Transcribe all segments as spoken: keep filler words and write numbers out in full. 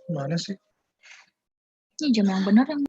Mana sih? Ini jam yang benar yang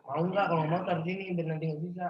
Mau nggak kalau mau taruh sini biar nanti nggak bisa.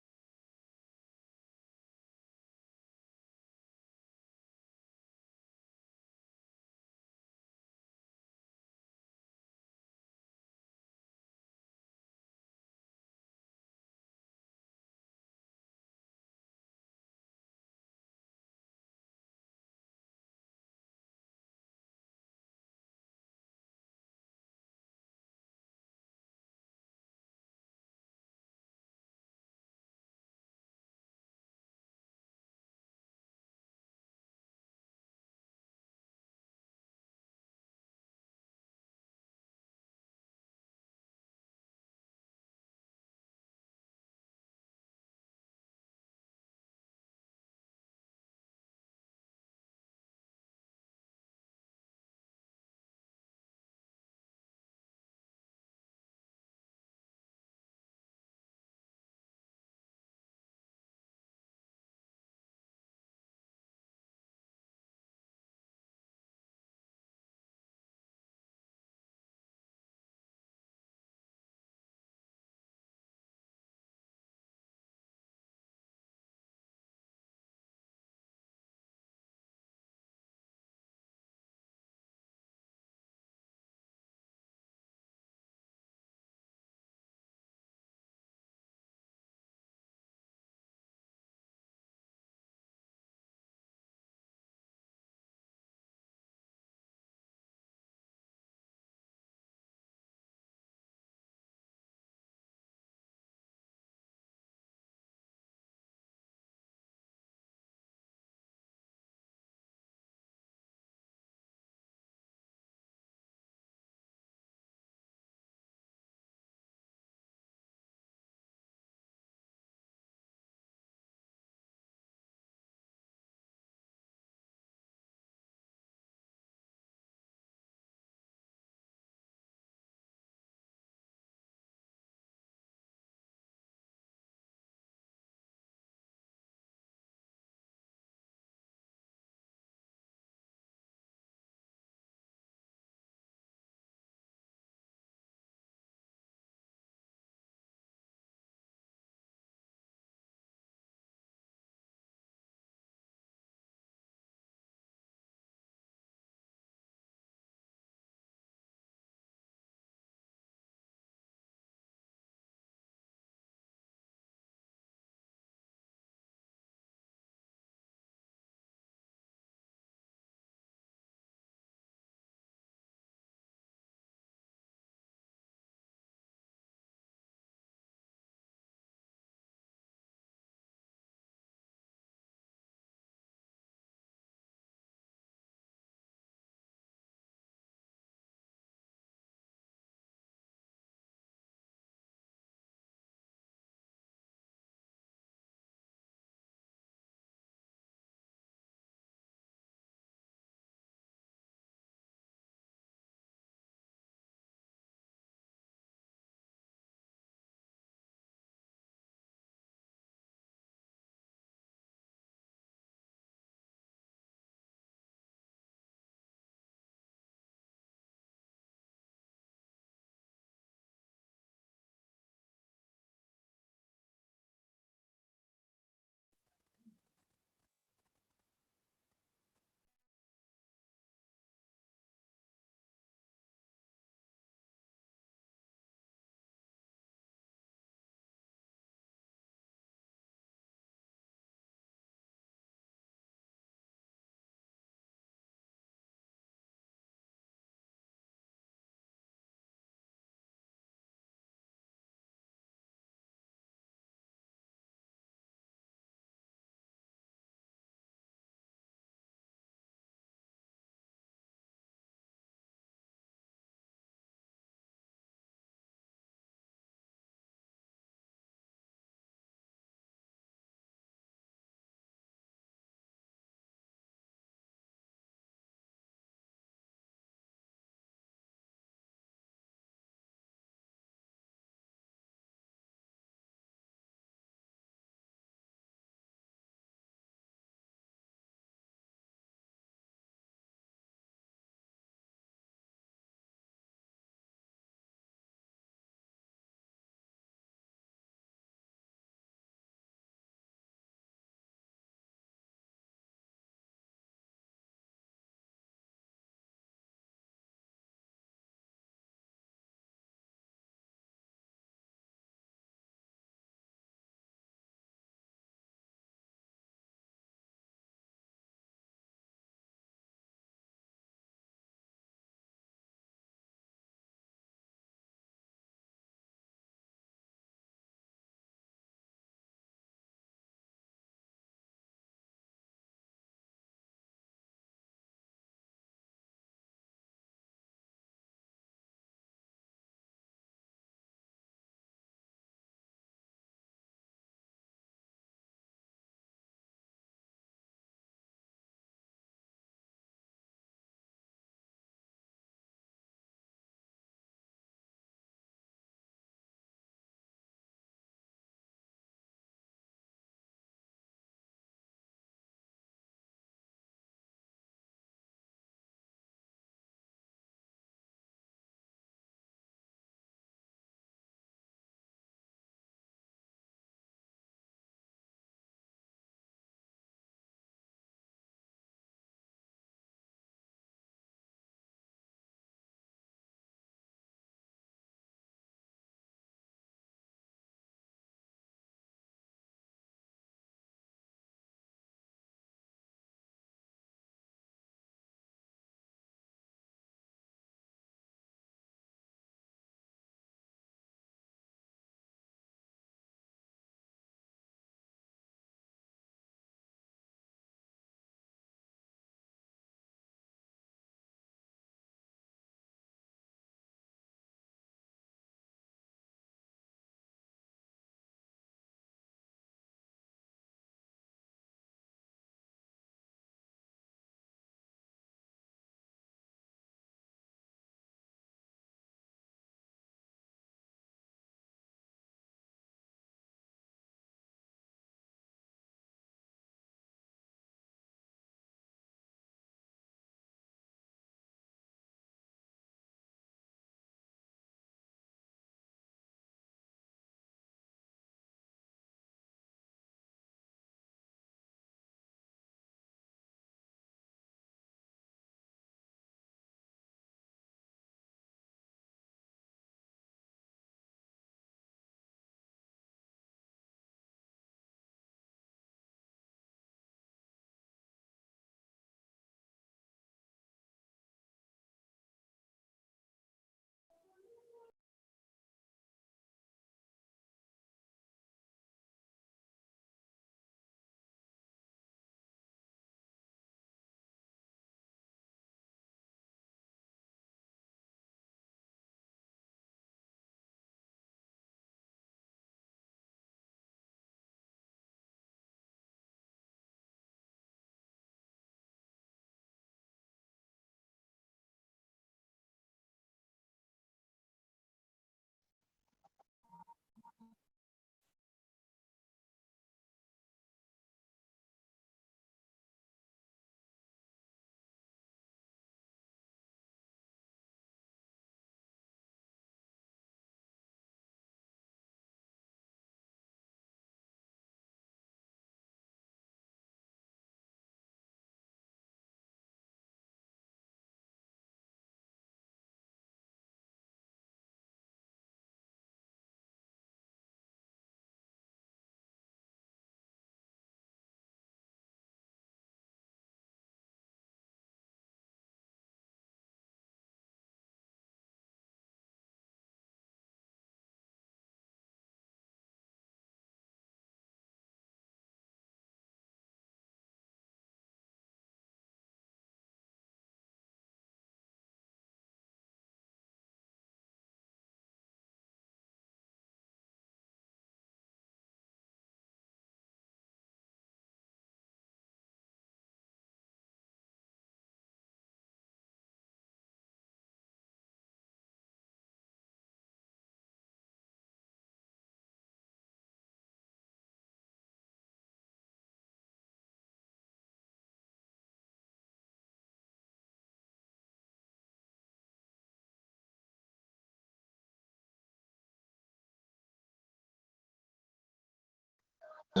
Cek,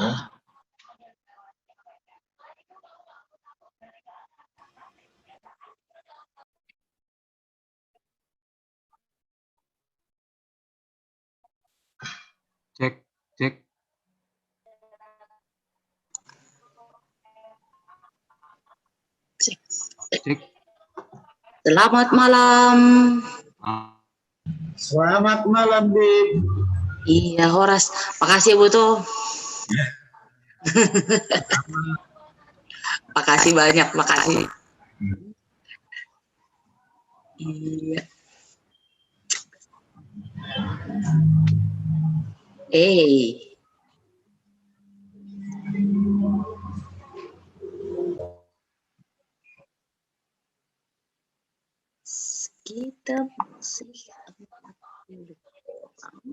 cek. Cek. Cek. Selamat malam. Ah, Selamat malam, Bib. Iya, horas. Makasih, Bu, tuh. Makasih banyak, makasih. Iya. Eh. Kita masih empat puluh orang.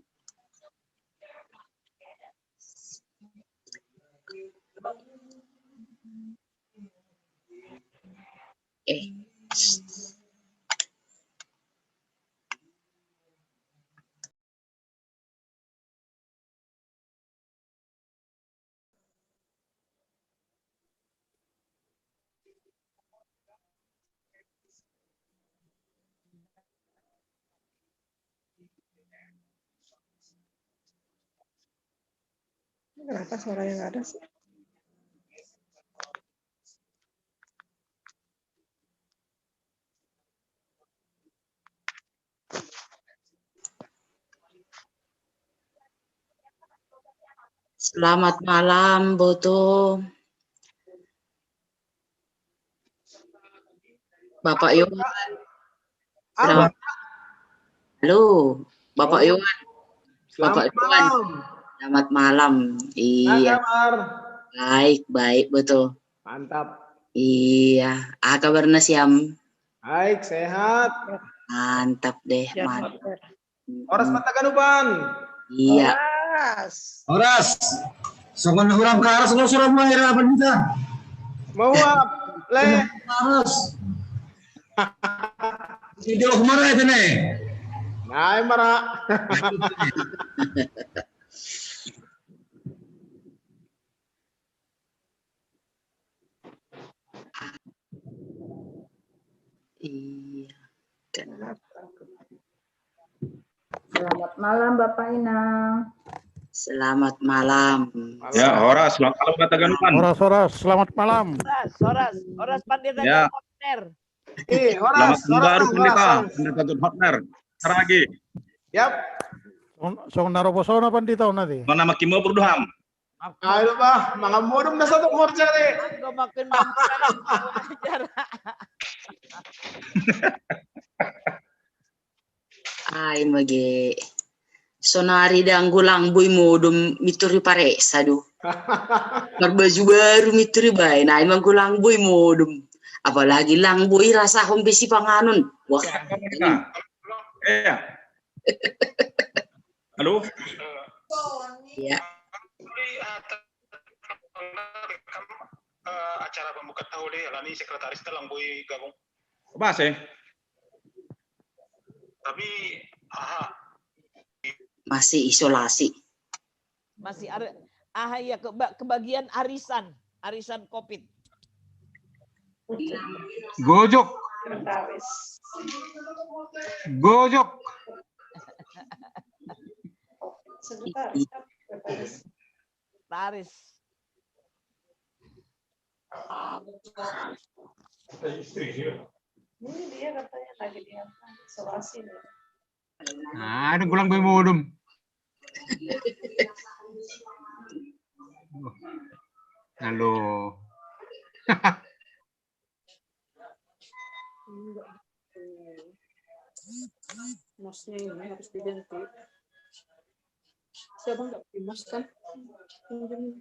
Eh. Kenapa suaranya nggak ada sih? Selamat malam, Boto. Bapak Yohan. Halo, Bapak Yohan. Bapak Yohan. Selamat malam. Iya. Baik, baik, Boto. Mantap. Iya, apa kabarnya, Siam? Baik, sehat. Mantap deh, mantap. Horas Pantaganupan. Iya. Horas. Horas. Songon hurang karas lo surat main apa kita? Mau apa? Le. Karas. Video kemana itu nih? Nah, marah. Iya. Selamat malam, Bapak Inang. Selamat malam. Ya, horas, selamat malam, Pantaganupan. Horas, horas, selamat malam. Horas, horas, horas, Pandita John Hotner. Eh, horas, selamat tahun baru, Pandita. Pandita John Hotner. Lagi. Yap. Song naro posona, Pandita, nanti. Mana makin mau berduham? Ayo bah, mangan modom na sato morjare. Anggo makin mampu ajar. Ai mage. Sonari dang golang boi modom mituri paresa do. Marbaju baru mituri baen, ai ma golang boi modom. Apalagi lang boi rasahon besi panganon. Wah. Iya. Halo? Iya. Eh, acara pembuka tahu deh, alani sekretaris telang boi gabung. Mas, eh? Tapi, aha. Masih isolasi. Masih ada, aha, ya, keba kebagian arisan, arisan covid. Gojok. Gojok. Taris. Ini dia katanya lagi di apa? Isolasi nih. Nah, ada gulang boi modom. Halo. Enggak. Mouse-nya ini harus diganti. Siapa nggak pakai mouse kan? Pinjam.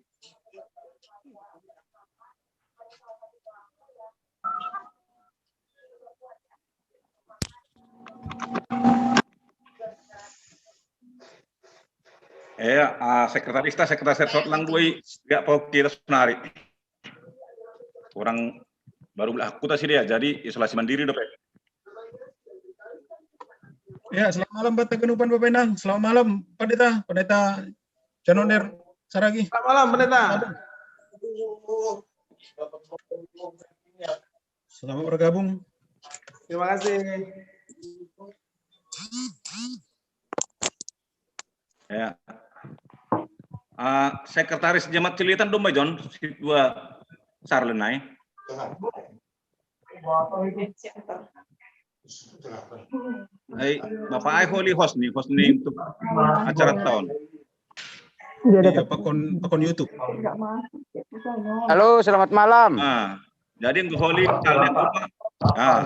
Eh, ah, sekretaris ta, sekretaris sot lang boi, ya, pau kita sonari. Orang baru belah aku ta si dia, jadi isolasi mandiri dope. Ya, selamat malam Pantaganupan Bapak Inang. Selamat malam Pandita, Pandita John Hotner. Saragi. Selamat malam, Pendeta. Selamat bergabung. Terima kasih. Ya. Ah, Sekretaris Jemaat Cililitan domma, John, si dua Sarlenai. Hai, Bapak ai holi host ni, host ni untuk acara tahun. Iya, pakon pakon YouTube. Halo, selamat malam. Ah, jadi yang holi misalnya apa? Ah,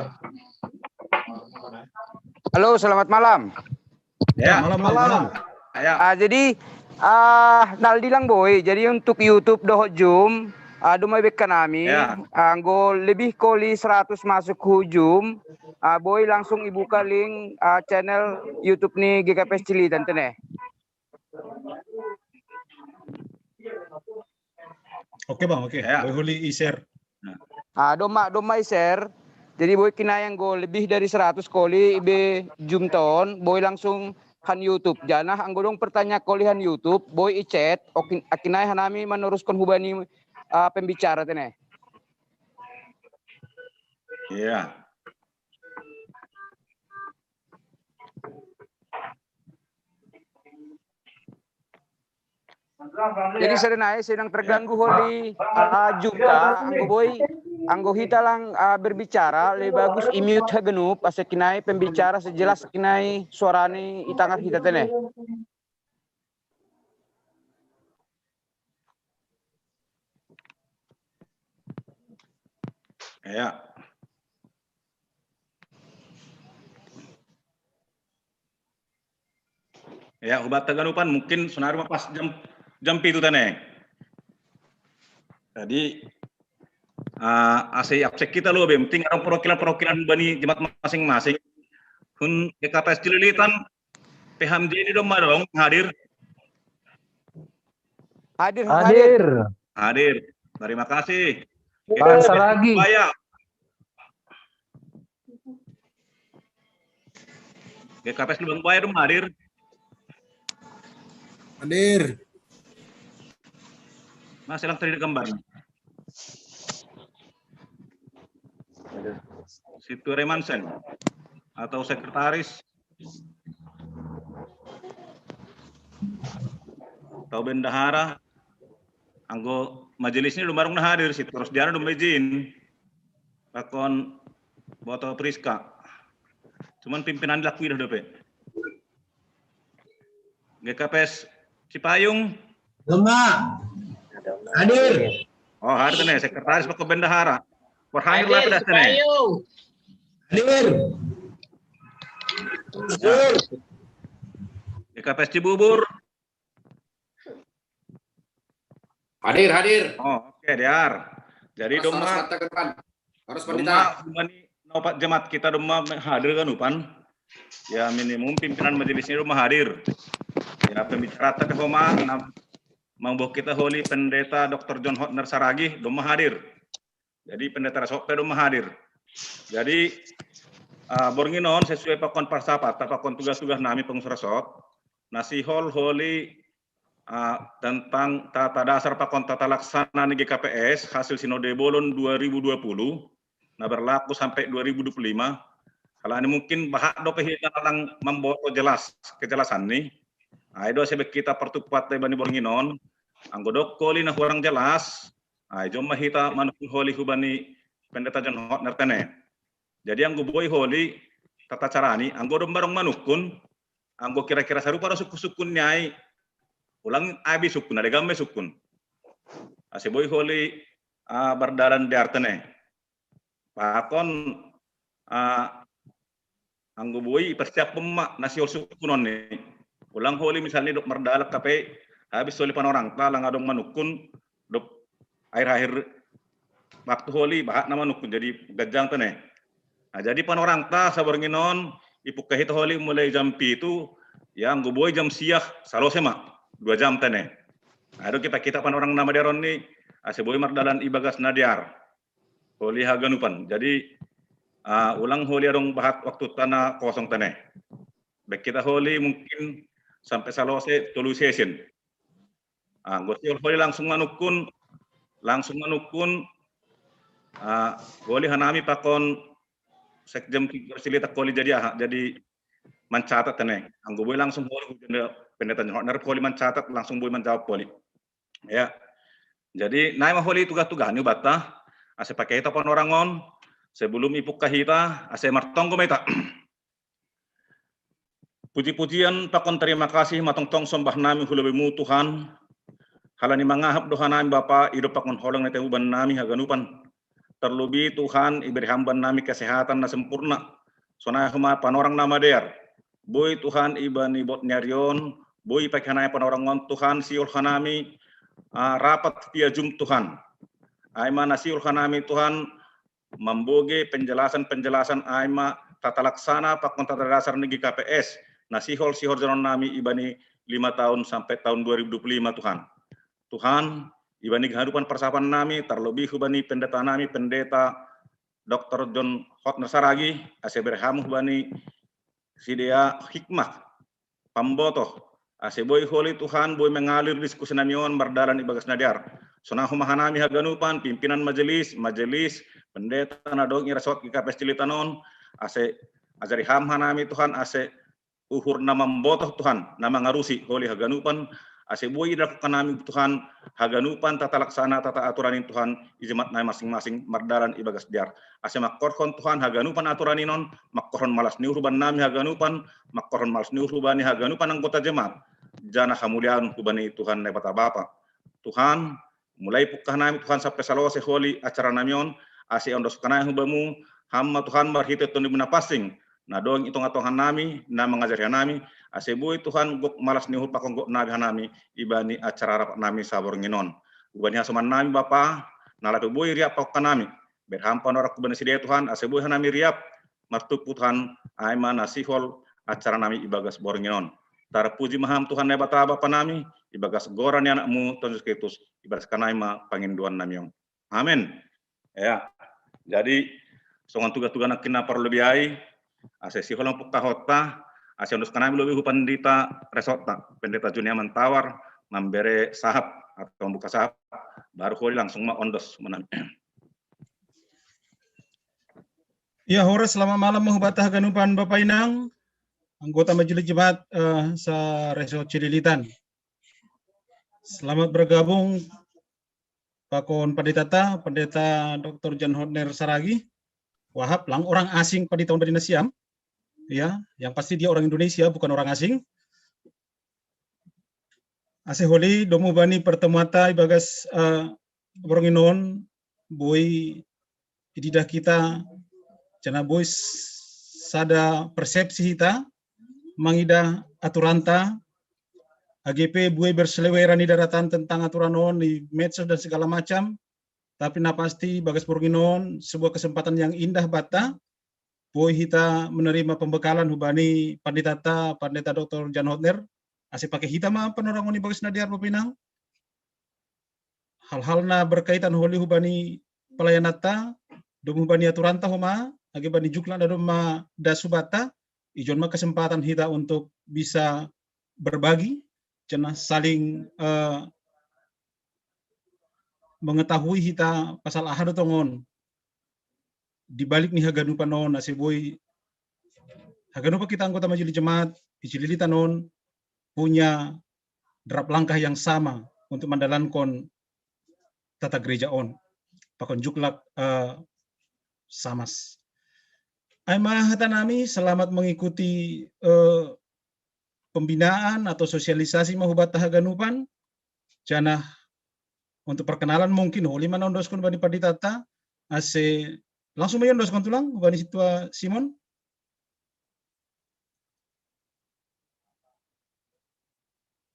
Halo, selamat malam. Ya, Malam, malam, malam. Ya. Ah, jadi ah naldi lang boy. Jadi untuk YouTube dohot Zoom, ah, domma bekka nami. Ya. Ah, anggo lebih koli seratus masuk ku Zoom. Ah, boy langsung ibuka link ah, channel YouTube ni G K P S Cililitan tene. Oke, Bang, oke. Ya. Boy holi i-share. Ah, domma domma i-share. Jadi boy kinai anggo lebih dari seratus koli be Zoom ton, boy langsung han YouTube. Janah anggo dong pertanyaan koli han YouTube, boy i-chat, okin akinai hanami meneruskan hubani ah, pembicara tene. Iya. Jadi serenai sedang terganggu holi ah, Zoom ta, anggo boy anggo hita lang ah, berbicara lebih bagus i-mute haganup asa kinai pembicara sejelas kinai suarani itangar hita tene. Ya. Ya, hubatta ganupan mungkin sonari ma pas jam jam pitu tene. Jadi ah, asa i-absen hita lo be, penting adong perwakilan-perwakilan bani jemaat masing-masing. Hun G K P S Cililitan, P H M J ni domma dong hadir. Hadir, hadir. Hadir. Hadir. Terima kasih. Bangsa lagi. Baya. G K P S Lubang Buaya dong hadir. Hadir. Masih lang terlihat gambar. Situ Remansen atau sekretaris atau bendahara, anggo majelisnya dong barang na hadir, si terus diana dong izin pakon boto Priska. Cuman pimpinan laku idah dope. G K P S Cipayung. Domma. Hadir. Oh, hadir tene sekretaris pakon bendahara. Perhadir lah pedas tene. Hadir. G K P S Cibubur. Hadir, hadir. Oh, oke, diar. Jadi domma harus pendeta. Domma nopat jemaat kita domma hadir kan upan. Ya minimum pimpinan majelisnya domma hadir. Ya pembicara tapi homa mangboh kita holi pendeta Doktor John Hotner Saragi domma hadir. Jadi pendeta Rasope domma hadir. Jadi uh, bornginon sesuai pakon persapat, pakon tugas-tugas nami pengurus resort, nasi hol holi uh, tentang tata dasar pakon tata laksana ni G K P S hasil sinode bolon dua ribu dua puluh, nah berlaku sampai dua ribu dua puluh lima. Kalau ini mungkin bahak dope hita lang memboto jelas kejelasan nih. Nah, itu sebab kita pertupat dari bani bornginon, anggo dok koli na kurang jelas, Ai jomma hita manukun holi hubani pendeta John Hotner tene. Jadi anggo boi holi tata carani, anggo dong barong manukun, anggo kira-kira sarupa do sukun-sukun ni ai, ulang abi sukun, ada gamme sukun. Ase boi holi uh, bardalan di artene. Pakon uh, anggo boi persiap ma nasi hol sukunon ni. Ulang holi misalnya dok merdalak kape habis holi panorang ta lang adong manukun dok akhir-akhir waktu holi bahak na manukun jadi gajang tene. Nah, jadi panorang ta sabar nginon ipuk kahita holi mulai jam pitu ya anggo boi jam siah salose ma dua jam tene. Nah, dok kita kita panorang nama deron ni ase boi mardalan ibagas nadiar. Holi haganupan. Jadi uh, ulang holi adong bahat waktu tanah kosong tanah. Baik kita holi mungkin sampai salose tolu sesin. Ah, gua sihol holi langsung manungkun, langsung manungkun, ah, holi hanami pakon sekjen Silita holi jadi aha, jadi mancatat tene. Anggo boi langsung holi, pendeta John Hotner holi mancatat, langsung boi manjawab holi. Ya. Jadi, nai ma holi tuga-tuga ni bata, ase pake hita panorangon, sebelum ipukka hita, ase martonggo ma hita. Puji-pujian pakon terima kasih matongtong sombah nami hu lobemu Tuhan, halani mangahap do hanami Bapa, ido pakon holong ni temuban nami haganupan. Terlebih Tuhan, iberi ham ban nami kesehatan na sempurna. Sonai homa panorang na madear. Boi Tuhan ibani bot ni arion, boi pake hanami panorangon Tuhan, sihol hanami, ah, rapat via Zoom Tuhan. Ai ma na sihol hanami Tuhan, mamboge penjelasan-penjelasan ai ma tata laksana pakon tata dasar ni G K P S, na sihol-sihol janon nami ibani lima tahun sampai tahun dua ribu dua puluh lima Tuhan. Tuhan, ibani gahadupan parsapan nami, terlebih hubani pendeta nami, pendeta Doktor John Hotner Saragi, ase bere hamu hubani sidea hikmah, pambotoh, ase boi holi Tuhan, boi mengalir diskusi nami on mardalan ibagas na dear. Sonai homa hanami haganupan, pimpinan majelis, majelis, pendeta na dong i resort G K P S Cililitan on, ase ajari ham hanami Tuhan, ase uhur na mambotoh Tuhan, na mangarusi holi haganupan, ase boi idakon hanami Tuhan, haganupan tata laksana, tata aturan in Tuhan, i jemaat nami masing-masing mardalan ibagas dear. Ase mangkorhon Tuhan haganupan aturan in on, mangkorhon malas ni uhur bannami haganupan, mangkorhon malas ni uhur bani haganupan anggota jemaat, janah hamuliaon hubani Tuhan Naibata Bapa. Tuhan, mulai pungkahnami Tuhan sampe salose holi acara nami on, ase ondoskon nami hubamu, ham ma Tuhan marhite Tondim na pansing, na dong i tonga-tonga nami, na mangajari hanami, ase boi Tuhan gok malas ni uhur pakon gok nami hanami, ibani acara rapat nami saborngin on. Hubani hasoman nami Bapa, na lape boi riap pakon hanami, bere ham panorang hubani sidea Tuhan, ase boi hanami riap, martumpu Tuhan, ai ma na sihol acara nami ibagas borngin on. Tarpuji ma ham Tuhan Naibata Bapa nami, ibagas goran ni anakmu Tuhan Jesus Kristus, ibagas hanami ma pangindoan nami on. Amen. Ya. Jadi, songon tuga-tuga nangkin na parlobei ai, ase sihol ma pungkahonta, ase ondoskon nami lobi hu pendeta resortta, pendeta Junia Mantawar, mambere sahap atau membuka sahap, baru holi langsung ma ondos ma nami. Ya, horas, selamat malam ma hubanta haganupan Bapa Inang, anggota majelis jemaat, eh, sa-resort Cililitan. Selamat bergabung pakon pendetata, pendeta Doktor John Hotner Saragi. Wahab, lang orang asing pendeta on dari nasiam. Ya, yang pasti dia orang Indonesia, bukan orang asing. Ase holi domu bani pertemuanta ibagas, eh, borngin on, boi ididah hita, janah boi sada persepsi hita mangidah aturanta, age pe buei berseliweran i daratan tentang aturan on, i medsos dan segala macam, tapi na pasti bagas borngin on sebuah kesempatan yang indah banta, boi hita menerima pembekalan hubani pendetata, pendeta Doktor John Hotner, ase pake hita ma panorangon i bagas na dear Bapa Inang. Hal-hal na berkaitan holi hubani pelayananta, domu hubani aturanta homa, age bani juklak na domma das hubanta, ijon ma kesempatan hita untuk bisa berbagi, janah saling, eh, mengetahui hita pasal aha do tongon di balik ni haganupan on, ase boi haganupan hita anggota majelis jemaat i Cililitan on punya derap langkah yang sama untuk mandalankon tata gereja on. Pakon juklak, eh, samas. Ai ma hata nami, selamat mengikuti, eh, pembinaan atau sosialisasi ma hubanta haganupan, janah untuk perkenalan mungkin holi ma na ondoskon bani pendetata, ase langsung ma iondoskon tulang, bani sintua Simon.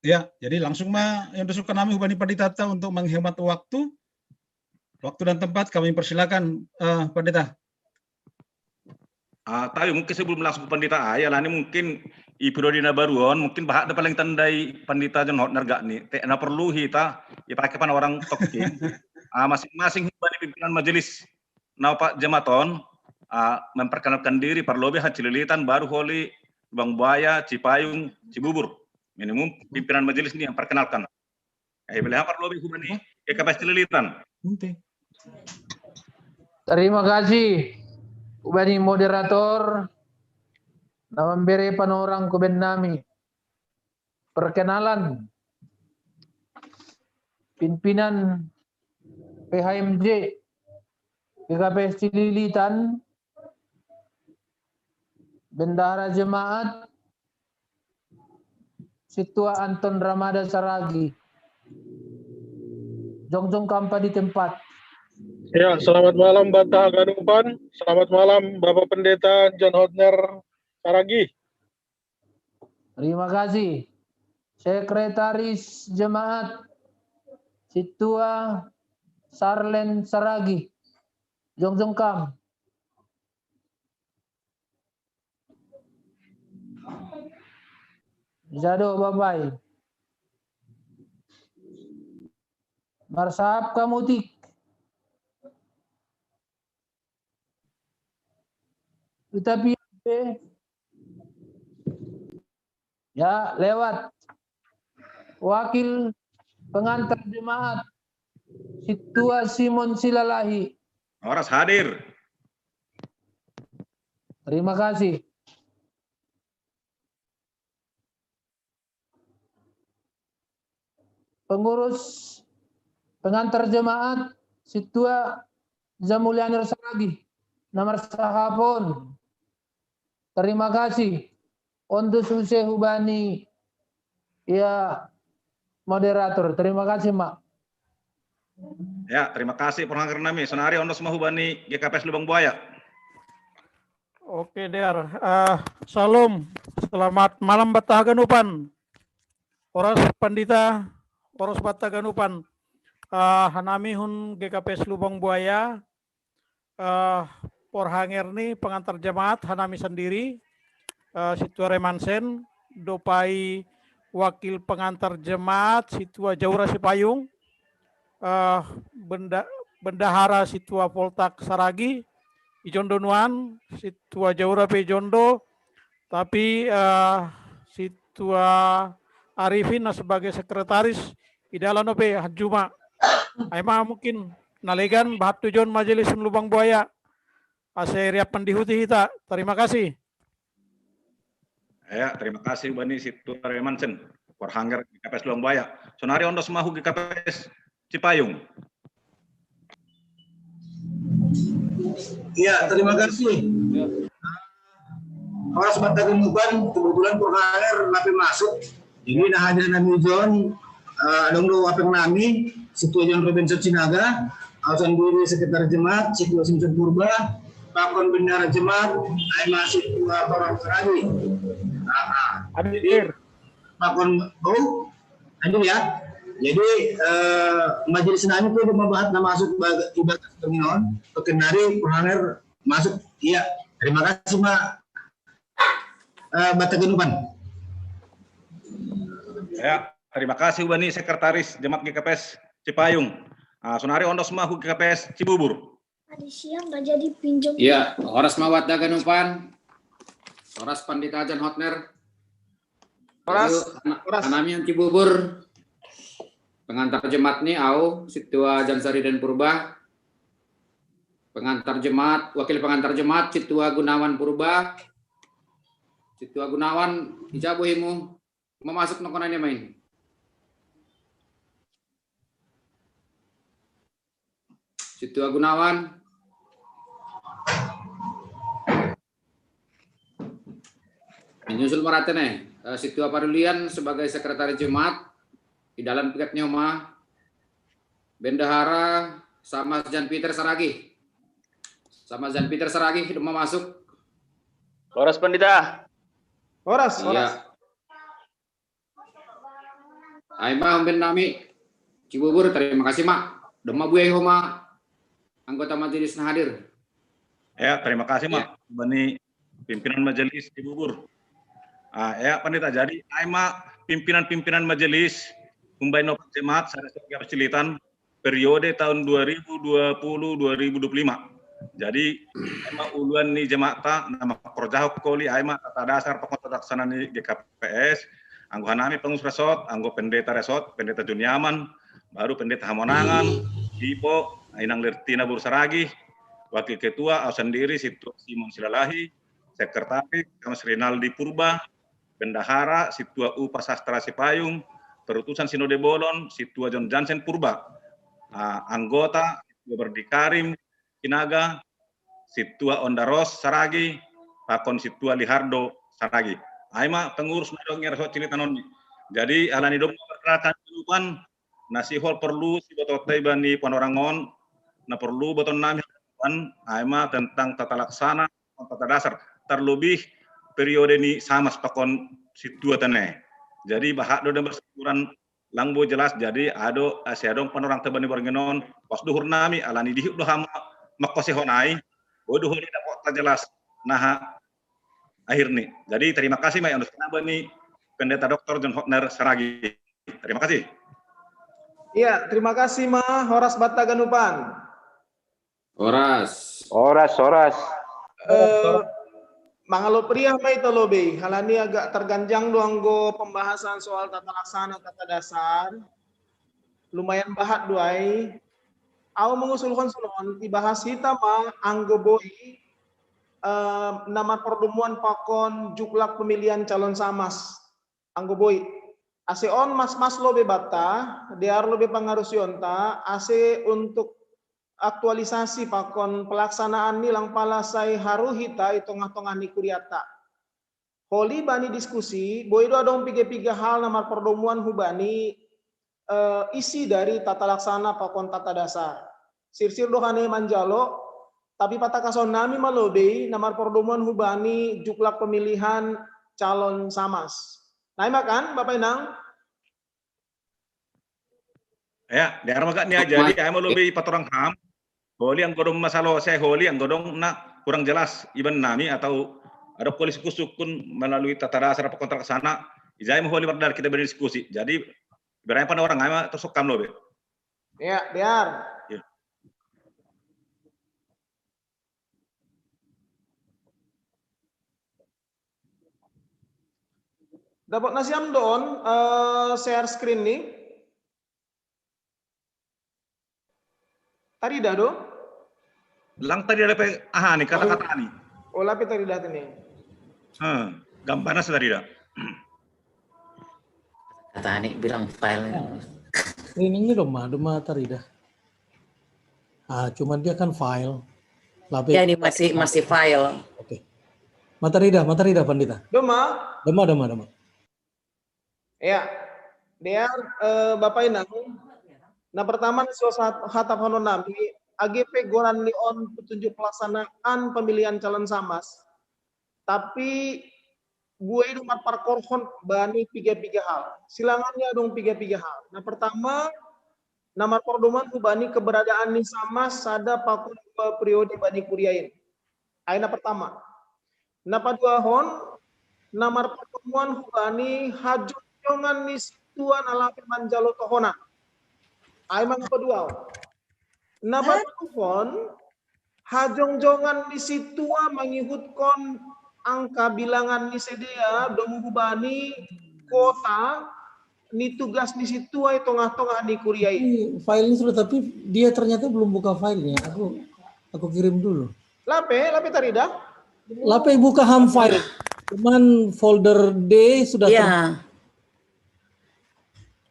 Ya, jadi langsung ma iondoskon hami hubani pendetata untuk menghemat waktu. Waktu dan tempat kami persilakan, eh, pendeta. Ah, tapi mungkin sebelum langsung ke pendeta, ah, ya, alani mungkin i periode na baru on, mungkin bahat da paling tandai pendeta John Hotner gak ni, te na perlu hita, ipake pan orang toki. Ah, masing-masing hubani pimpinan majelis na opat jemaat on, ah, memperkenalkan diri, parlobei ha Cililitan, baru holi Lubang Buaya, Cipayung, Cibubur. Minimum pimpinan majelis ni memperkenalkan. Eh, bele hapar lobi hubani GKPS Cililitan. Terima kasih hubani moderator na mambere panorang kuben nami. Perkenalan, pimpinan PHMJ GKPS Cililitan, bendahara jemaat, Situa Anton Ramada Saragi. Jongjong kampa di tempat. Ya, selamat malam Banta Haganupan. Selamat malam Bapak Pendeta John Hotner Saragi. Terima kasih. Sekretaris Jemaat, Situa Sarlen Saragi. Jongjong kam. Jado Bapai. Marsahap kamutik. Tetapi ya, lewat wakil pengantar jemaat, Situa Simon Silalahi. Horas hadir. Terima kasih. Pengurus pengantar jemaat, Situa Jamulianir Saragi. Nomor sahapon. Terima kasih. Ondos use hubani ya moderator. Terima kasih, Mak. Ya, terima kasih Porhanger nami. Sonari ondos ma hubani GKPS Lubang Buaya. Oke, Der. Uh, Salam. Selamat malam Banta Haganupan. Horas Pandita, horas Banta Haganupan. Uh, hanami hun GKPS Lubang Buaya. Uh, Porhanger ni pengantar jemaat, hanami sendiri. Uh, Situa Remansen, dopai wakil pengantar jemaat, Situa Jaura Sipayung. Uh, benda, bendahara Situa Poltak Saragi, ijondo nuan, Situa Jaura pe ijondo, tapi uh, Situa Arifin na sebagai sekretaris idalan ope hanjuma. Aima mungkin nalegan bahat tujuan majelis Lubang Buaya. Ase riap pandihuti hita. Terima kasih. Ya, terima kasih Bani Situa Remansen. Porhanger GKPS Lubang Buaya. Sonari ondos ma hu GKPS Cipayung. Ya, terima kasih. Horas Banta Haganupan, kebetulan Porhanger lape masuk. Jadi na hadir nami John, uh, adong do wapeng nami, Situa John Robinson Sinaga, au sandiri sekretaris jemaat, Situa Simson Purba, pakon bendahara jemaat, Aima Situa Torang Saragi. Jadi pakon, oh, hadir ya. Jadi uh, majelis nami pe mabahat na masuk ibadah terminon, pekenari Porhanger masuk. Iya, terima kasih Mak. Uh, Banta Haganupan. Ya, terima kasih Bani Sekretaris Jemaat GKPS Cipayung. Uh, sonari ondos ma hu GKPS Cibubur. Tadi siang nggak jadi pinjam. Iya, horas ma Banta Haganupan. Horas Pandita John Hotner. Horas. Hanami Cibubur. Pengantar jemaat ni au, Situa Jansari dan Purba. Pengantar jemaat, wakil pengantar jemaat, Situa Gunawan Purba. Situa Gunawan, ija bohimu, mamasuk no kona ni main. Situa Gunawan. Menyusul Maratene, eh, Situa Parulian sebagai sekretaris jemaat, idalan piket nyoma, Bendahara Samas Jan Peter Saragi. Samas Jan Peter Saragi, hidup mau masuk. Horas Pandita. Horas, horas. Aima umben nami Cibubur, terima kasih Mak. Dema buai homa anggota majelis na hadir. Ya, terima kasih Mak. Ya. Bani pimpinan majelis Cibubur. Ah, ya Pandita, jadi aima pimpinan-pimpinan majelis umbai no jemaat sada Cilitan periode tahun dua ribu dua puluh dua ribu dua puluh lima. Jadi aima uluan ni jemaat ta nama kerja koli aima tata dasar pengkota taksana ni GKPS, anggo hanami pengurus resort, anggo pendeta resort, pendeta Juniaman, Baru Pendeta Hamonangan, Bipo, Inang Lertina Bursaragi, Wakil Ketua, au sendiri, Situa Simon Silalahi, Sekretaris, Kamas Rinaldi Purba, Bendahara, Situa Upa Sastra Sipayung, Perutusan Sinode Bolon, Situa John Jansen Purba, ah, anggota, Situa Berdi Karim, Kinaga, Situa Ondaros Saragi, pakon Situa Lihardo Saragi. Aima pengurus na dong ngerso cerita nonni. Jadi, alani dong perkenalkan kehidupan, na sihol perlu si bototai bani panorangon, na perlu boton nami kan, aima tentang tata laksana, tata dasar, terlebih periode ni samas pakon Situa tene. Jadi, bahat do dan bersyukuran langbo jelas, jadi ado, eh, sedong panorang tebani bornginon, pas duhur nami, alani dihiup do hama, makosehonai, bodo holi dapot ta jelas, naha, akhir ni. Jadi, terima kasih, mai ondos kenaba ni Pendeta Doktor John Hotner Saragi. Terima kasih. Iya, terima kasih, Ma. Horas banta ganupan. Horas. Horas, horas. Eh, mangalo priah mai to lobei, halani agak terganjang do anggo pembahasan soal tata laksana, tata dasar. Lumayan bahat do ai. Au mengusulkan sonon, ibahas hita ma anggo boi, eh, na marpardomuan pakon juklak pemilihan calon samas. Anggo boi. Ase on mas-mas lobei banta, dear lobei pangarusionta, ase untuk aktualisasi pakon pelaksanaan ni lang pala sai haru hita i tongah-tongah ni kuriata. Holi bani diskusi, boi do adong piga-piga hal na marpardomuan hubani, eh, isi dari tata laksana pakon tata dasar. Sirsir do hane manjalo, tapi patakason nami ma lobei na marpardomuan hubani juklak pemilihan calon samas. Nai ma kan, Bapak Inang? Ya, di arah magak ni aja, di ayo lobei patorang ham. Holi anggo dong masalah saya holi anggo dong na kurang jelas iban nami atau ada polisi kusukun melalui tata dasar apa kontrak sana. Ijai mau holi berdar kita berdiskusi. Jadi berapa orang ama tersokam lobei. Ya, biar. Ya. Dapot nasiam do on, eh, share screen ni. Tarida do? Lang tarida pe aha ni kata-kata ni. Oh, lape tarida tini. Hmm, gambarnya sudah tarida. Kata ni bilang file. Screening ni doma, doma tarida. Ah, cuman dia kan file. Lape. Ya, ini masih, masih file. Oke. Ma tarida, ma tarida, Pandita. Doma. Doma, doma, doma. Ya, dear, eh, Bapak Inang. Na pertama ni so hatap hono nami, age pe goran ni on petunjuk pelaksanaan pemilihan calon samas. Tapi boi do marparkorhon bani piga-piga hal. Silangannya adong piga-piga hal. Na pertama, na marpardomuan hubani keberadaan ni samas sada pakon dua periode bani kuria in. Ai na pertama. Na paduahon, na marpardomuan hubani hajongjongan ni situa na lape manjalo tohonan. Ai ma na paduahon. Na patoluhon, hajongjongan ni situa mangihutkon angka bilangan ni sidea domu hubani kota ni tugas ni situa i tongah-tongah ni kuria i. Ini file ini sudah, tapi dia ternyata belum buka filenya. Aku aku kirim dulu. Lape, lape tarida? Lape buka ham file. Cuman folder D sudah. Ya.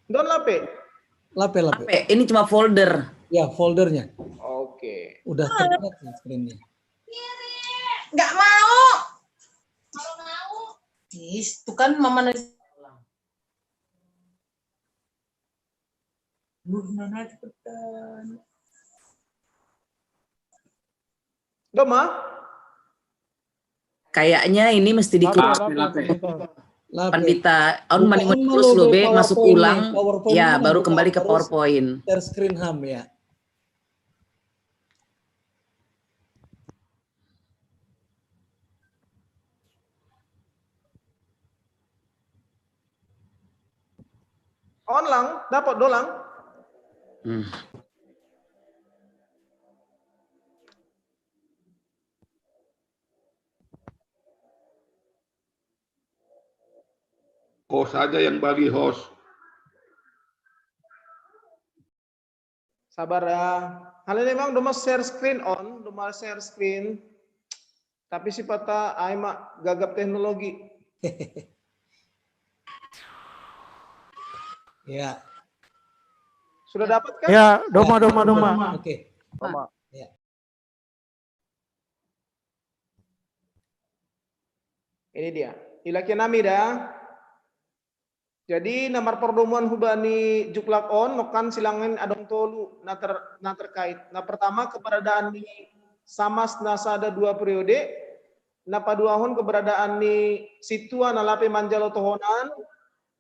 Don lape? Lape, lape. Lape, ini cuma folder. Ya, foldernya. Oke. Udah terlihat ya screennya. Nggak mau. Kalau mau. Ih, itu kan mama nanti. Duh, Nana cepetan. Udah, Ma? Kayaknya ini mesti diklik. Lape, lape, lape. Pandita, on maningon terus lo be, masuk ulang. Ya, baru kembali ke PowerPoint. Share screen ham ya. On lang, dapot do lang. Hmm. Host aja yang bagi host. Sabar ya. Halo, memang doma share screen on, doma share screen. Tapi sipata ai ma gagap teknologi. Ya. Sudah dapat kan? Ya, doma, doma, doma. Oke. Doma. Ya. Ini dia. Ilaki nami da. Jadi na marpardomuan hubani juklak on, nokan silangan adong tolu na, ter, na terkait. Na pertama, keberadaan ni samas na sada dua periode, na paduahon keberadaan ni sintua na lape manjalo tohonan,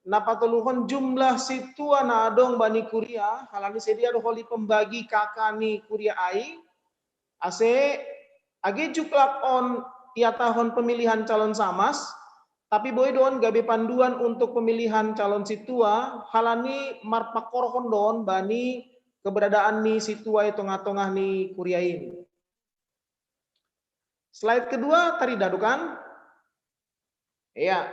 na patoluhon jumlah sintua na adong bani kuria, halani sedia do holi pembagi kaka ni kuria ai, ase age juklak on iatahon pemilihan calon samas, tapi boi do on gabe panduan untuk pemilihan calon sintua, halani marpakorhon do on bani keberadaan ni sintua i tongah-tongah ni kuria in. Slide kedua, tarida do kan? Ya.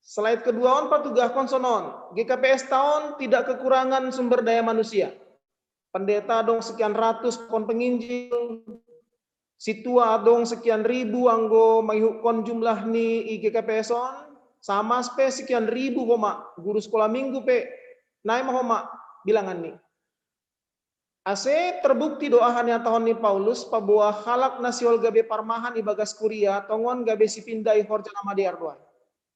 Slide kedua on patugahkon sonon. G K P S ta on tidak kekurangan sumber daya manusia. Pendeta adong sekian ratus pakon penginjil, sintua adong sekian ribu anggo mangihuthon jumlah ni i G K P S on, samas pe sekian ribu homa, guru sekolah minggu pe, nai ma homa bilangan ni. Ase terbukti do aha niatahon ni Paulus, paboa halak na sihol gabe parmahan ibagas kuria, tongon gabe sipindahi horja na madear do ai.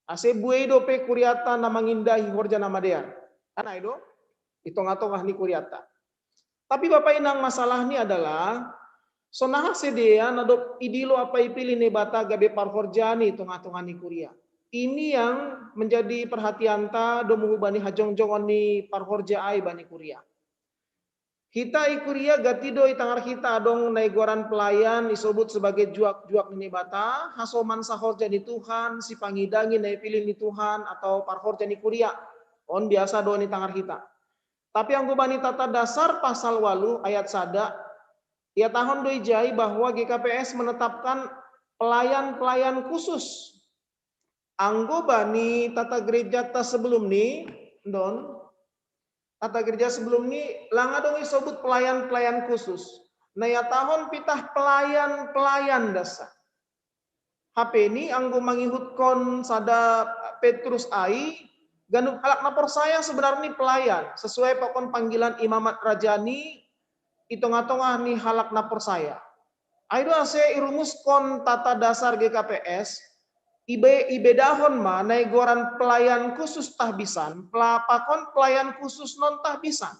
Ase buei dope kuriata na mangindahi horja na madear. Kan ai do? I tongah-tongah ni kuriata. Tapi Bapa Inang, masalahni adalah, sonaha sedia na dob idilo ampa ipilih Naibata gabe parhorjani i tongah-tongah ni kuria. Ini yang menjadi perhatianta domu hubani hajongjongon ni parhorja ai bani kuria. Hita i kuria gati do i tangar hita adong na igoran pelayan isobut sebagai juak-juak ni Naibata, hasoman sahorja ni Tuhan, sipangidangi na ipilih ni Tuhan, atau parhorja ni kuria. On biasa do on i tangar hita. Tapi anggo bani Tata Dasar pasal walu ayat sada, iatahon do ijai bahwa G K P S menetapkan pelayan-pelayan khusus. Anggo bani tata gereja ta sebelum ni, don, tata gereja sebelum ni lang adong isobut pelayan-pelayan khusus. Na iatahon pitah pelayan-pelayan dasa. Hape ni anggo mangihutkon sada Petrus ai, ganup halak na porsaya sebenarni pelayan, sesuai pakon panggilan imamat rajani i tongah-tongah ni halak na porsaya. Ai do ase irumuskon Tata Dasar G K P S, ibe, ibedahon ma na igoran pelayan khusus tahbisan, pela, pakon pelayan khusus non tahbisan.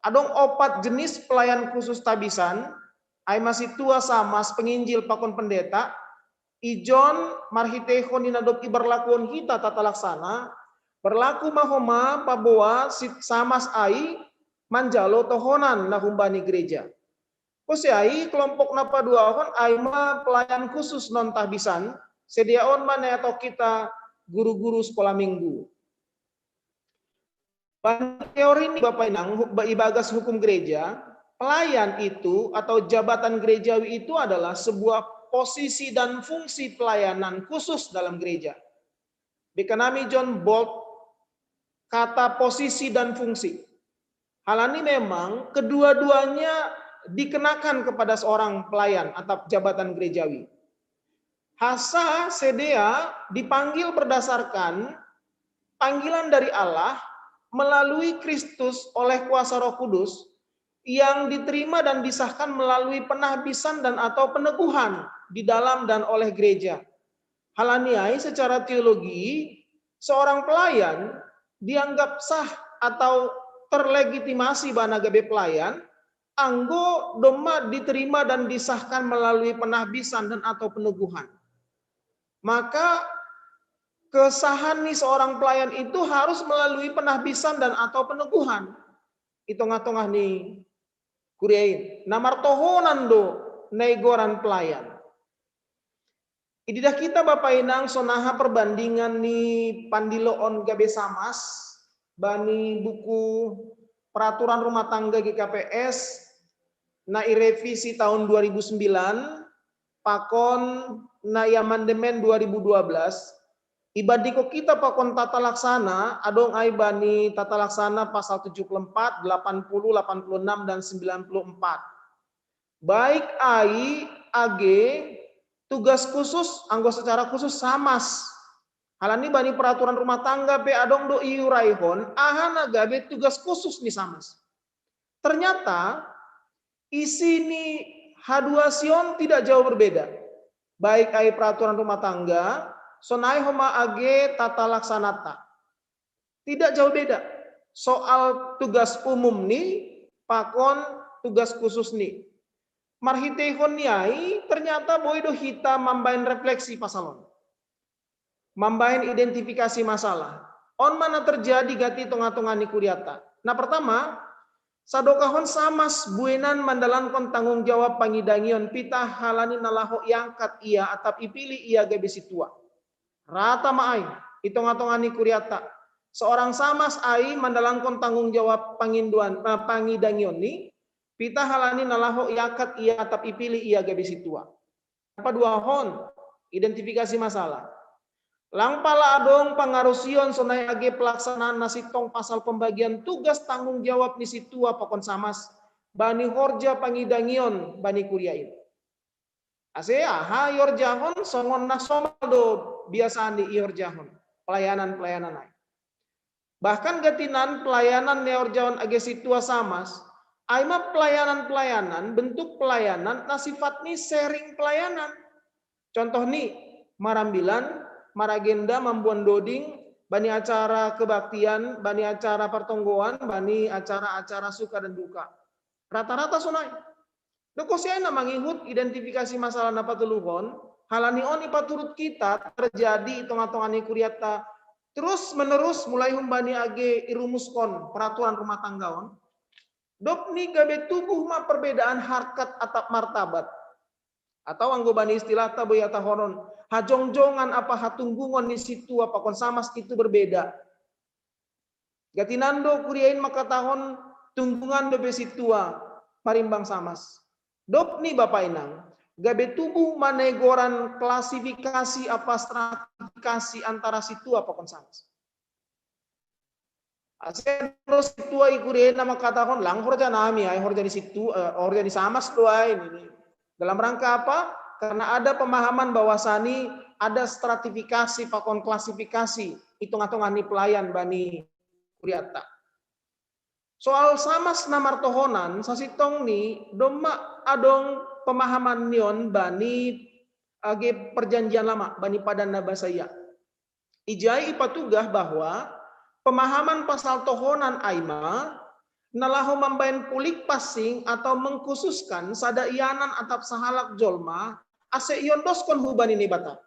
Adong opat jenis pelayan khusus tahbisan, ai ma sintua, samas, penginjil, pakon pendeta, ijon marhiteihon i na dob iberlakuhon hita tata laksana, berlaku ma homa paboa si, samas ai manjalo tohonan na humbani gereja. Muse ai kelompok na paduahon ai ma pelayan khusus non tahbisan, sedia on ma na iatok hita guru-guru sekolah minggu. Bani teori ni Bapa Inang, hu, ba, ibagas hukum gereja, pelayan itu atau jabatan gerejawi itu adalah sebuah posisi dan fungsi pelayanan khusus dalam gereja. Beka nami jon bold kata posisi dan fungsi. Halani memang kedua-duanya dikenakan kepada seorang pelayan atau jabatan gerejawi. Hasa sedia dipanggil berdasarkan panggilan dari Allah melalui Kristus oleh kuasa Roh Kudus yang diterima dan disahkan melalui penahbisan dan atau peneguhan di dalam dan oleh gereja. Halani ai secara teologi, seorang pelayan dianggap sah atau terlegitimasi bana gabe pelayan, anggo domma diterima dan disahkan melalui penahbisan dan atau peneguhan. Maka kesahan ni seorang pelayan itu harus melalui penahbisan dan atau peneguhan i tongah-tongah ni kuria in. Na martohonan do na igoran pelayan. Ididah hita Bapa Inang sonaha perbandingan ni pandiloon gabe samas bani buku peraturan rumah tangga G K P S na irevisi tahun dua ribu sembilan, pakon na iamandemen dua ribu dua belas, Ibandingko kita pakon tata laksana, adong ai bani tata laksana pasal tujuh puluh empat, delapan puluh, delapan puluh enam, dan sembilan puluh empat. Baik ai age tugas khusus, anggo secara khusus samas. Halani bani peraturan rumah tangga pe adong do iuraihon, aha na gabe tugas khusus ni samas. Ternyata isi ni haduasi on tidak jauh berbeda. Baik ai peraturan rumah tangga, sonai homa age tata laksanata. Tidak jauh beda. Soal tugas umum ni, pakon tugas khusus ni. Marhiteihon ni ai, ternyata boi do hita mambaen refleksi pasal on. Mambaen identifikasi masalah. On ma na terjadi gati tonga-tonga ni kuriata. Na pertama, sadokahon samas buenan mandalankon tanggung jawab pangidangion pitah halani na laho iangkat ia atap ipilih ia gabe sintua. Rata ma ai, i tonga-tonga ni kuriata. Seorang samas ai mandalankon tanggung jawab panginduan, eh, pangidangion ni, pitah halani na laho iangkat ia atap ipilih ia gabe sintua. Paduahon, identifikasi masalah. Lang pala adong pangarusion sonai age pelaksanaan na sintong pasal pembagian tugas tanggung jawab ni sintua pakon samas, bani horja pangidangion bani kuria i. Ase aha iorjahon songon na somal do biasa ni iorjahon pelayanan-pelayanan ai. Bahkan gatinan pelayanan na iorjahon age sintua samas, ai ma pelayanan-pelayanan, bentuk pelayanan na sifat ni sharing pelayanan. Contoh ni, marambilan, maragenda mamboan doding, bani acara kebaktian, bani acara partonggoan, bani acara-acara suka dan duka. Rata-rata sonai. Doko sian na mangihut identifikasi masalah na patoluhon, halani on ipaturut kita terjadi i tonga-tonga ni kuriata terus menerus mulai humbani age irumuskon peraturan rumah tangga on. Dob ni gabe tubuh ma perbedaan harkat atap martabat. Atau anggo bani istilahta boi hatahonon, hajongjongan apa hatunggungon ni sintua pakon samas itu berbeda. Gatinan do kuria i mangkatahon tunggungan dope sintua marimbang samas. Dob ni bapa inang, gabe tubuh ma na igoran klasifikasi apa stratifikasi antara sintua pakon samas. Ase ro sintua i kuria i na mangkatahon lang horja nami ai, horja ni sintua, eh, horja ni samas do ai. Dalam rangka apa? Karena ada pemahaman bahwasani ada stratifikasi pakon klasifikasi i tonga-tonga ni pelayan bani kuriata. Soal samas na martohonan, sasintong ni domma adong pemahaman ni on bani age perjanjian lama, bani padan na basa ia. Ijai ipatugah bahwa pemahaman pasal tohonan ai ma na laho mambaen pulik pansing atau mengkhususkan sada ianan atap sahalak jolma ase iondoskon hubani Naibata.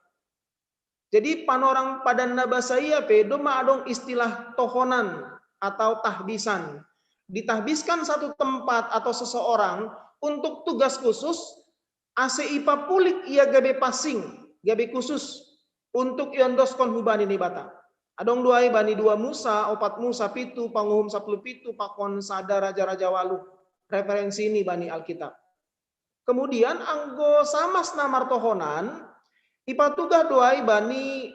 Jadi panorang padan na basa ia pe domma adong istilah tohonan atau tahbisan. Ditahbiskan satu tempat atau seseorang untuk tugas khusus, ase ipapulik ia gabe pansing, gabe khusus, untuk iondoskon hubani Naibata. Adong do ai bani dua Musa, opat Musa, pitu Panguhum sapuluh pitu, pakon sada Raja-raja walu. Referensi ni bani Alkitab. Kemudian anggo samas na martohonan, ipatugah do ai bani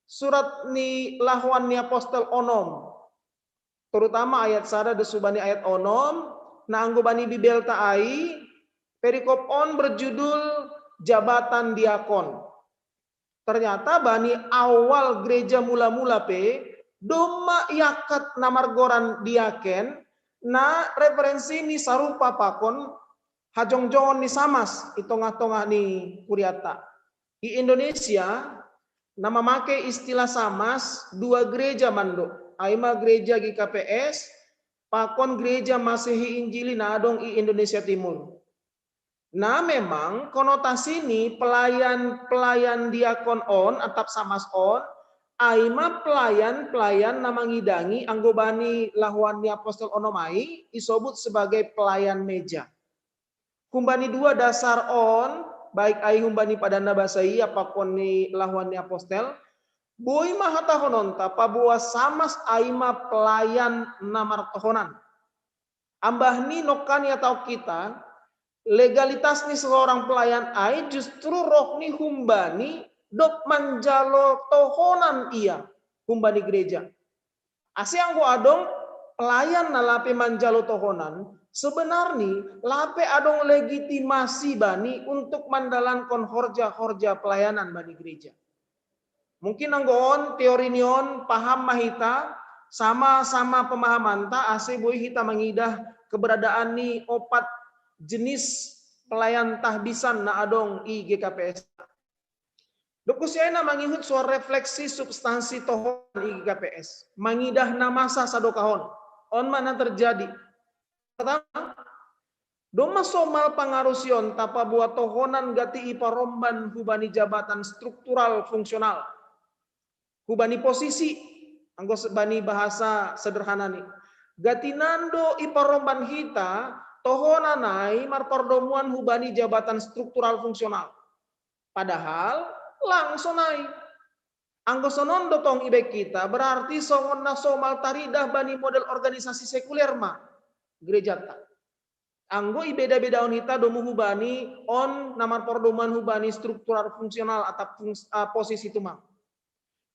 surat ni Lahoan ni Apostel onom. Terutama ayat sada dohot bani ayat onom, na anggo bani Bibelta ai, perikop on berjudul jabatan diakon. Ternyata bani awal gereja mula-mula pe, domma iangkat na margoran diaken, na referensi ni sarupa pakon hajongjongon ni samas i tonga-tonga ni kuriata. I Indonesia, na mamake istilah samas dua gereja mandok, ai ma gereja G K P S pakon gereja Masehi Injili na adong i Indonesia Timur. Na memang konotasi ni pelayan-pelayan diakon on atap samas on, ai ma pelayan-pelayan na mangidangi. Anggo bani Lahoan ni Apostel onom ai isobut sebagai pelayan meja. Humbani dua dasar on, baik ai humbani padan na basa ia pakon ni Lahoan ni Apostel, boi ma hatahononta paboa samas ai ma pelayan na martohonan. Ambah ni nongkan ihatahon hita, legalitas ni seorang pelayan ai justru roh ni humbani dok manjalo tohonan ia humbani gereja. Ase anggo adong pelayan na lape manjalo tohonan, sebenarni lape adong legitimasi bani untuk mandalankon horja-horja pelayanan bani gereja. Mungkin anggo on teori ni on paham ma hita, sama-sama pemahamanta ase boi hita mangidah keberadaan ni opat jenis pelayan tahbisan na adong i G K P S. Dok husi ai na mangihut sual refleksi substansi tohonan i G K P S. Mangidah na masa sadokahon. On ma na terjadi. Pertama, domma somal pangarusion tapaboa tohonan gati iparomban hubani jabatan struktural fungsional. Hubani posisi, anggo bani bahasa sederhana ni. Gati nando iparomban hita, tohonan ai marpardomuan hubani jabatan struktural fungsional. Padahal langsung ai. Anggo sonon do tong ibaen hita, berarti songon na somal taridah bani model organisasi sekuler ma gerejata. Anggo ibeda-bedaon hita domu hubani on na marpardomuan hubani struktural fungsional atap fungs, uh, posisi tumang.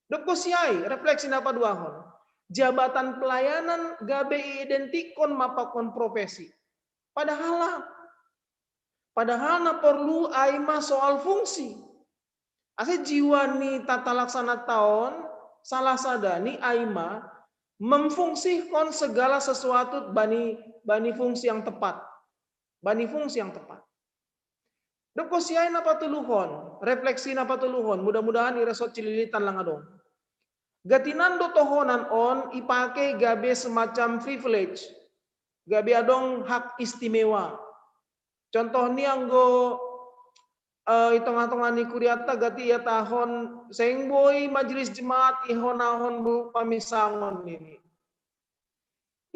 Dok husi ai, refleksi na paduahon. Jabatan pelayanan gabe iidentikkon ma pakon profesi. Padahal, padahal na porlu ai ma soal fungsi. Ase jiwa ni tata laksana taon, salah sada ni ai ma memfungsihkon segala sesuatu bani, bani fungsi yang tepat. Bani fungsi yang tepat. Dok husi ai na patoluhon, refleksi na patoluhon, mudah-mudahan i resort Cililitan lang adong. Gati nando tohonan on ipake gabe semacam privilege, gabe adong hak istimewa. Contoh ni anggo uh, i tongah-tongah ni kuriata gati iatahon seng boi majelis jemaat ihonahon bu pamisangon nini.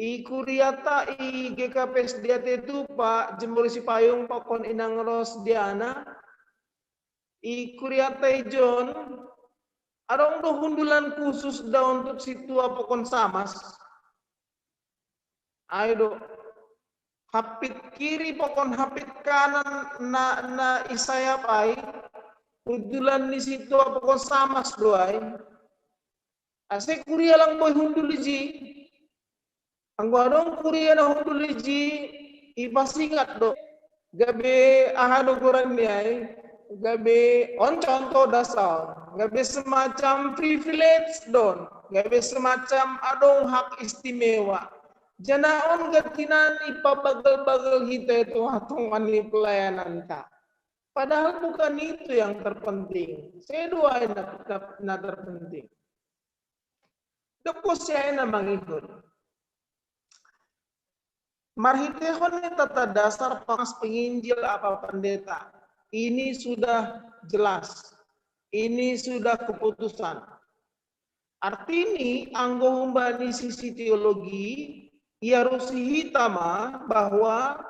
I kuriata i G K P S D A T itu Pak Jemur Sipayung pakon Inang Ros Diana. I kuriata i John, adong do hundulan khusus da untuk situa pakon samas. Ai do, hapit kiri pakon hapit kanan na, na isayap ai, hundulan ni situa pakon samas do ai. Ase kuria lang boi hundul iji. Anggo adong kuria na hundul iji, ipasingat do. Gabe aha do goran ni ai, gabe on contoh dasar, gabe semacam privilege don, gabe semacam adong hak istimewa. Jana on gatinan ipabagel-bagel hita itu hatong ani pelayanan ta. Padahal bukan itu yang terpenting. Saya dua na, na, na terpenting. Dok husi ai na mangihut. Marhitehon ni tata dasar pamas penginjil apa pendeta. Ini sudah jelas. Ini sudah keputusan. Artini anggo humbani sisi teologi, iarusi hita ma bahwa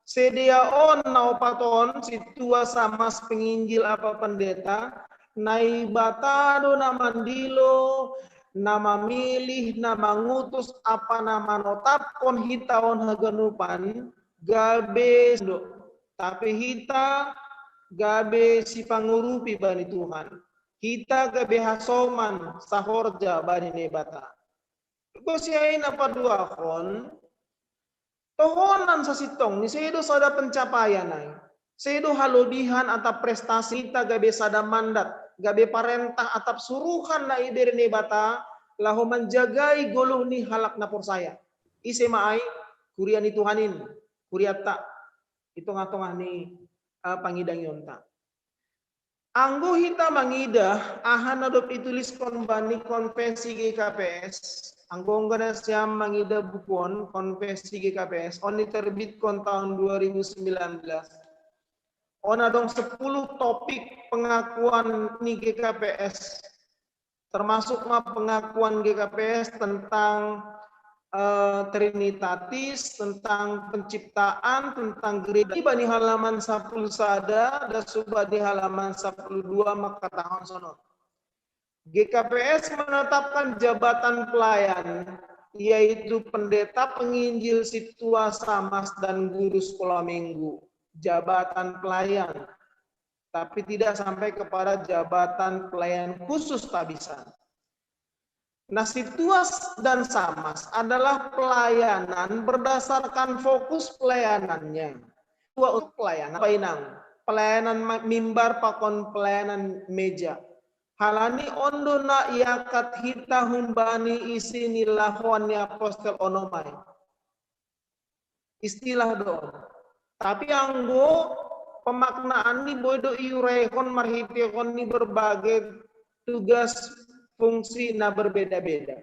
sedia on na opat on situa samas penginjil apa pendeta, Naibata do na mandilo, na mamilih, na mangutus apa na manotapkon hita on haganupan, gabe do. Tapi hita gabe sipangurupi bani Tuhan. Hita gabe hasoman sahorja bani Naibata. Dok husi ai na paduahon, tohonan sasintong ni sedo sada pencapaian ai. Sedo halobihan atap prestasi ta gabe sada mandat, gabe parentah atap suruhan na ibere Naibata laho manjagai goluh ni halak na porsaya. Ise ma ai? Kuria ni Tuhan in, kuriata i tongah-tongah ni uh, pangidangionta. Anggo hita mangidah aha na dob ituliskon bani konfesi G K P S, anggo ongga nasiam mangidah buku on konfesi G K P S, on diterbitkon tahun dua ribu sembilan belas. On adong sepuluh topik pengakuan ni G K P S, termasuk ma pengakuan G K P S tentang uh, Trinitatis, tentang penciptaan, tentang gereja. Iba di halaman sapuluh sada, dan suba di halaman sapuluh dua maka tahun sono. G K P S menetapkan jabatan pelayan, yaitu pendeta penginjil situa samas dan guru sekolah minggu. Jabatan pelayan. tapi tidak sampai kepada jabatan pelayan khusus tak bisa. Nah, Situa dan Samas adalah pelayanan berdasarkan fokus pelayanannya. Situa untuk pelayanan apa inang? Pelayanan mimbar pakon pelayanan meja. Halani ondo na iakat hita humbani isi ni lahoan ni apostel onomai. Istilah do. Tapi anggo pemaknaan ni boi do iurehon marhitehon ni berbagai tugas fungsi na berbeda-beda.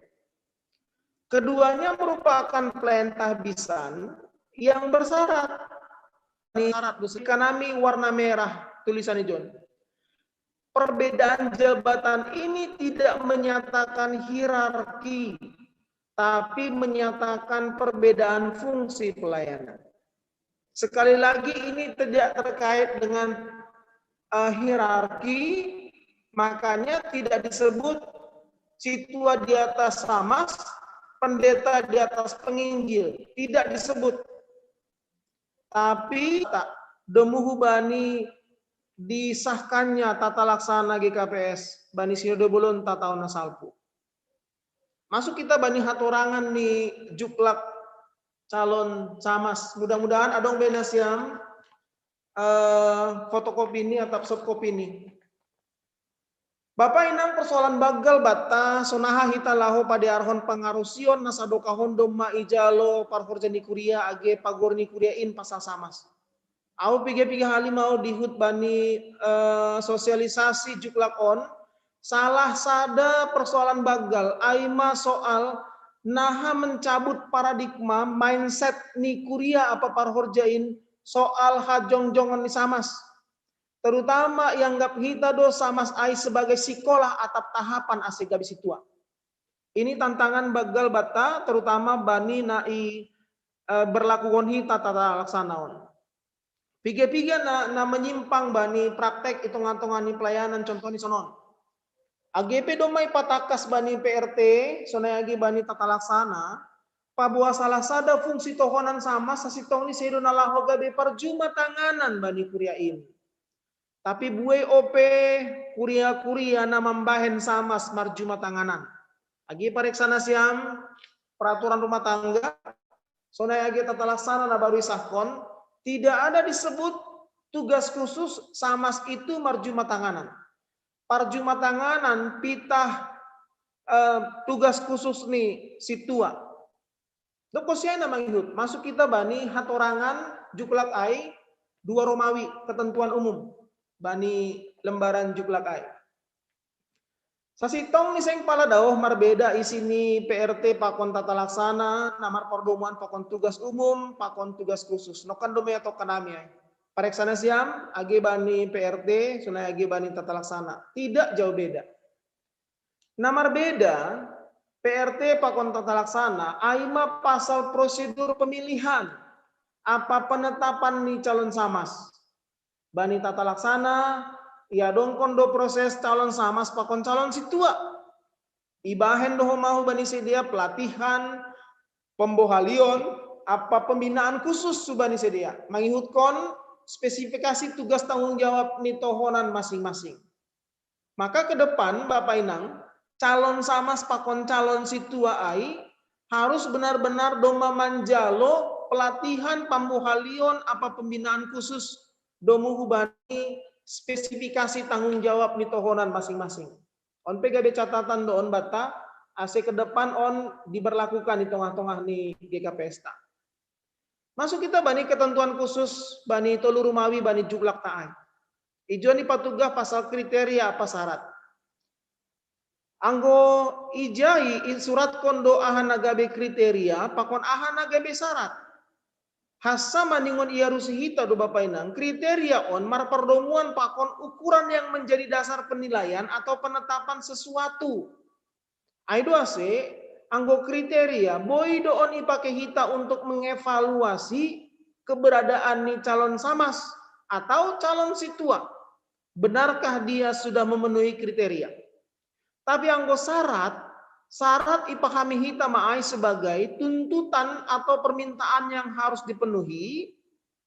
Keduanya merupakan pelayan tahbisan yang bersyarat. Syarat kanami warna merah tulisan John. Perbedaan jabatan ini tidak menyatakan hierarki, tapi menyatakan perbedaan fungsi pelayanan. Sekali lagi, ini tidak terkait dengan uh, hierarki, makanya tidak disebut situa di atas samas, pendeta di atas penginjil, tidak disebut. Tapi tak domuhu bani disahkannya tata laksana G K P S bani Sinode Bolon tataon na salpu. Masuk kita bani hatorangan ni juklak calon samas. Mudah-mudahan adong be nasiam eh, fotokopi ni atau soft copy ni. Bapa inang persoalan bagal bata sonaha hita laho padearhon pangarusion na sadokahon domma ijalo parhorja ni kuria age pagor ni kuria in pasal samas. Au piga-piga hali mau dihut bani eh, sosialisasi juklak on salah sada persoalan bagal aima soal naha mencabut paradigma mindset ni kuria apa parhorjain soal hajongjongan ni samas. Terutama ianggap hita do samas ai sebagai sikolah atap tahapan ase gabe situa. Ini tantangan bagal bata terutama bani na i eh, berlakuhon hita tata laksanaon. Piga-piga na, na menyimpang bani praktek i tongan-tongan ni pelayanan contoh ni sonon. Age pe domai patakas bani P R T, sonai age bani tata laksana, paboa salah sada fungsi tohonan sama sasitong ni sedo na laho gabe parjuma tanganan bani kuria in. Tapi buei ope kuria-kuria na mambahen samas marjuma tanganan. Agi pareksa nasiam peraturan rumah tangga, sonai agi tata laksana na baru isahkon, tidak ada disebut tugas khusus samas itu marjuma tanganan. Parjuma tanganan pitah eh, tugas khusus ni situa. Dokon siai na mangihut, masuk kita bani hatorangan juklak ai dua Romawi, ketentuan umum bani lembaran juklak ai. Sasitong ni seng pala daoh marbeda isi ni P R T pakon tata laksana, na marpardomuan pakon tugas umum, pakon tugas khusus. Nokan do mea tokan ami ai. Pareksa nasiam, age bani P R T, sonai age bani tata laksana. Tidak jauh beda. Na marbeda, P R T pakon tata laksana, aima pasal prosedur pemilihan apa penetapan ni calon samas. Bani tata laksana, iadongkon do proses calon samas pakon calon situa. Ibahen do homahu bani sidea pelatihan, pembohalion, apa pembinaan khusus subani sidea. Mangihutkon spesifikasi tugas tanggung jawab ni tohonan masing-masing. Maka ke depan Bapak Inang, calon samas pakon calon situa ai harus benar-benar domma manjalo pelatihan pambohalion apa pembinaan khusus domu hubani spesifikasi tanggung jawab ni tohonan masing-masing. On pe gabe catatan do on bata ase ke depan on diberlakukan di tengah-tengah ni G K P S ta. Masuk kita bani ketentuan khusus bani tolu Romawi bani juklak ta ai. Ijon ni patugah pasal kriteria apa syarat. Anggo ijai isuratkon do aha na gabe kriteria pakon aha na gabe syarat. Hassa maningon iarusi hita do Bapak Inang kriteria on marpardomuan pakon ukuran yang menjadi dasar penilaian atau penetapan sesuatu. Ai do ase, anggo kriteria boi do on ipake hita untuk mengevaluasi keberadaan ni calon samas atau calon situa. Benarkah dia sudah memenuhi kriteria? Tapi anggo syarat, syarat ipahami hita ma ai sebagai tuntutan atau permintaan yang harus dipenuhi,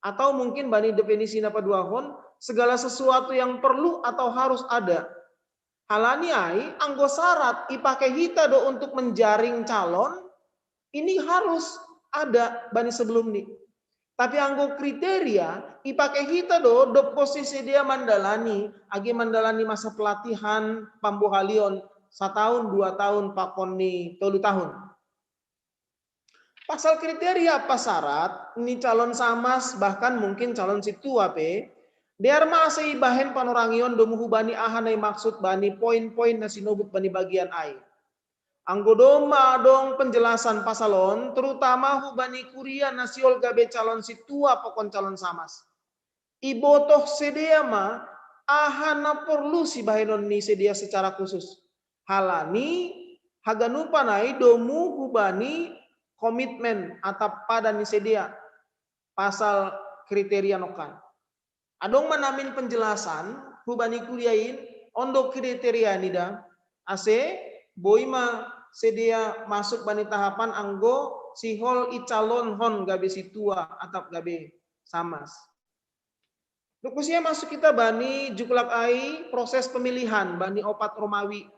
atau mungkin bani definisi na paduahon, segala sesuatu yang perlu atau harus ada. Halani ai, anggo syarat ipake hita do untuk menjaring calon, ini harus ada bani sebelum ni. Tapi anggo kriteria, ipake hita do, dob posisi dia mandalani, agi mandalani masa pelatihan, pambohalion, sataun, dua taun, pakon ni tolu taun. Pasal kriteria apa syarat ni calon samas, bahkan mungkin calon situa pe, dear ma ase ibahen panorangion domu hubani aha na imaksud bani poin-poin na sinobut bani bagian ai. Anggo domma adong penjelasan pasal on, terutama hubani kuria na sihol gabe calon situa pakon calon samas. Ibotoh sidea ma aha na porlu sibahenon ni sidea secara khusus. Halani haganupan ai domu hubani komitmen atap padan ni sidea pasal kriteria nongkan. Adong ma namin penjelasan hubani kuria in, on do kriteria ni da, ase boi ma sidea masuk bani tahapan anggo sihol icalonhon gabe situa atap gabe samas. Dob tusi ai masuk hita bani juklak ai proses pemilihan bani opat Romawi.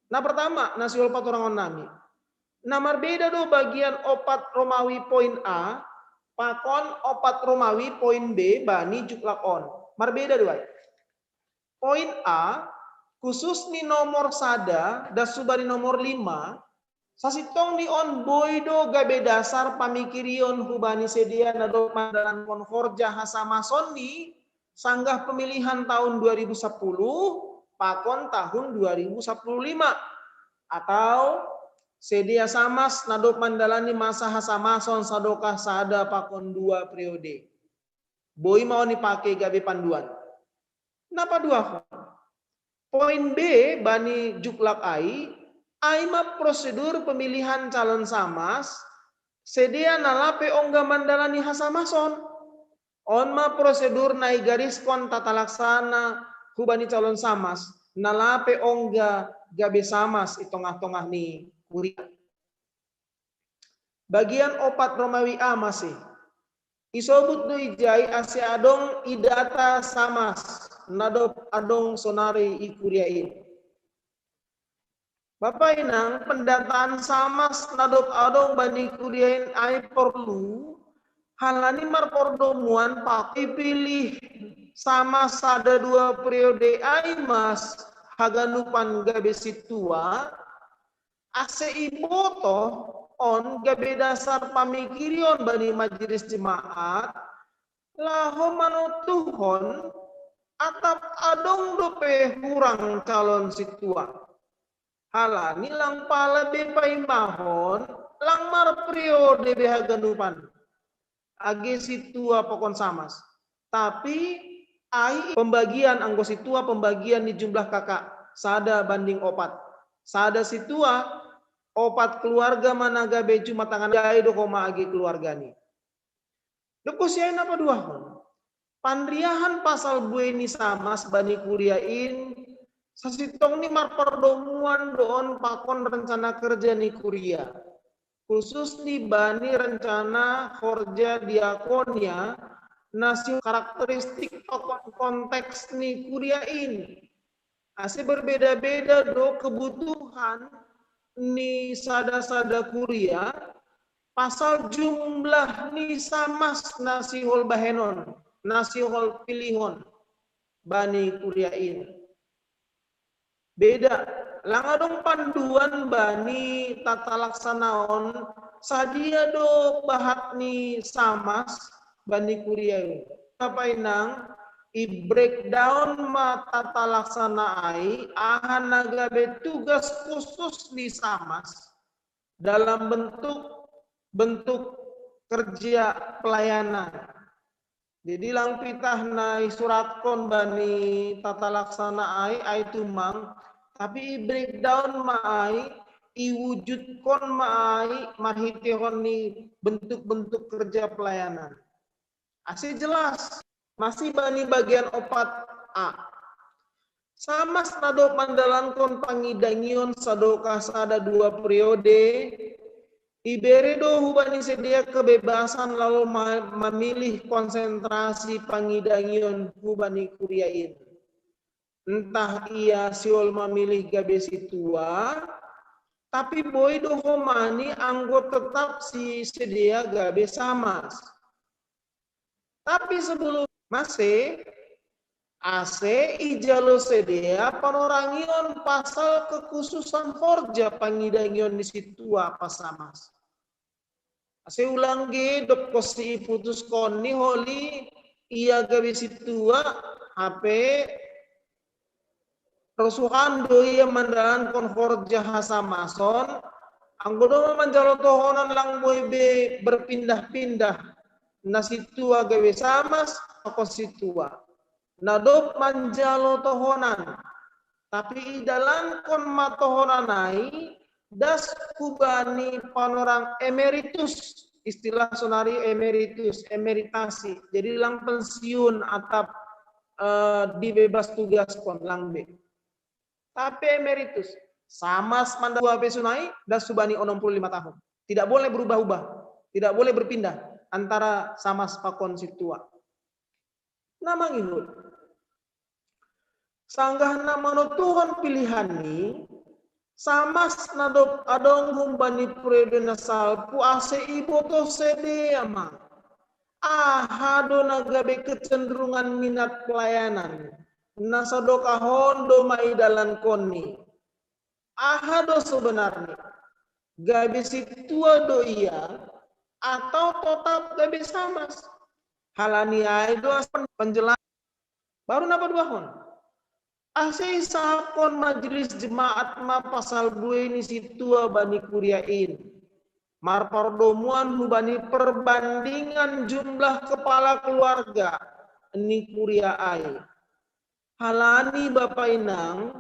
Na pertama, na sihol paturangon nami. Na marbeda do bagian opat Romawi poin A, pakon opat Romawi poin B bani juklak on. Marbeda do ai. Poin A, khusus ni nomor sada, das hubani nomor lima, sasintong ni on boi do gabe dasar pamikirion hubani sidea na dob mandalankon horja hasamason ni sanggah pemilihan tahun dua ribu sepuluh pakon tahun dua ribu sepuluh lima, atau sidea samas na dob mandalani masa hasamason sadokah sada pakon dua periode. Boi ma on ipake gabe panduan. Na paduahon. Poin B bani juklak ai, ai ma prosedur pemilihan calon samas, sidea na lape ongga mandalani hasamason. On ma prosedur na igariskon tata laksana hubani calon samas, na lape ongga gabe samas i tongah-tongah ni kuria. Bagian opat Romawi A masi. Isobut do ijai ase adong idata samas na dob adong sonari i kuria in. Bapa inang, pendataan samas na dob adong bani kuria in ai porlu, halani marpordomuan pakon ipilih samas sada dua periode ai ma haganupan gabe situa, ase ibotoh on gabe dasar pamikirion bani majelis jemaat, laho manontuhon atap adong dope hurang calon situa. Halani lang pala be paimahon, lang marperiode be haganupan age situa pakon samas. Tapi ai pembagian anggo situa, pembagian ni jumlah K K, sada banding opat. Sada situa, opat keluarga ma na gabe jumlah tangan, ijai do homa age keluarga ni. Dob tusi ai na paduahon. Panriahan pasal buei ni samas bani kuria in, sasintong ni marpardomuan do on pakon rencana kerja ni kuria. Khusus ni bani rencana horja diakonia na sihol karakteristik pakon konteks ni kuria in. Ase berbeda-beda do kebutuhan ni sada-sada kuria, pasal jumlah ni samas na sihol bahenon, na sihol pilihon bani kuria in. Beda, lang adong panduan bani tata laksana on, sadia do bahat ni samas bani kuria in. Bapa inang, i-breakdown ma tata laksana ai, aha na gabe tugas khusus ni samas dalam bentuk, bentuk kerja pelayanan. Jadi lang pitah na isuratkon bani tata laksana ai, ai tumang, tapi i-breakdown ma ai, iwujudkon ma ai marhiteihon ni bentuk-bentuk kerja pelayanan. Ase jelas, masi bani bagian opat A. Samas na dob mandalankon pangidangion sadokah sada dua periode, Ibere do hubani sidea kebebasan lalu ma-, mamilih konsentrasi pangidangion hubani kuriain. Entah ia siol mamilih gabe sintua, tapi boi do homani anggo tetap si sidea gabe samas. Tapi sebelum mase, ase ijalo sidea panorangion pasal kekhususan horja pangidangion ni sintua pasamas. Ase ulang ge dokkon si iputuskon ni holi ia gabe sintua, hape rosuhan do ia mandalankon horja hasamason, anggo domma manjalo tohonan lang boi be berpindah-pindah, na sintua gabe samas, pakon sintua. Na dob manjalo tohonan, tapi idalankon ma tohonan ai, das hubani panorang emeritus, istilah sonari emeritus, emeritasi. Jadi lang pensiun atap eh, dibebas tugaskon lang be. Tapi emeritus, samas mandatua pe sonai, das hubani onom puluh lima tahun. Tidak boleh berubah-ubah, tidak boleh berpindah antara samas pakon sintua. Na mangihut. Sanggah na manotuhon pilihan ni, samas na dob adong humbani periode na salpu ase iboto sidea ma. Aha do na gabe kecenderungan minat pelayanan, na sadokah on do ma idalankon ni. Aha do sebenarni? Gabe sintua do ia, atau totap gabe samas? Halani ai do asa penjelas. Baru na paduahon. Ase isahapkon majelis jemaat ma pasal buei ni sintua bani kuria in. Marpardomuan hubani perbandingan jumlah kepala keluarga ni kuria ai. Halani bapa inang,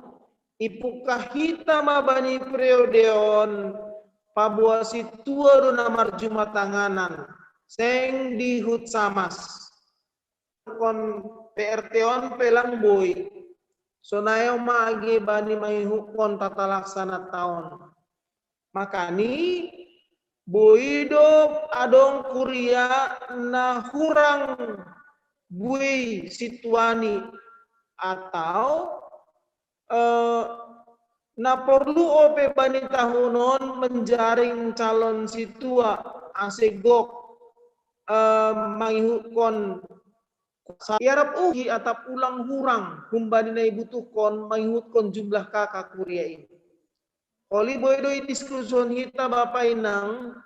ipungkah hita ma bani periode on, paboa sintua do na marjumatanganan, seng dihut samas. Kon P R T on pe lang boi. Sonai ma age bani mangihutkon tata laksana taon. Makani boi do adong kuria na hurang buei sintuani atau eh, na porlu ope bani tahun on menjaring calon sintua ase gok eh, mangihutkon iarap uhi atap ulang hurang humbani na ibutuhkon mangihutkon jumlah kaka kuria i. Oli boi do idiskusion hita bapa inang,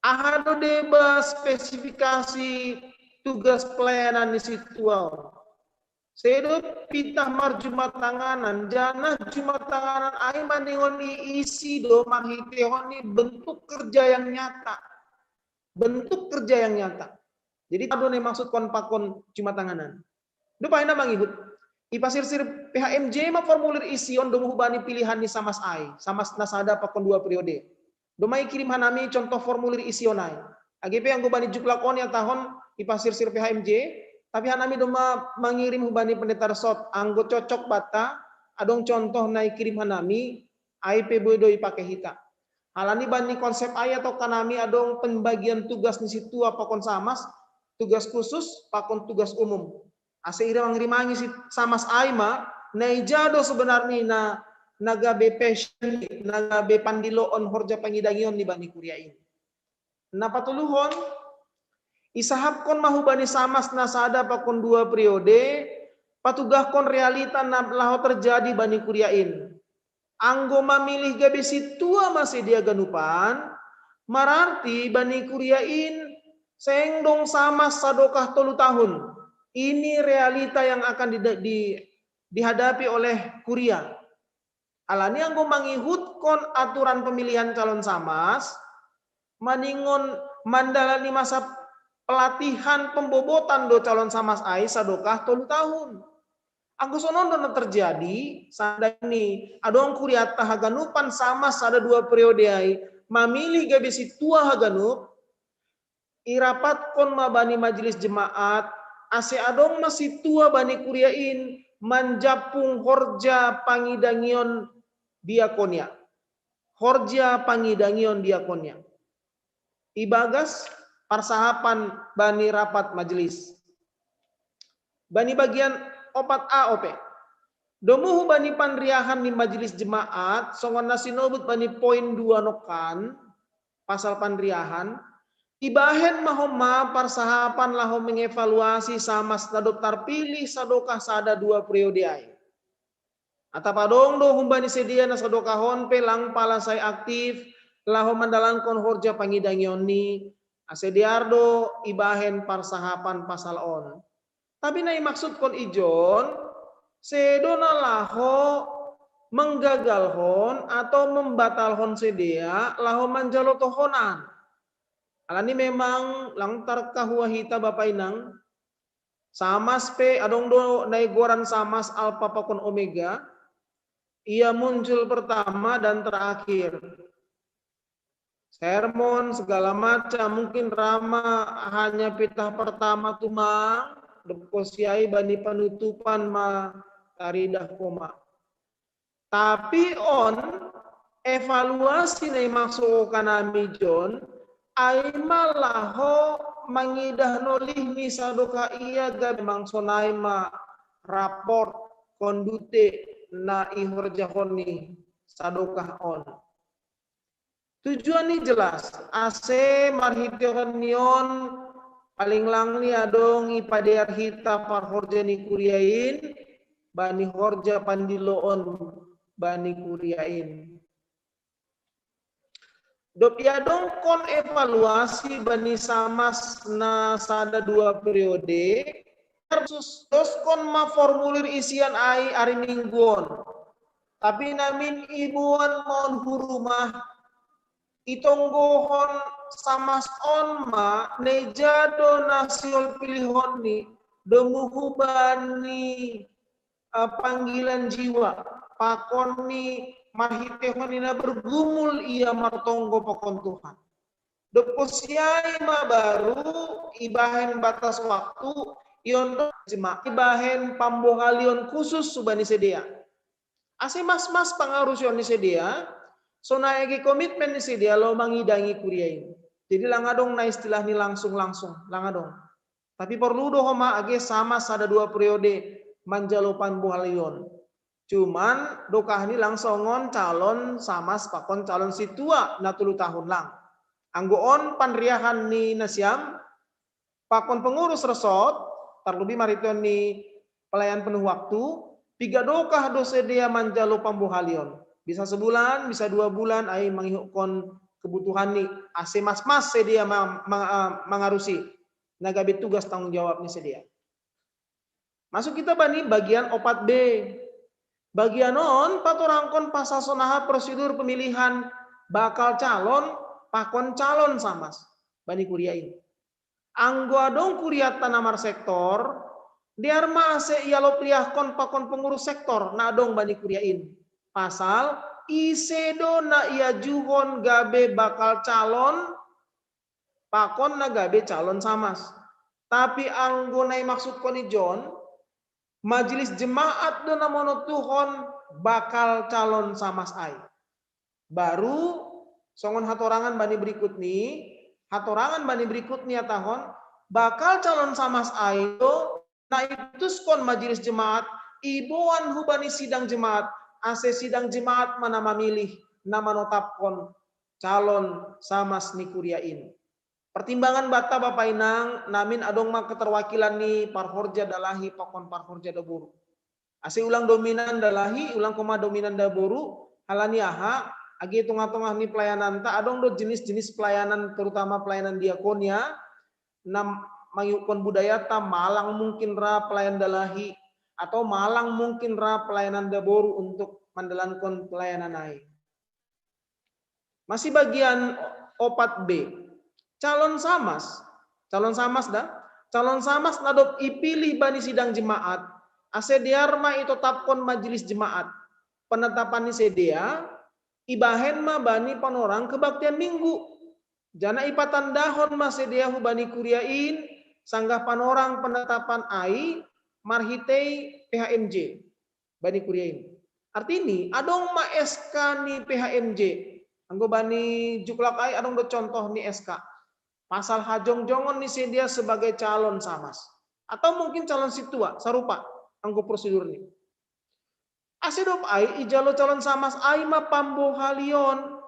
aha do deba spesifikasi tugas pelayanan ni sintua on. Sedo pitah marjumatanganan, janah jumatanganan ai maningon iisi do marhitehon ni bentuk kerja yang nyata. Bentuk kerja yang nyata. Jadi aha do na imaksudkon pakon jumatanganan? Dob ai na mangihut. Ipasirsir P H M J ma formulir isi on domu hubani pilihan ni samas ai, samas na sada pakon dua periode. Domma ikirim hanami contoh formulir isi on ai. Age pe anggo bani juklak on ihatahon ipasirsir P H M J, tapi hanami domma mangirim hubani pendeta resort, anggo cocok banta, adong contoh na ikirim hanami, ai pe boi do ipake hita. Halani bani konsep ai atau hanami adong pembagian tugas ni sintua pakon samas, tugas khusus pakon tugas umum. Ase irimang-rimangi si samas ai ma, na ija do sebenarni na, na gabe passion, na gabe pandiloon horja pangidangion ni bani kuria in. Na patoluhon, isahapkon ma hubani samas na sada pakon dua periode, patugahkon realita na laho terjadi bani kuria in. Anggo mamilih gabe sintua ma sidea ganupan, mararti bani kuria in seng dong samas sadokah tolu tahun. Ini realita yang akan di, di, dihadapi oleh kuria. Alani anggo mangihutkon aturan pemilihan calon samas, maningon mandalani masa pelatihan pembobotan do calon samas ai sadokah tolu tahun. Anggo sonon do na terjadi, seandainya adong kuria ta haganupan samas sada dua periode ai, mamilih gabe sintua haganup, irapatkon ma bani majelis jemaat, ase adong ma sintua bani kuria in manjampung horja pangidangion diakonia. Horja pangidangion diakonia. Ibagas parsahapan bani rapat majelis. Bani bagian opat A ope. Domuhu bani panriahan ni majelis jemaat, songon na sinobut bani poin dua nokan, pasal panriahan, ibahen ma homa parsahapan laho mengevaluasi samas na dob tarpilih sadokah sada dua periode ai. Atap adong do humbani sidea na sadokah on pe lang pala sai aktif laho mandalankon horja pangidangion ni, ase dear do ibahen parsahapan pasal on. Tapi na imaksudkon ijon, sedo na laho menggagalhon atau membatalhon sidea laho manjalo tohonan. Alani memang lang tarkahua hita Bapa Inang, samas pe adong do na igoran samas Alpa pakon Omega, ia muncul pertama dan terakhir. Sermon segala macam, mungkin ra ma hanya pitah pertama tumang, dob siai bani penutupan ma taridah koma. Tapi on evaluasi na imaksud kanami jon, ai ma laho mangidah nolih ni sadokah ia gabe mangsonai ma raport kondute na ihorjahon ni sadokah on. Tujuan ni jelas, ase marhitehon ni on paling lang ni adong ipadear hita parhorja ni kuria in, bani horja pandiloon bani kuria in. Dob iadongkon evaluasi bani samas na sada dua periode, doskon ma formulir isian ai ari Minggu on. Tapi namin iboan ma on hu rumah, itonggohon samas on ma neja do na sihol pilihon ni domuhu bani uh, panggilan jiwa, pakon ni marhitehon ni na bergumul ia martonggo pakon Tuhan. Dob siai ma baru ibahen batas waktu iondok jemaat ibahen pambohalion khusus subani sidea. Ase masmas pangarusion ni sidea, sonai age komitmen ni sidea laho mangidangi kuria in. Jadi lang adong na istilah ni langsung-langsung, lang adong. Tapi porlu do homa age samas sada dua periode manjalo pambohalion. Cuman dokah ni lang songon calon samas pakon calon sintua na tolu tahun lang. Anggo on panriahan ni nasiam pakon pengurus resort, tarlubi marhitehon ni pelayan penuh waktu, piga dokah do sidea manjalo pambohalion. Bisa sebulan, bisa dua bulan, ai mangihuthon kebutuhan ni, ase masmas sidea ma, ma, mangarusi na gabe tugas tanggung jawab ni sidea. Masuk kita bani bagian opat B. Bagian on patorangkon pasal sonaha prosedur pemilihan bakal calon pakon calon samas bani kuria in. Anggo adong kurianta na marsektor, dear ma ase ialop liahkon pakon pengurus sektor na adong bani kuria in. Pasal ise do na iajuhon gabe bakal calon pakon na gabe calon samas. Tapi anggo na imaksudkon ijon, majelis jemaat do na manotuhon bakal calon samas ai. Baru songon hatorangan bani berikut ni, hatorangan bani berikut ni ihatahon, bakal calon samas ai do na iputuskon majelis jemaat, iboan hubani sidang jemaat, ase sidang jemaat ma na mamilih, na manotapkon calon samas ni kuria in. Pertimbangan banta Bapa Inang, namin adong ma keterwakilan ni parhorja dalahi pakon parhorja daboru. Ase ulang dominan dalahi, ulang homa dominan daboru, halani aha, age tongah-tongah ni pelayananta, adong do jenis-jenis pelayanan, terutama pelayanan diakonia, na mangihuthon budayanta, malang mungkin ra pelayan dalahi, atau malang mungkin ra pelayanan daboru untuk mandalankon pelayanan ai. Masih bagian opat B. Calon samas. Calon samas da. Calon samas na dob ipilih bani sidang jemaat, ase dear ma itotapkon majelis jemaat penetapan ni sidea, ibahen ma bani panorang kebaktian Minggu. Janah ipatandahon ma sidea hubani kuria in, sanggah panorang penetapan ai marhitei P H M J bani kuria in. Artini, adong ma S K ni P H M J. Anggo bani juklak ai adong do contoh ni S K. Pasal hajongjongon ni sedia sebagai calon samas. Atau mungkin calon situa, sarupa anggo prosedur ni. Ase dohot ai, ijalo calon samas ai ma pambohalion,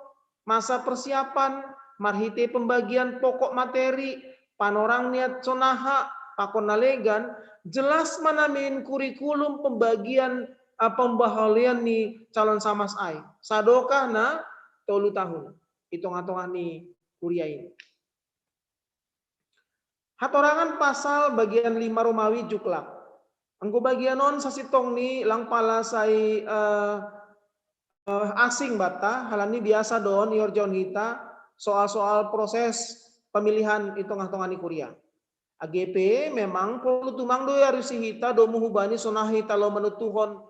masa persiapan, marhite pembagian pokok materi, panorang niat sonaha, pakon na legan, jelas ma namin kurikulum pembagian, eh, pembohalion ni calon samas ai. Sadokah na tolu tahun. I tongah-tongah ni kuria i. Hatorangan pasal bagian lima Romawi juklak. Anggo bagian on sasintongni lang pala sai, eh, eh, asing banta, halani biasa do on ihorjahon hita soal-soal proses pemilihan i tongah-tongah ni kuria. Age pe memang porlu tumang do iarusi hita domu hubani sonaha hita laho manontuhon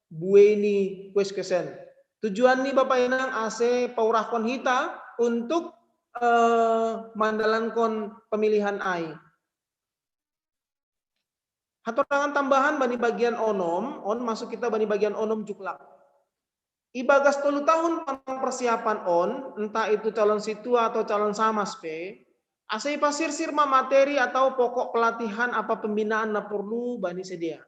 buei ni kueskuesen. Tujuan ni Bapa Inang ase paurahkon hita untuk, eh, mandalankon pemilihan ai. Hatorangan tambahan bani bagian onom, on masuk hita bani bagian onom juklak. Ibagas tolu tahun panorang persiapan on, entah itu calon situa atau calon samas pe, ase ipasirsir ma materi atau pokok pelatihan apa pembinaan na porlu bani sedia.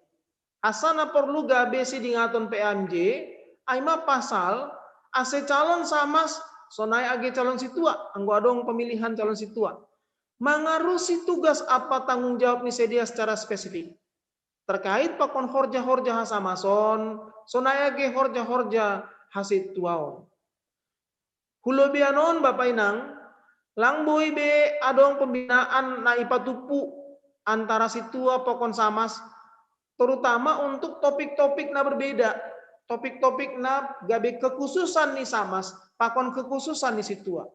Asa na porlu gabe sidingaton P A M J, ai ma pasal, ase calon samas, sonai age calon situa, anggo adong pemilihan calon situa. Mangarusi tugas apa tanggung jawab ni sedia secara spesifik. Terkait pakon horja-horja hasamason, sonai age horja-horja hasituaon. Hulobeian on Bapa Inang, lang boi be adong pembinaan na ipatumpu antara situa pakon samas, terutama untuk topik-topik na berbeda, topik-topik na gabe kekhususan ni samas, pakon kekhususan ni situa.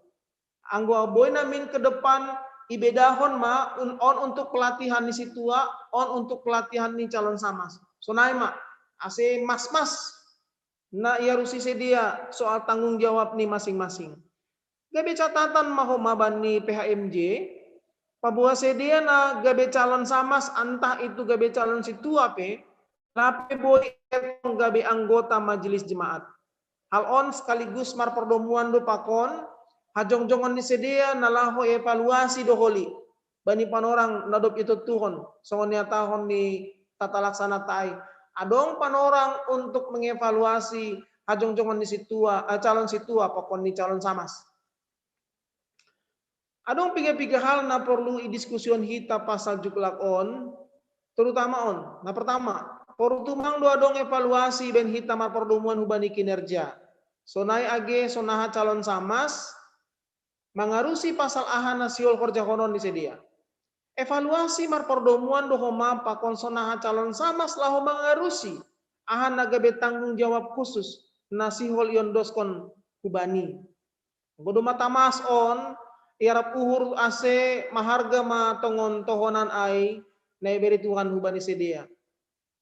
Anggo boi namin ke depan ibedahon ma un-, on untuk pelatihan ni situa, on untuk pelatihan ni calon samas. Sonai ma, ase mas-mas na iarusi sedia soal tanggung jawab ni masing-masing. Gabe catatan ma homa bani P H M J, paboa sedia na gabe calon samas antah itu gabe calon situa pe, lape boi gabe anggota majelis jemaat. Hal on sekaligus marpardomuan do pakon hajongjongon ni sedia na laho evaluasi do holi bani panorang na dob ituntuhon, songon niatahon ni tata laksananta ai. Adong panorang untuk mengevaluasi hajongjongon ni situa, eh, calon situa pakon ni calon samas. Adong piga-piga hal na porlu idiskusion hita pasal juklak on, terutama on. Na pertama, porlu tumang do adong evaluasi baen hita marpardomuan hubani kinerja. Sonai age sonaha calon samas, mangarusi pasal aha na sihol horjahonon ni sedia. Evaluasi marpardomuan do homa pakon sonaha calon samas laho mangarusi aha na gabe tanggung jawab khusus na sihol iondoskon hubani. Anggo domma tamas on, iarap uhur ase maharga ma tongon tohonan ai na ibere Tuhan hubani sedia.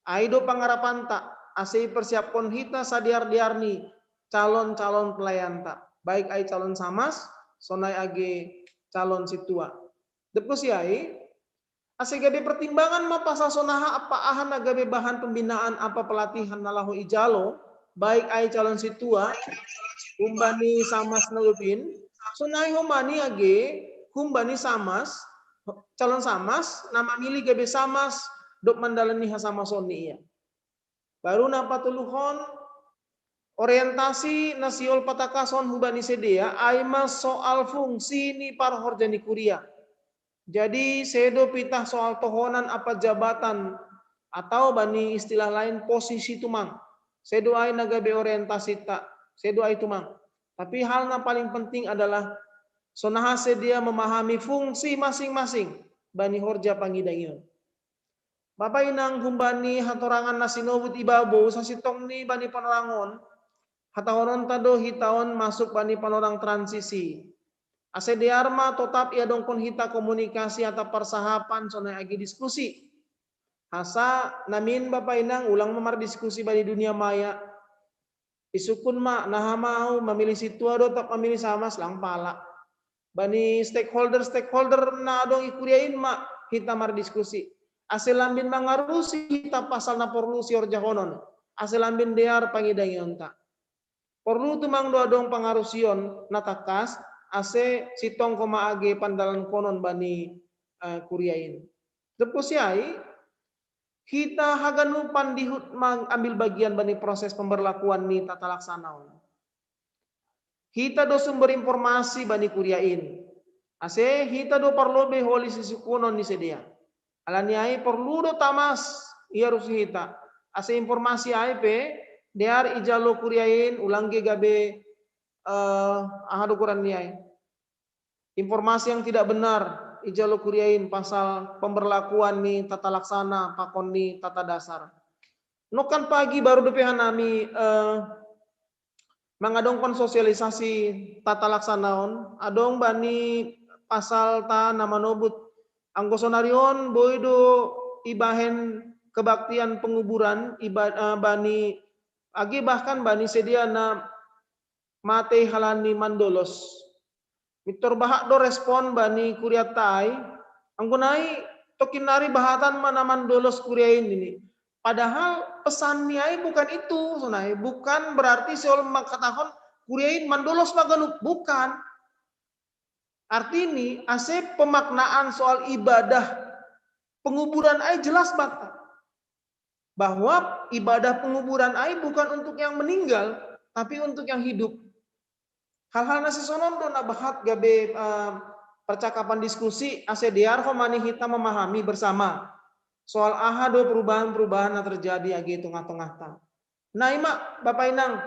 Ai do pangarapanta, ase ipersiapkon hita sadear-dearni calon-calon pelayanta, baik ai calon samas, sonai age calon situa. Dob tusi ai, ase gabe pertimbangan ma pasal sonaha apa aha na gabe bahan pembinaan apa pelatihan na laho ijalo, baik ai calon situa, humbani samas na dob in, sonai homa ni age, humbani samas, calon samas, na mamili gabe samas, dob mandalani hasamason ni ia. Baru na patoluhon, orientasi na sihol patangkashon hubani sedia, ai ma soal fungsi ni parhorja ni kuria. Jadi, sedo pitah soal tohonan apa jabatan, atau bani istilah lain posisi tumang. Sedo ai na gabe orientasinta, sedo ai tumang. Tapi hal na paling penting adalah sonaha sedia memahami fungsi masing-masing bani horja pangidangion. Bapa inang humbani hatorangan na sinobut i babou sasintongni bani panorang on, hatahononta do hita on masuk bani panorang transisi. Ase dear ma totap iadongkon hita komunikasi atap parsahapan sonai age diskusi. Asa namin bapa inang ulang ma mardiskusi bani dunia maya. Isungkun ma, naha ma ahu mamili sintua do tap mamili samas, lang pala. Bani stakeholder-stakeholder na adong i kuria in ma hita mardiskusi. Ase lambin mangarusi hita pasal na porlu sihorjahonon. Ase lambin dear pangidangionta. Porlu tumang do adong pangarusion na tangkas, ase sitong koma age pandalan konon bani uh, kuriain. Tepusiai, hita haganupan dihut ambil bagian bani proses pemberlakuan ni tata laksanaon. Hita do sumber informasi bani kuriain. Ase hita do parlobe holi sisukunon ni sedia. Alani ai perlu do tamas ia rusu hita. Ase informasi ai pe dear ijalo kuriain ulang ge gabe uh, aha do kuran ni ai. Informasi yang tidak benar ijalo kuriain pasal pemberlakuan ni tata laksana pakon ni tata dasar. Nokan pagi baru dope hanami uh, mangadongkon sosialisasi tata laksanaon adong bani pasal ta na manobut anggo sonarion boi do ibahen kebaktian penguburan iba, uh, bani agi bahkan bani sedia na mate halani mandolos. Mitor bahak do respon bani kuriatta ai, anggo nai tokin nari bahatan mana mandolos kuriain ini. Padahal pesan ni ai bukan itu, sonai bukan berarti soal mengatakan kuriain mandolos maganup, bukan. Artini ase pemaknaan soal ibadah penguburan ai jelas bata bahwa ibadah penguburan ai bukan untuk yang meninggal, tapi untuk yang hidup. Hal-hal na sesonon do na bahat gabe uh, percakapan diskusi ase dear ho mani hita memahami bersama soal aha do perubahan-perubahan yang terjadi agi tengah-tengah ta. Nah ima Bapak Inang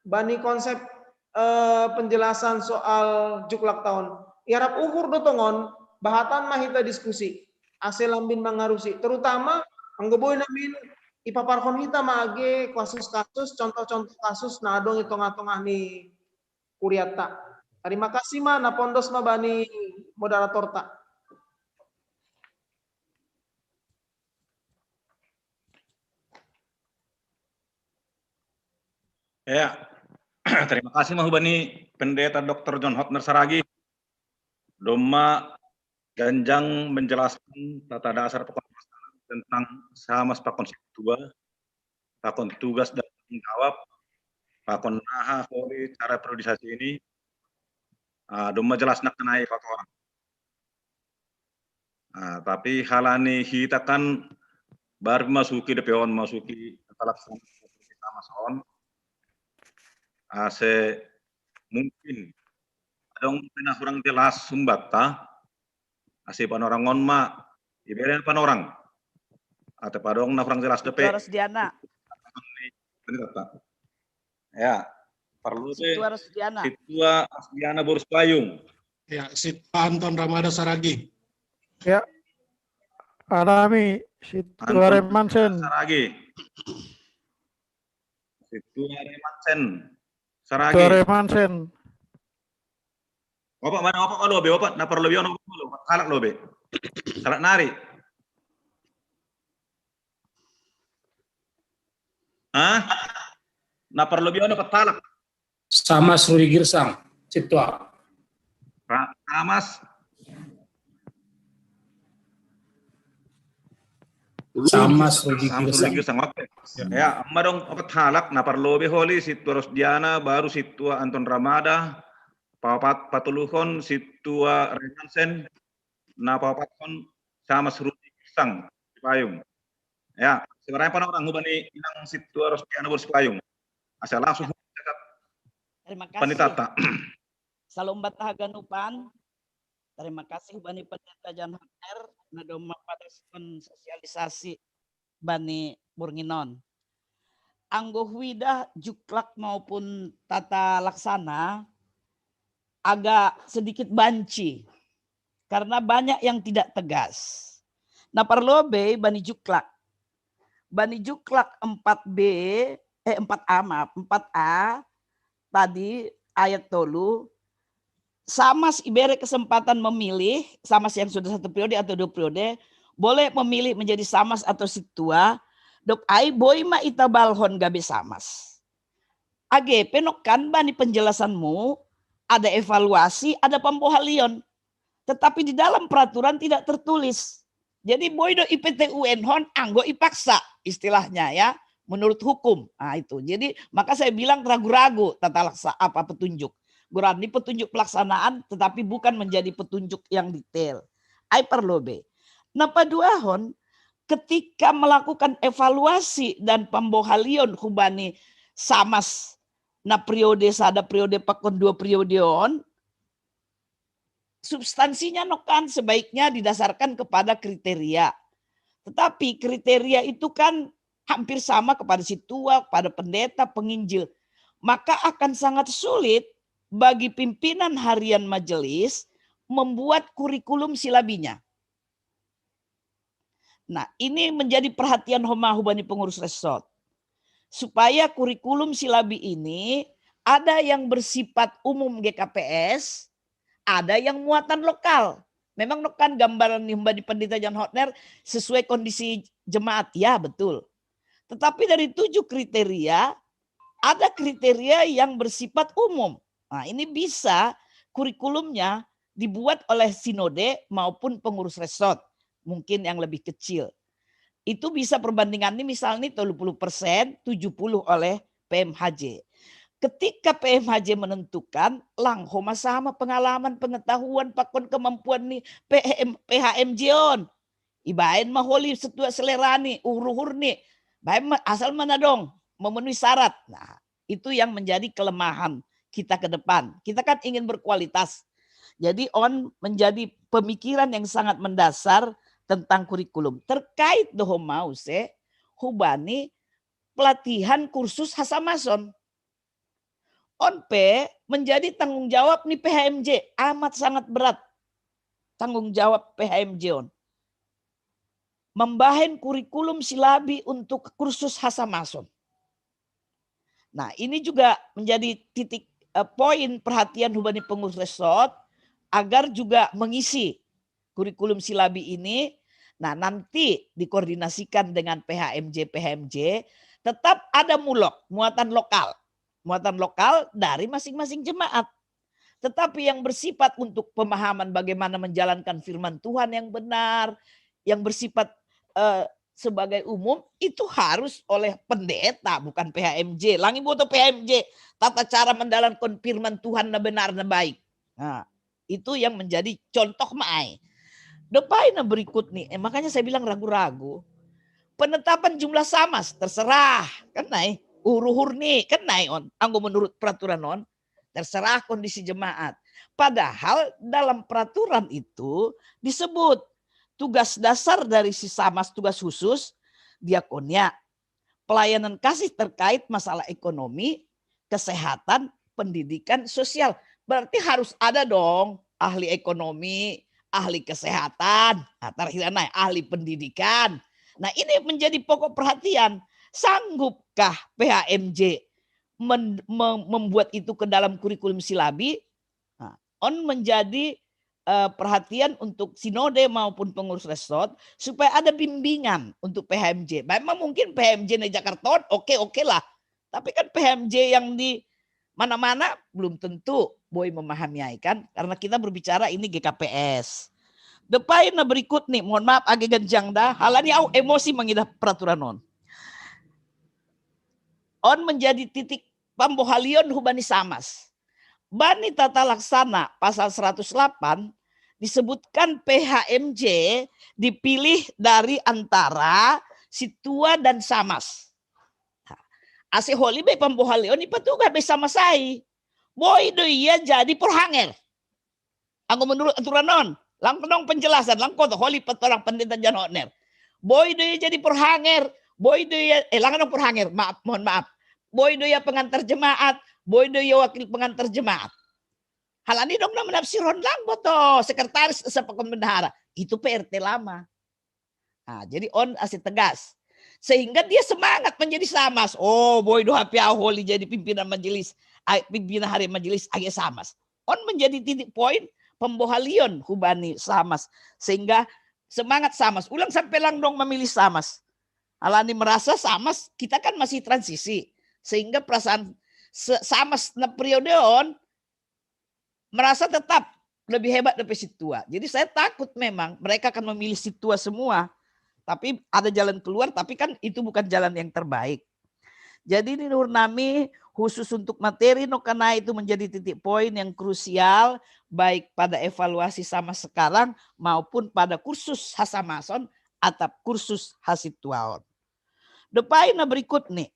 bani konsep uh, penjelasan soal juklak taon. Iarap uhur do tongon bahatan ma hita diskusi. Ase lambin mangarusi terutama anggo boi namin ipaparhon hita ma age kasus-kasus contoh-contoh kasus na adong i tengah-tengah ni kuriatta. Terima kasih ma na pondos ma bani moderator ta. Ya, terima kasih ma hubani pendeta doktor John Hotner Saragi. Domma ganjang menjelaskan tata dasar tentang samas pakon situa, pakon tugas dan tanggung jawab, pakon naha holi cara periodisasi ini, uh, domma jelas nak kenai pakoran. Uh, tapi halani hita kan baru masuki depeon masuki talak sama son. Uh, se mungkin adong pina kurang jelas sumbatta. Ase panorangon ma ibere panorang. Atau padong na kurang jelas depe. Rosdiana. Ya, perlu deh. Situa Rosdiana. Situa Rosdiana Borus Payung. Ya, Situa Anton Ramada Saragi. Ya. Adami Situa Remansen. Saragi. Situa Remansen. Saragi. Situa Remansen. Opa mana opa kalau be opa na perlu be ono opa kalak lo be. Kalak nari. Hah? Na perlu be ono petalak. Samas Rudi Girsang, Situa. Samas. Samas Rudi Girsang. Oke. Ya, amma dong opat halak na parlobe holi Situa Rosdiana baru Situa Anton Ramada, papat patuluhon Situa Remansen, na papathon Samas Rudi Girsang Sipayung. Ya, sebenarnya panorangan hubani inang Situa Rosdiana Borus Payung. Asa langsung Terima kasih. Panitata. Salombat haganupan. Terima kasih bani pendeta John Hotner na domma padaskon sosialisasi bani borngin on. Anggo huida juklak maupun tata laksana agak sedikit banci karena banyak yang tidak tegas. Na parlobe bani juklak. Bani juklak empat B, eh empat A maaf, empat A tadi ayat tolu Samas ibere kesempatan memilih, Samas yang sudah satu periode atau dua periode, boleh memilih menjadi Samas atau Situa, dok ai boi ma ita balhon gabe Samas. Age pe nokkan bani penjelasanmu, ada evaluasi, ada pembohalion. Tetapi di dalam peraturan tidak tertulis. Jadi boi do I P T U N hon anggo ipaksa istilahnya ya, menurut hukum. Nah, itu. Jadi maka saya bilang ragu-ragu tata laksa apa petunjuk. Guran ni petunjuk pelaksanaan, tetapi bukan menjadi petunjuk yang detail. Ai perlu be. Napa duahon, ketika melakukan evaluasi dan pembohalion hubani samas na periode sada periode pakon dua periode on, substansinya nokan sebaiknya didasarkan kepada kriteria. Tetapi kriteria itu kan hampir sama kepada situa, kepada pendeta, penginjil. Maka akan sangat sulit bagi pimpinan harian majelis membuat kurikulum silabinya. Nah, ini menjadi perhatian homa hubani pengurus resort. Supaya kurikulum silabi ini ada yang bersifat umum G K P S, ada yang muatan lokal. Memang nokan gambaran ni hubani pendeta John Hotner sesuai kondisi jemaat. Ya, betul. Tetapi dari tujuh kriteria, ada kriteria yang bersifat umum. Nah, ini bisa kurikulumnya dibuat oleh sinode maupun pengurus resort, mungkin yang lebih kecil. Itu bisa perbandingan ini misalnya tujuh puluh persen, tujuh puluh oleh P M H J. Ketika P M H J menentukan, lang homa sama pengalaman, pengetahuan, pakon kemampuan ni P M, P H M J on. Ibaen maholi setua selera ni, uruhur ni. Baen asal mana dong memenuhi syarat. Nah, itu yang menjadi kelemahan kita ke depan. Kita kan ingin berkualitas. Jadi on menjadi pemikiran yang sangat mendasar tentang kurikulum. Terkait doho mau se hubani pelatihan kursus hasamason. On pe menjadi tanggung jawab ni P H M J, amat sangat berat tanggung jawab P H M J on. Membahen kurikulum silabi untuk kursus hasamason. Nah, ini juga menjadi titik eh, poin perhatian hubani pengurus resort agar juga mengisi kurikulum silabi ini. Nah, nanti dikoordinasikan dengan P H M J, P H M J, tetap ada mulok, muatan lokal. Muatan lokal dari masing-masing jemaat. Tetapi yang bersifat untuk pemahaman bagaimana menjalankan firman Tuhan yang benar, yang bersifat eh, sebagai umum itu harus oleh pendeta, bukan P H M J. Langi butuh P H M J, tata cara menjalankan firman Tuhan na benar na baik. Nah, itu yang menjadi contoh maai. Depai na berikut nih, eh, makanya saya bilang ragu-ragu. Penetapan jumlah samas terserah, kan nai uruhur nih, kan nai on, anggo menurut peraturan on, terserah kondisi jemaat. Padahal dalam peraturan itu disebut tugas dasar dari si samas, tugas khusus diakonia, pelayanan kasih terkait masalah ekonomi, kesehatan, pendidikan, sosial. Berarti harus ada dong ahli ekonomi, ahli kesehatan, nah, terakhir nah, ahli pendidikan. Nah, ini menjadi pokok perhatian. Sanggupkah P H M J men, me, membuat itu ke dalam kurikulum silabi? Nah, on menjadi uh, perhatian untuk sinode maupun pengurus resort supaya ada bimbingan untuk P H M J. Memang mungkin P H M J di Jakarta oke oke lah. Tapi kan P H M J yang di mana-mana belum tentu boy memahami ai kan, karena kita berbicara ini G K P S. Depai na berikut nih, mohon maaf age ganjang dah, halani au emosi mengidah peraturan on. On menjadi titik pambohalion hubani samas. Bani tata laksana pasal seratus delapan disebutkan P H M J dipilih dari antara situa dan samas. Ase holi be pambohalion ipatuga be samas ai. Boi do ia jadi porhanger. Anggo menurut aturan on, lang dong penjelasan, lang koto holi petorang pendeta John Hotner. Boi do ia jadi porhanger, boi do ia, eh lang dong porhanger, maaf, mohon maaf. Boi do ia pengantar jemaat, boi do ia wakil pengantar jemaat. Halani dong na menafsirhon lang boto sekretaris sapa bendahara. Itu P R T lama. Nah, jadi on ase tegas. Sehingga dia semangat menjadi samas. Oh, boi do hape au holi jadi pimpinan majelis, pimpinan hari majelis age samas. On menjadi titik poin pembohalion hubani samas. Sehingga semangat samas. Ulang sampai lang dong memilih samas. Alani merasa samas, kita kan masih transisi. Sehingga perasaan samas na periode on merasa tetap lebih hebat dari situa. Jadi saya takut memang mereka akan memilih situa semua. Tapi ada jalan keluar, tapi kan itu bukan jalan yang terbaik. Jadi ini nur nami khusus untuk materi no kanai itu menjadi titik poin yang krusial, baik pada evaluasi sama sekarang maupun pada kursus Hasamason atau kursus Hasituaon. Depai na berikut nih.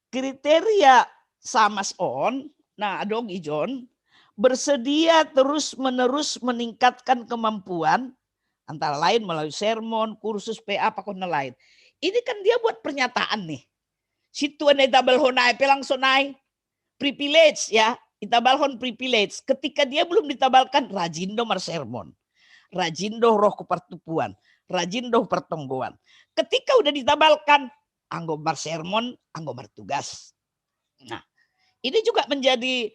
Kriteria Samas on, nah, adong ijon, bersedia terus-menerus meningkatkan kemampuan, antara lain melalui sermon, kursus, P A, apa kon lain. Ini kan dia buat pernyataan nih. Situ ada tabal honai, pelang sonai. Privilege ya, itabalhon privilege. Ketika dia belum ditabalkan, rajin do marsermon. Rajin do roh ke pertupuan. Rajin do pertonggoan. Ketika udah ditabalkan, anggo marsermon, anggo martugas. Nah, ini juga menjadi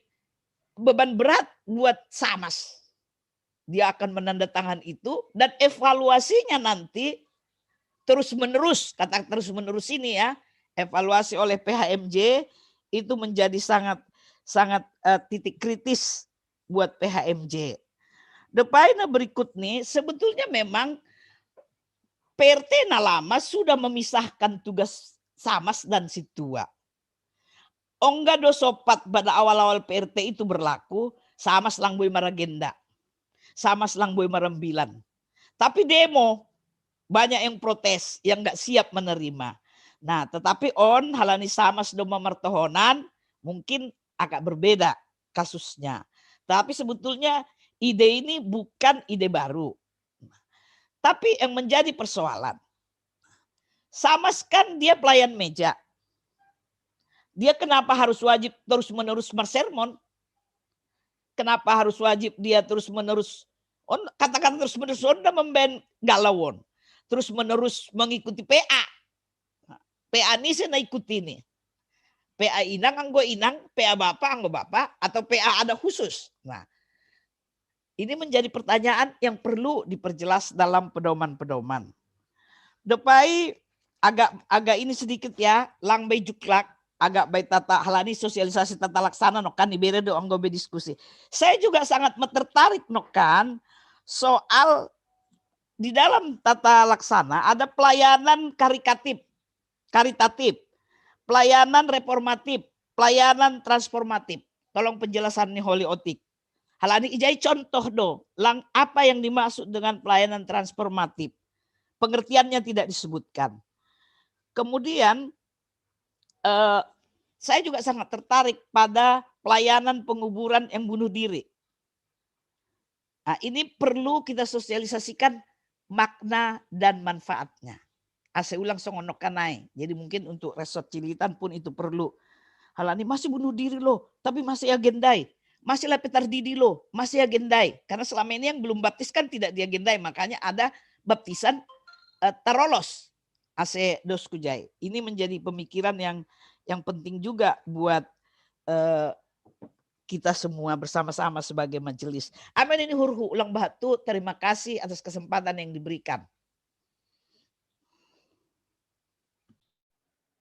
beban berat buat Samas. Dia akan menandatangan itu dan evaluasinya nanti terus menerus, kata terus menerus ini ya, evaluasi oleh P H M J itu menjadi sangat sangat uh, titik kritis buat P H M J. Depai na berikut nih, sebetulnya memang P R T na lama sudah memisahkan tugas Samas dan Situa. Ongga do sopat pada awal-awal P R T itu berlaku, Samas lang boi maragenda. Samas lang boi marembilan. Tapi demo, banyak yang protes, yang nggak siap menerima. Nah, tetapi on halani Samas do mamartohonan, mungkin agak berbeda kasusnya. Tapi sebetulnya ide ini bukan ide baru. Tapi yang menjadi persoalan, Samas kan dia pelayan meja. Dia kenapa harus wajib terus-menerus marsermon? Kenapa harus wajib dia terus-menerus? On, katakan terus-menerus, on dah memben galauon. Terus-menerus mengikuti P A. P A ni saya ikuti nih. P A inang anggo inang, P A bapak anggo bapak, atau P A ada khusus. Nah, ini menjadi pertanyaan yang perlu diperjelas dalam pedoman-pedoman. Depai agak agak ini sedikit ya, lang bai juklak, agak bai tata halani sosialisasi tata laksana no kan ibere do anggo bai diskusi. Saya juga sangat tertarik no kan soal di dalam tata laksana ada pelayanan karitatif, karitatif, pelayanan reformatif, pelayanan transformatif. Tolong penjelasan nih Holy Otik. Halani ijai contoh do, lang apa yang dimaksud dengan pelayanan transformatif? Pengertiannya tidak disebutkan. Kemudian eh, saya juga sangat tertarik pada pelayanan penguburan yang bunuh diri. Nah, ini perlu kita sosialisasikan makna dan manfaatnya. Ase ulang songonok kanai. Jadi mungkin untuk resort Cililitan pun itu perlu. Halani masih bunuh diri loh, tapi masih agendai. Masih lape tardidi loh, masih agendai. Karena selama ini yang belum baptis kan tidak diagendai, makanya ada baptisan eh, tarolos. Ase dos kujai. Ini menjadi pemikiran yang yang penting juga buat eh, kita semua bersama-sama sebagai majelis. Amin ini hurhu ulang bahatu. Terima kasih atas kesempatan yang diberikan.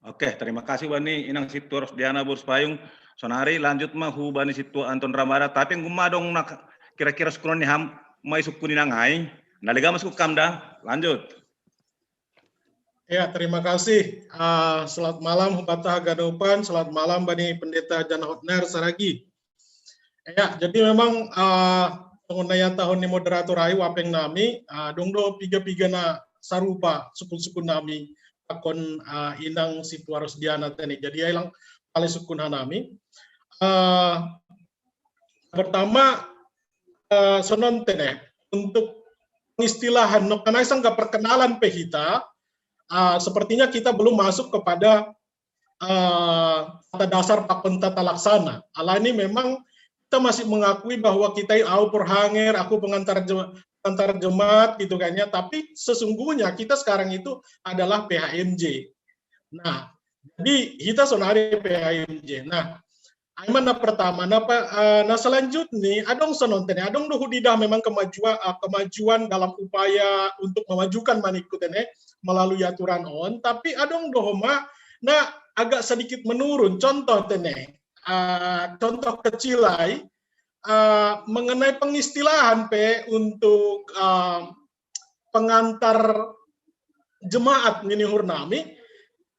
Oke, terima kasih Bani Inang Situ Rosdiana Burus Payung. Sonari lanjut ma hu Bani Situ Anton Ramada, tapi guma dong nak kira-kira sukun ni ham mai sukun inang ai. Naliga masuk kamda, lanjut. Ya, terima kasih. Uh, selamat malam Hupata Hagadopan, selamat malam Bani Pendeta Jan Hotner Saragi. Ya, jadi memang uh, pengunaya tahun ini moderator ai wapeng nami, uh, dong do piga-piga na sarupa sukun-sukun nami akon uh, inang situaros diana tene. Jadi ya ilang paling sukun hanami. Uh, pertama uh, sonon tene untuk pengistilahan no kanai sangka perkenalan pehita uh, sepertinya kita belum masuk kepada uh, kata dasar pakon tata laksana. Ala ini memang kita masih mengakui bahwa kita au perhanger, aku pengantar pengantar jemaat gitu kan ya. Tapi sesungguhnya kita sekarang itu adalah P H M J. Nah, jadi kita sonari P H M J. Nah, ai ma na pertama, na, uh, na selanjutnya adong sononte ne, adong do hudidah memang kemajuan uh, kemajuan dalam upaya untuk memajukan manikut ne melalui aturan on, tapi adong do homa na agak sedikit menurun. Contoh tene, uh, contoh kecil ai uh, mengenai pengistilahan pe untuk uh, pengantar jemaat nini hurnami,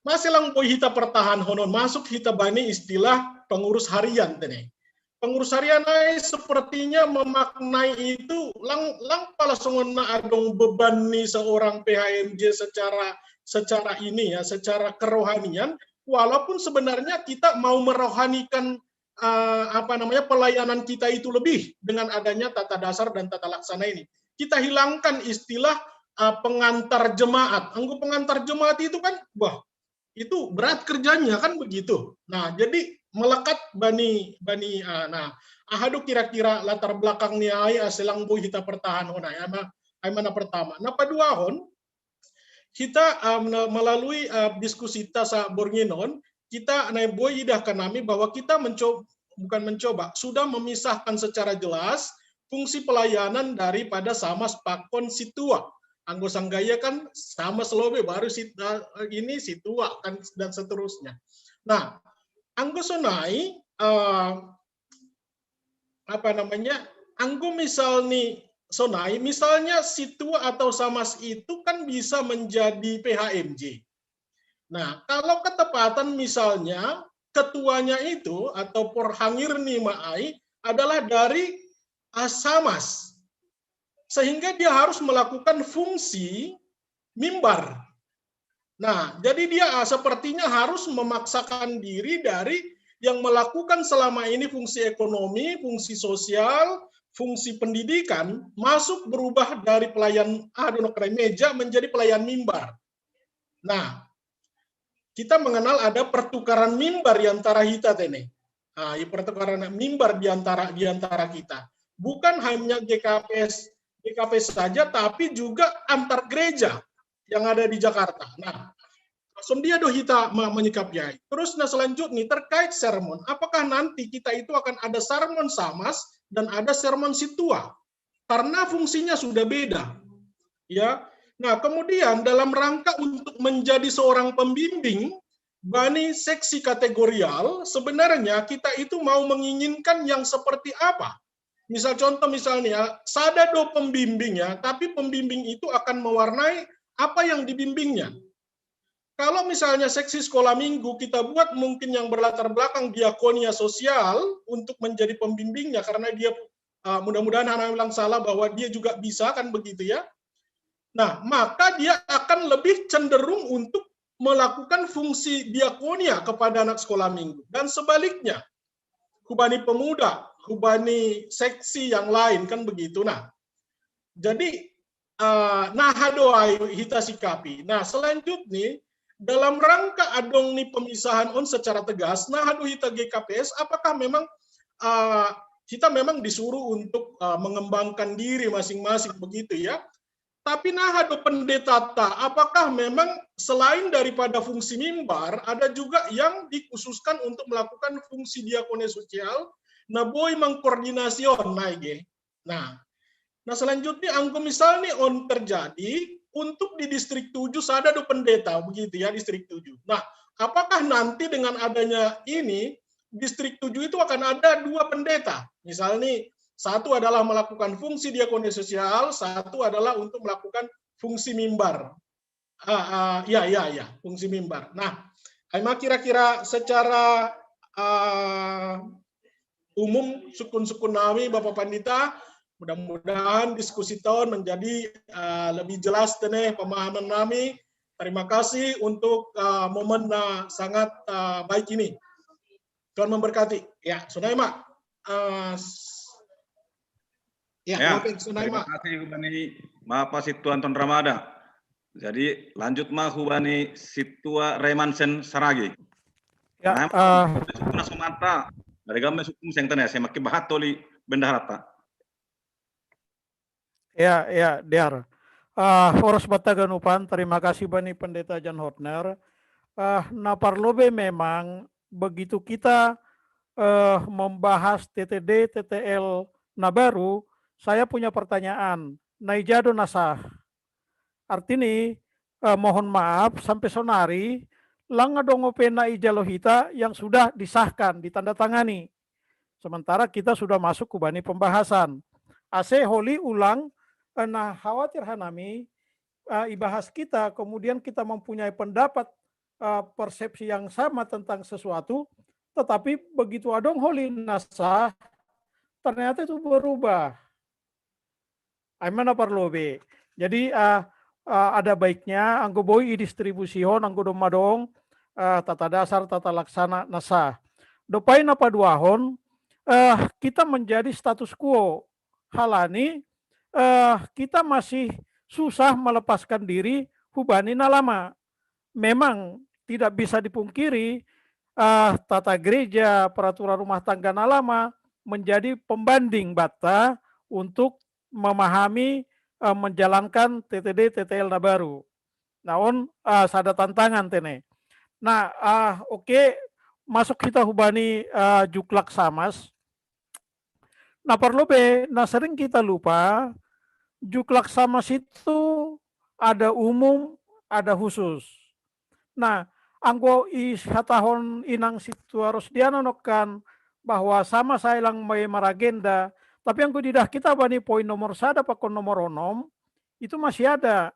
Masih lang boi hita pertahanhonon, masuk hita bani istilah pengurus harian tene. Pengurus harian ai sepertinya memaknai itu lang lang pala songon na adong beban ni seorang P H M J secara secara ini ya, secara kerohanian, walaupun sebenarnya kita mau merohanikan uh, apa namanya pelayanan kita itu lebih dengan adanya tata dasar dan tata laksana ini. Kita hilangkan istilah uh, pengantar jemaat. Anggo pengantar jemaat itu kan, wah, itu berat kerjanya kan begitu. Nah, jadi melekat bani bani uh, nah, aha do kira-kira latar belakang ni ai ase lang boi hita pertahan ona ya ma ai mana pertama. Nah, paduahon kita uh, melalui uh, diskusi ta sa borngin on, kita na boi idahkan nami bahwa kita mencoba, bukan mencoba, sudah memisahkan secara jelas fungsi pelayanan daripada samas pakon situa. Anggo sanggaya kan samas lobe baru sit, uh, ini situa kan dan seterusnya. Nah, anggo sonai uh, apa namanya, anggo misal ni sonai, misalnya situa atau samas itu kan bisa menjadi P H M J. Nah, kalau ketepatan misalnya ketuanya itu atau porhangir ni ma ai adalah dari uh, samas, sehingga dia harus melakukan fungsi mimbar. Nah, jadi dia uh, sepertinya harus memaksakan diri dari yang melakukan selama ini fungsi ekonomi, fungsi sosial, fungsi pendidikan, masuk berubah dari pelayan ah, meja menjadi pelayan mimbar. Nah, kita mengenal ada pertukaran mimbar di antara hita tene. Nah, pertukaran mimbar di antara di antara kita. Bukan hanya G K P S G K P S saja, tapi juga antar gereja yang ada di Jakarta. Nah, langsung dia do hita menyikapi ai. Terus nah selanjutnya terkait sermon, apakah nanti kita itu akan ada sermon samas dan ada sermon situa? Karena fungsinya sudah beda. Ya. Nah, kemudian dalam rangka untuk menjadi seorang pembimbing bani seksi kategorial, sebenarnya kita itu mau menginginkan yang seperti apa? Misal contoh misalnya, sada do pembimbingnya, tapi pembimbing itu akan mewarnai apa yang dibimbingnya. Kalau misalnya seksi sekolah minggu kita buat mungkin yang berlatar belakang diakonia sosial untuk menjadi pembimbingnya karena dia uh, mudah-mudahan Hana bilang salah bahwa dia juga bisa kan begitu ya. Nah, maka dia akan lebih cenderung untuk melakukan fungsi diakonia kepada anak sekolah minggu dan sebaliknya hubani pemuda, hubani seksi yang lain kan begitu. Nah, jadi uh, nah hadoai hita sikapi. Nah, selanjutnya dalam rangka adong ni pemisahan on secara tegas, nah hadoai hita G K P S, apakah memang uh, kita memang disuruh untuk uh, mengembangkan diri masing-masing begitu ya. Tapi nah hadoai pendeta ta, apakah memang selain daripada fungsi mimbar, ada juga yang dikhususkan untuk melakukan fungsi diakonia sosial, nah boi mengkoordinasi on naige. Nah, nah selanjutnya anggo misalnya on terjadi untuk di distrik tujuh sada do pendeta begitu ya distrik tujuh. Nah, apakah nanti dengan adanya ini distrik tujuh itu akan ada dua pendeta? Misalnya satu adalah melakukan fungsi diakonia sosial, satu adalah untuk melakukan fungsi mimbar. Ah, ah, ya, ya, ya, fungsi mimbar. Nah, ai ma kira-kira secara uh, umum sukun-sukun nami Bapak Pandita, mudah-mudahan diskusi ta on menjadi uh, lebih jelas tene pemahaman nami. Terima kasih untuk uh, momen uh, sangat uh, baik ini. Tuhan memberkati. Ya, sonai ma. Uh, ya, ya, terima kasih hubani Bapak Situa Anton Ramada. Jadi lanjut ma hubani Situa Remansen Saragi. Ya, nah, uh, sukun Somata. Dari kami sukun seng tanya, saya makin bahat toli bendaharata. Ya, ya, Diar. Uh, Horos Batagan Upan, terima kasih bani Pendeta Jan Hotner. Uh, nah, parlobe memang begitu kita uh, membahas T T D, T T L na baru, saya punya pertanyaan. Na ija do na sah? Artini, uh, mohon maaf, sampai sonari lang adong ope na ijalo hita yang sudah disahkan, ditandatangani. Sementara kita sudah masuk ke bani pembahasan. Ase holi ulang, uh, na khawatir hanami, uh, ibahas kita, kemudian kita mempunyai pendapat uh, persepsi yang sama tentang sesuatu, tetapi begitu adong holi na sah, ternyata itu berubah. Ai ma na parlu be. Jadi uh, uh, ada baiknya anggo boi i distribusihon anggo domma adong uh, tata dasar tata laksana na sah. Dopai na paduahon, uh, kita menjadi status quo. Halani uh, kita masih susah melepaskan diri hubani na lama. Memang tidak bisa dipungkiri uh, tata gereja, peraturan rumah tangga na lama menjadi pembanding banta untuk memahami uh, menjalankan T T D T T L na baru. Nah, on uh, sada tantangan tene. Nah, uh, oke, masuk kita hubani uh, juklak samas. Nah, parlu be, nah sering kita lupa, juklak samas itu ada umum, ada khusus. Nah, anggo i hatahon inang situa Rosdiana nokkan bahwa samas ai lang mai maragenda, tapi anggo didah kita bani poin nomor sada pakon nomor onom, itu masih ada.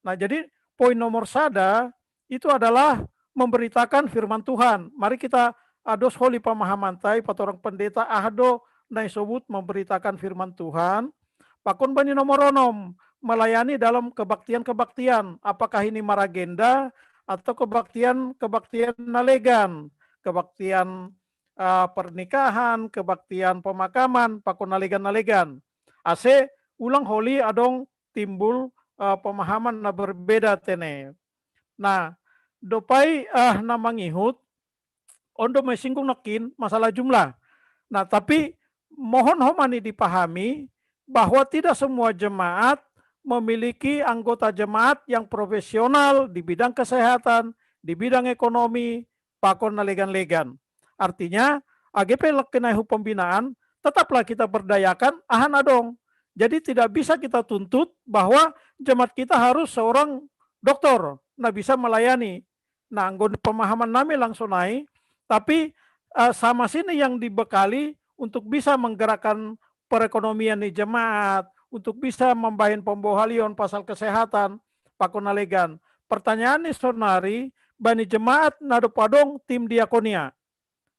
Nah, jadi poin nomor sada itu adalah memberitakan firman Tuhan. Mari kita ados holi pamahamanta i patorang pendeta aha do na isobut memberitakan firman Tuhan. Pakon bani nomor onom, melayani dalam kebaktian-kebaktian. Apakah ini maragenda atau kebaktian-kebaktian na legan, kebaktian uh, pernikahan, kebaktian pemakaman, pakon na legan-na legan. Ase ulang holi adong timbul uh, pemahaman na berbeda tene. Nah, dopai uh, na mangihut, on do mesinggung nokkin masalah jumlah. Nah, tapi mohon homani dipahami bahwa tidak semua jemaat memiliki anggota jemaat yang profesional di bidang kesehatan, di bidang ekonomi, pakon na legan-legan. Artinya, age pe lak kenai hu pembinaan, tetaplah kita berdayakan aha na adong. Jadi tidak bisa kita tuntut bahwa jemaat kita harus seorang doktor na bisa melayani. Nah, anggo pemahaman nami langsung naik, tapi uh, sama sini yang dibekali untuk bisa menggerakkan perekonomian di jemaat, untuk bisa membahin pembohalion pasal kesehatan, pakon na legan. Pertanyaan ni sonari, bani jemaat na dob adong tim diakonia,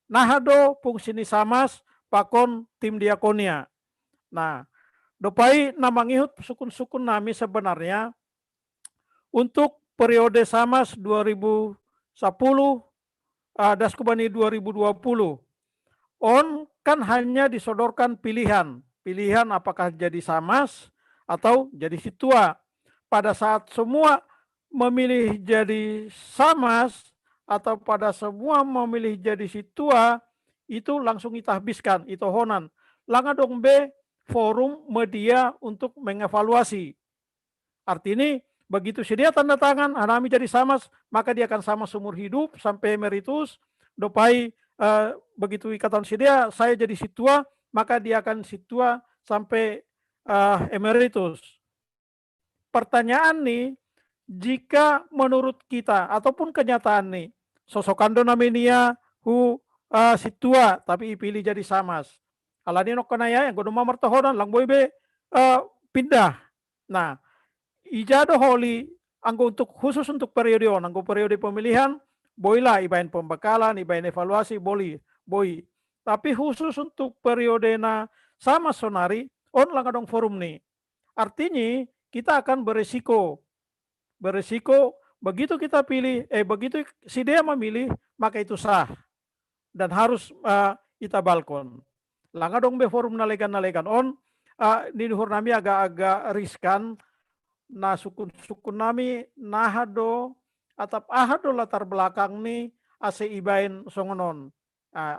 naha do fungsi ni samas pakon tim diakonia? Nah, dopai na mangihut sukun-sukun nami sebenarnya untuk periode samas dua ribu sepuluh uh, das kubani dua ribu dua puluh. On kan hanya disodorkan pilihan, pilihan apakah jadi samas atau jadi situa. Pada saat semua memilih jadi samas atau pada semua memilih jadi situa, itu langsung itahbiskan, itohonan. Lang adong be forum media untuk mengevaluasi. Artinya, begitu sedia tanda tangan, hanami jadi samas, maka dia akan samas seumur hidup sampai emeritus. Dopai uh, begitu ikatan sedia, saya jadi situa, maka dia akan situa sampai uh, emeritus. Pertanyaan nih, jika menurut kita ataupun kenyataan nih, sosokan do nami nia hu uh, situa, tapi ipilih jadi samas. Alani nokkanaya yang godoma martohonan lang boi be uh, pindah. Nah, ija do holi anggo untuk khusus untuk periode on, anggo periode pemilihan, boilah ibaen pembekalan, ibaen evaluasi, boli, boi. Tapi khusus untuk periode na sama sonari, on lang adong forum ni. Artinya kita akan beresiko. Beresiko begitu kita pilih, eh begitu si dia memilih, maka itu sah dan harus uh, itabalkon. Lang adong be forum na legan na legan on, uh, ninuhur nami agak-agak riskan, na sukun-sukun nami naha do atap aha do latar belakang ni ase ibaen songon on. Uh,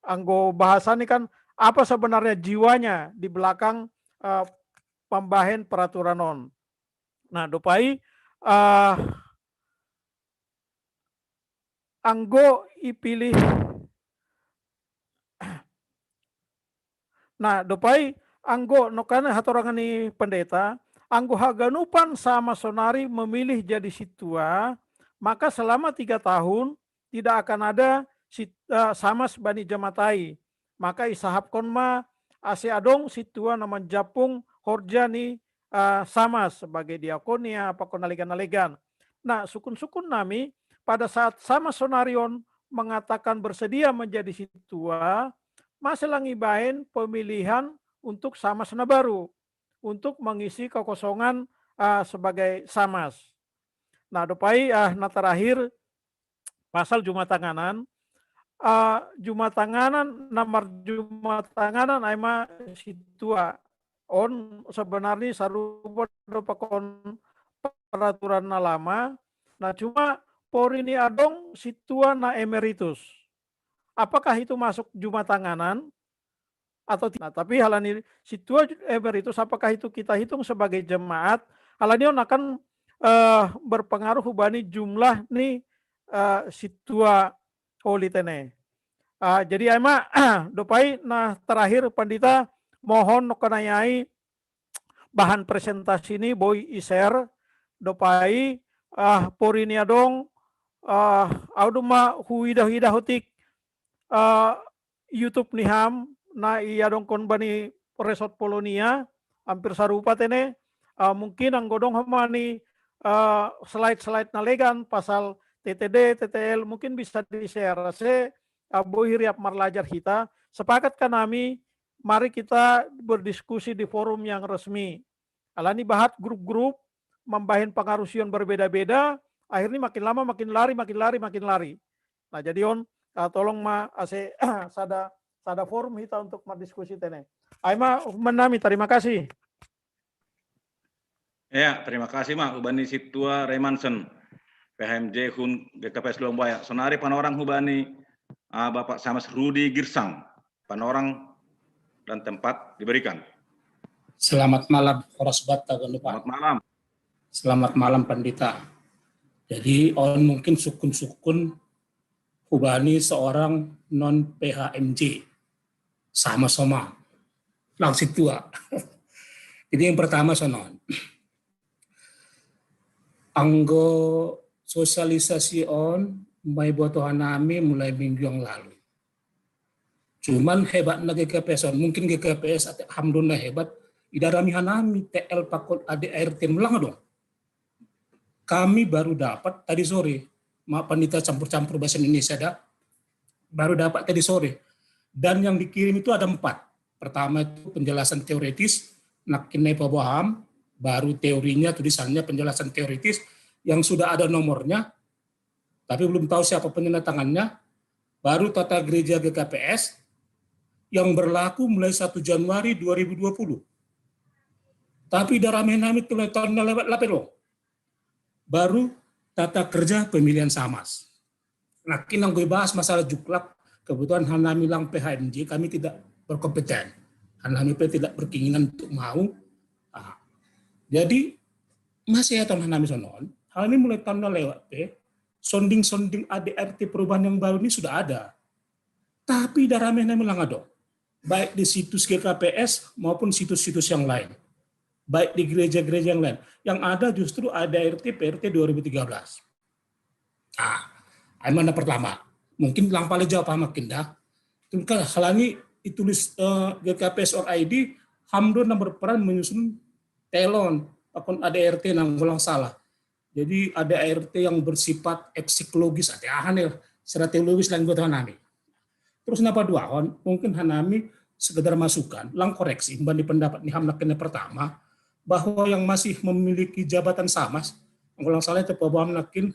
anggo bahasa ni kan apa sebenarnya jiwanya di belakang uh, pembahen peraturan on. Nah, dopai uh, anggo ipilih. Nah, dopai anggo nokana hatorangan ni pendeta, anggo haganupan sama sonari memilih jadi situa, maka selama tiga tahun tidak akan ada si, uh, samas bani jamatai. Maka isahapkon ma ase adong situa na manjapung horja ni uh, samas sebagai diakonia pakon na legan na legan. Nah, sukun-sukun nami pada saat Samas Sonarion mengatakan bersedia menjadi situa, masih langibain pemilihan untuk Samas na baru untuk mengisi kekosongan uh, sebagai Samas. Nah, dopai uh, na terakhir pasal Jumatanganan, uh, Jumatanganan, namar Jumatanganan aima situa on sebenarnya sarupa do pakon peraturan na lama. Nah, cuma pori ni adong situa na emeritus. Apakah itu masuk Jumatanganan atau tidak? Nah, tapi halani situa emeritus, apakah itu kita hitung sebagai jemaat? Halani on akan uh, berpengaruh hubani jumlah ni uh, situa holi tene. Uh, jadi aima dopai na terakhir pandita, mohon no kanayai bahan presentasi ni boi i-share dopai uh, pori ni adong uh, au duma huidah-idah otik uh, YouTube ni ham na i adong kon bani resort Polonia, hampir sarupa tene. Uh, mungkin anggo dong homa ni uh, slide-slide na legan pasal T T D, T T L, mungkin bisa di-share se uh, boi riap marlajar hita. Sepakat kan nami, mari kita berdiskusi di forum yang resmi. Alani bahat grup-grup, mambahen pangarusion berbeda-beda, akhirnya makin lama makin lari, makin lari, makin lari. Nah, jadi on uh, tolong ma ase sada sada forum hita untuk mardiskusi tene. Aima hukuman nami, terima kasih. Ya, terima kasih ma hubani situa Remanson, P H M J hun G K P S Luang Buaya. Sonari panorang hubani uh, Bapak Samas Rudi Girsang. Panorang dan tempat diberikan. Selamat malam, horas bata. Selamat malam. Selamat malam, Pandita. Jadi on mungkin sukun-sukun hubani seorang non P H M J. Sama-sama. Langsung tua. Jadi yang pertama sonon. Anggo sosialisasi on mai botohan nami mulai minggu yang lalu. Cuman hebat na G K P S on, mungkin G K P S hamdona hebat, idarami hanami T L pakon A D A R T melang dong. Kami baru dapat tadi sore, maaf Pandita campur-campur bahasa Indonesia dah, baru dapat tadi sore. Dan yang dikirim itu ada empat. Pertama itu penjelasan teoritis, nakin nai pabaham, baru teorinya, tulisannya, penjelasan teoritis yang sudah ada nomornya, tapi belum tahu siapa penanda tangannya, baru tata gereja G K P S yang berlaku mulai satu Januari dua ribu dua puluh. Tapi darame nami tulai tahun lewat lapelo. Baru tata kerja pemilihan samas. Nah, kinang gue bahas masalah juklak, kebetulan hanami lang P H M J, kami tidak berkompeten. Hanami P tidak berkeinginan untuk mau. Nah, jadi masih ya tahun hanami sonon, hanami mulai tahun lewat P, sounding-sounding A D R T perubahan yang baru ini sudah ada. Tapi darame nami lang ado. Baik di situs G K P S maupun situs-situs yang lain. Baik di gereja-gereja yang lain. Yang ada justru A D R T P R T dua ribu tiga belas. Ah, mana pertama. Mungkin lang pale jawab makin dah. Tungkal halani ditulis uh, G K P S or I D, hamdona berperan menyusun telon, pakon A D R T nang ulang salah. Jadi A D A R T yang bersifat psikologis, ada ahan ya, secara teologis lang gue nami. Terus napa dua, mungkin hanami sekedar masukan, lang koreksi, bandi pendapat ni hamnakin pertama, bahwa yang masih memiliki jabatan samas, ulang salah itu pabaham nakin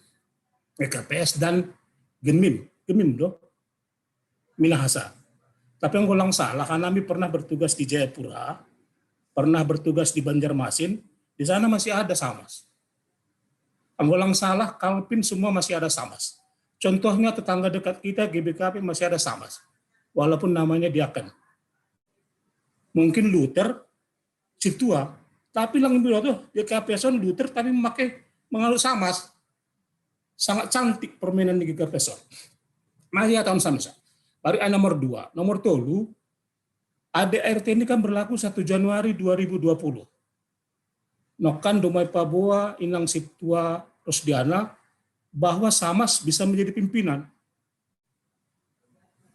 G K P S dan Gemim, Gemim do, Minahasa. Tapi yang ulang salah, hanami pernah bertugas di Jayapura, pernah bertugas di Banjarmasin, di sana masih ada samas. Anggo lang salah, Kalvin semua masih ada samas. Contohnya tetangga dekat kita, G B K P masih ada samas. Walaupun namanya diaken. Mungkin Luther, situa. Tapi lang dua tuh, G K P S on Luther, tapi memakai mengalu samas. Sangat cantik permainan di G K P S on. Masih ya tahun samas. Baru nomor dua. Nomor tolu, A D A R T ini kan berlaku satu Januari dua ribu dua puluh. Nokan dumai paboa inang situa Rosdiana bahwa samas bisa menjadi pimpinan.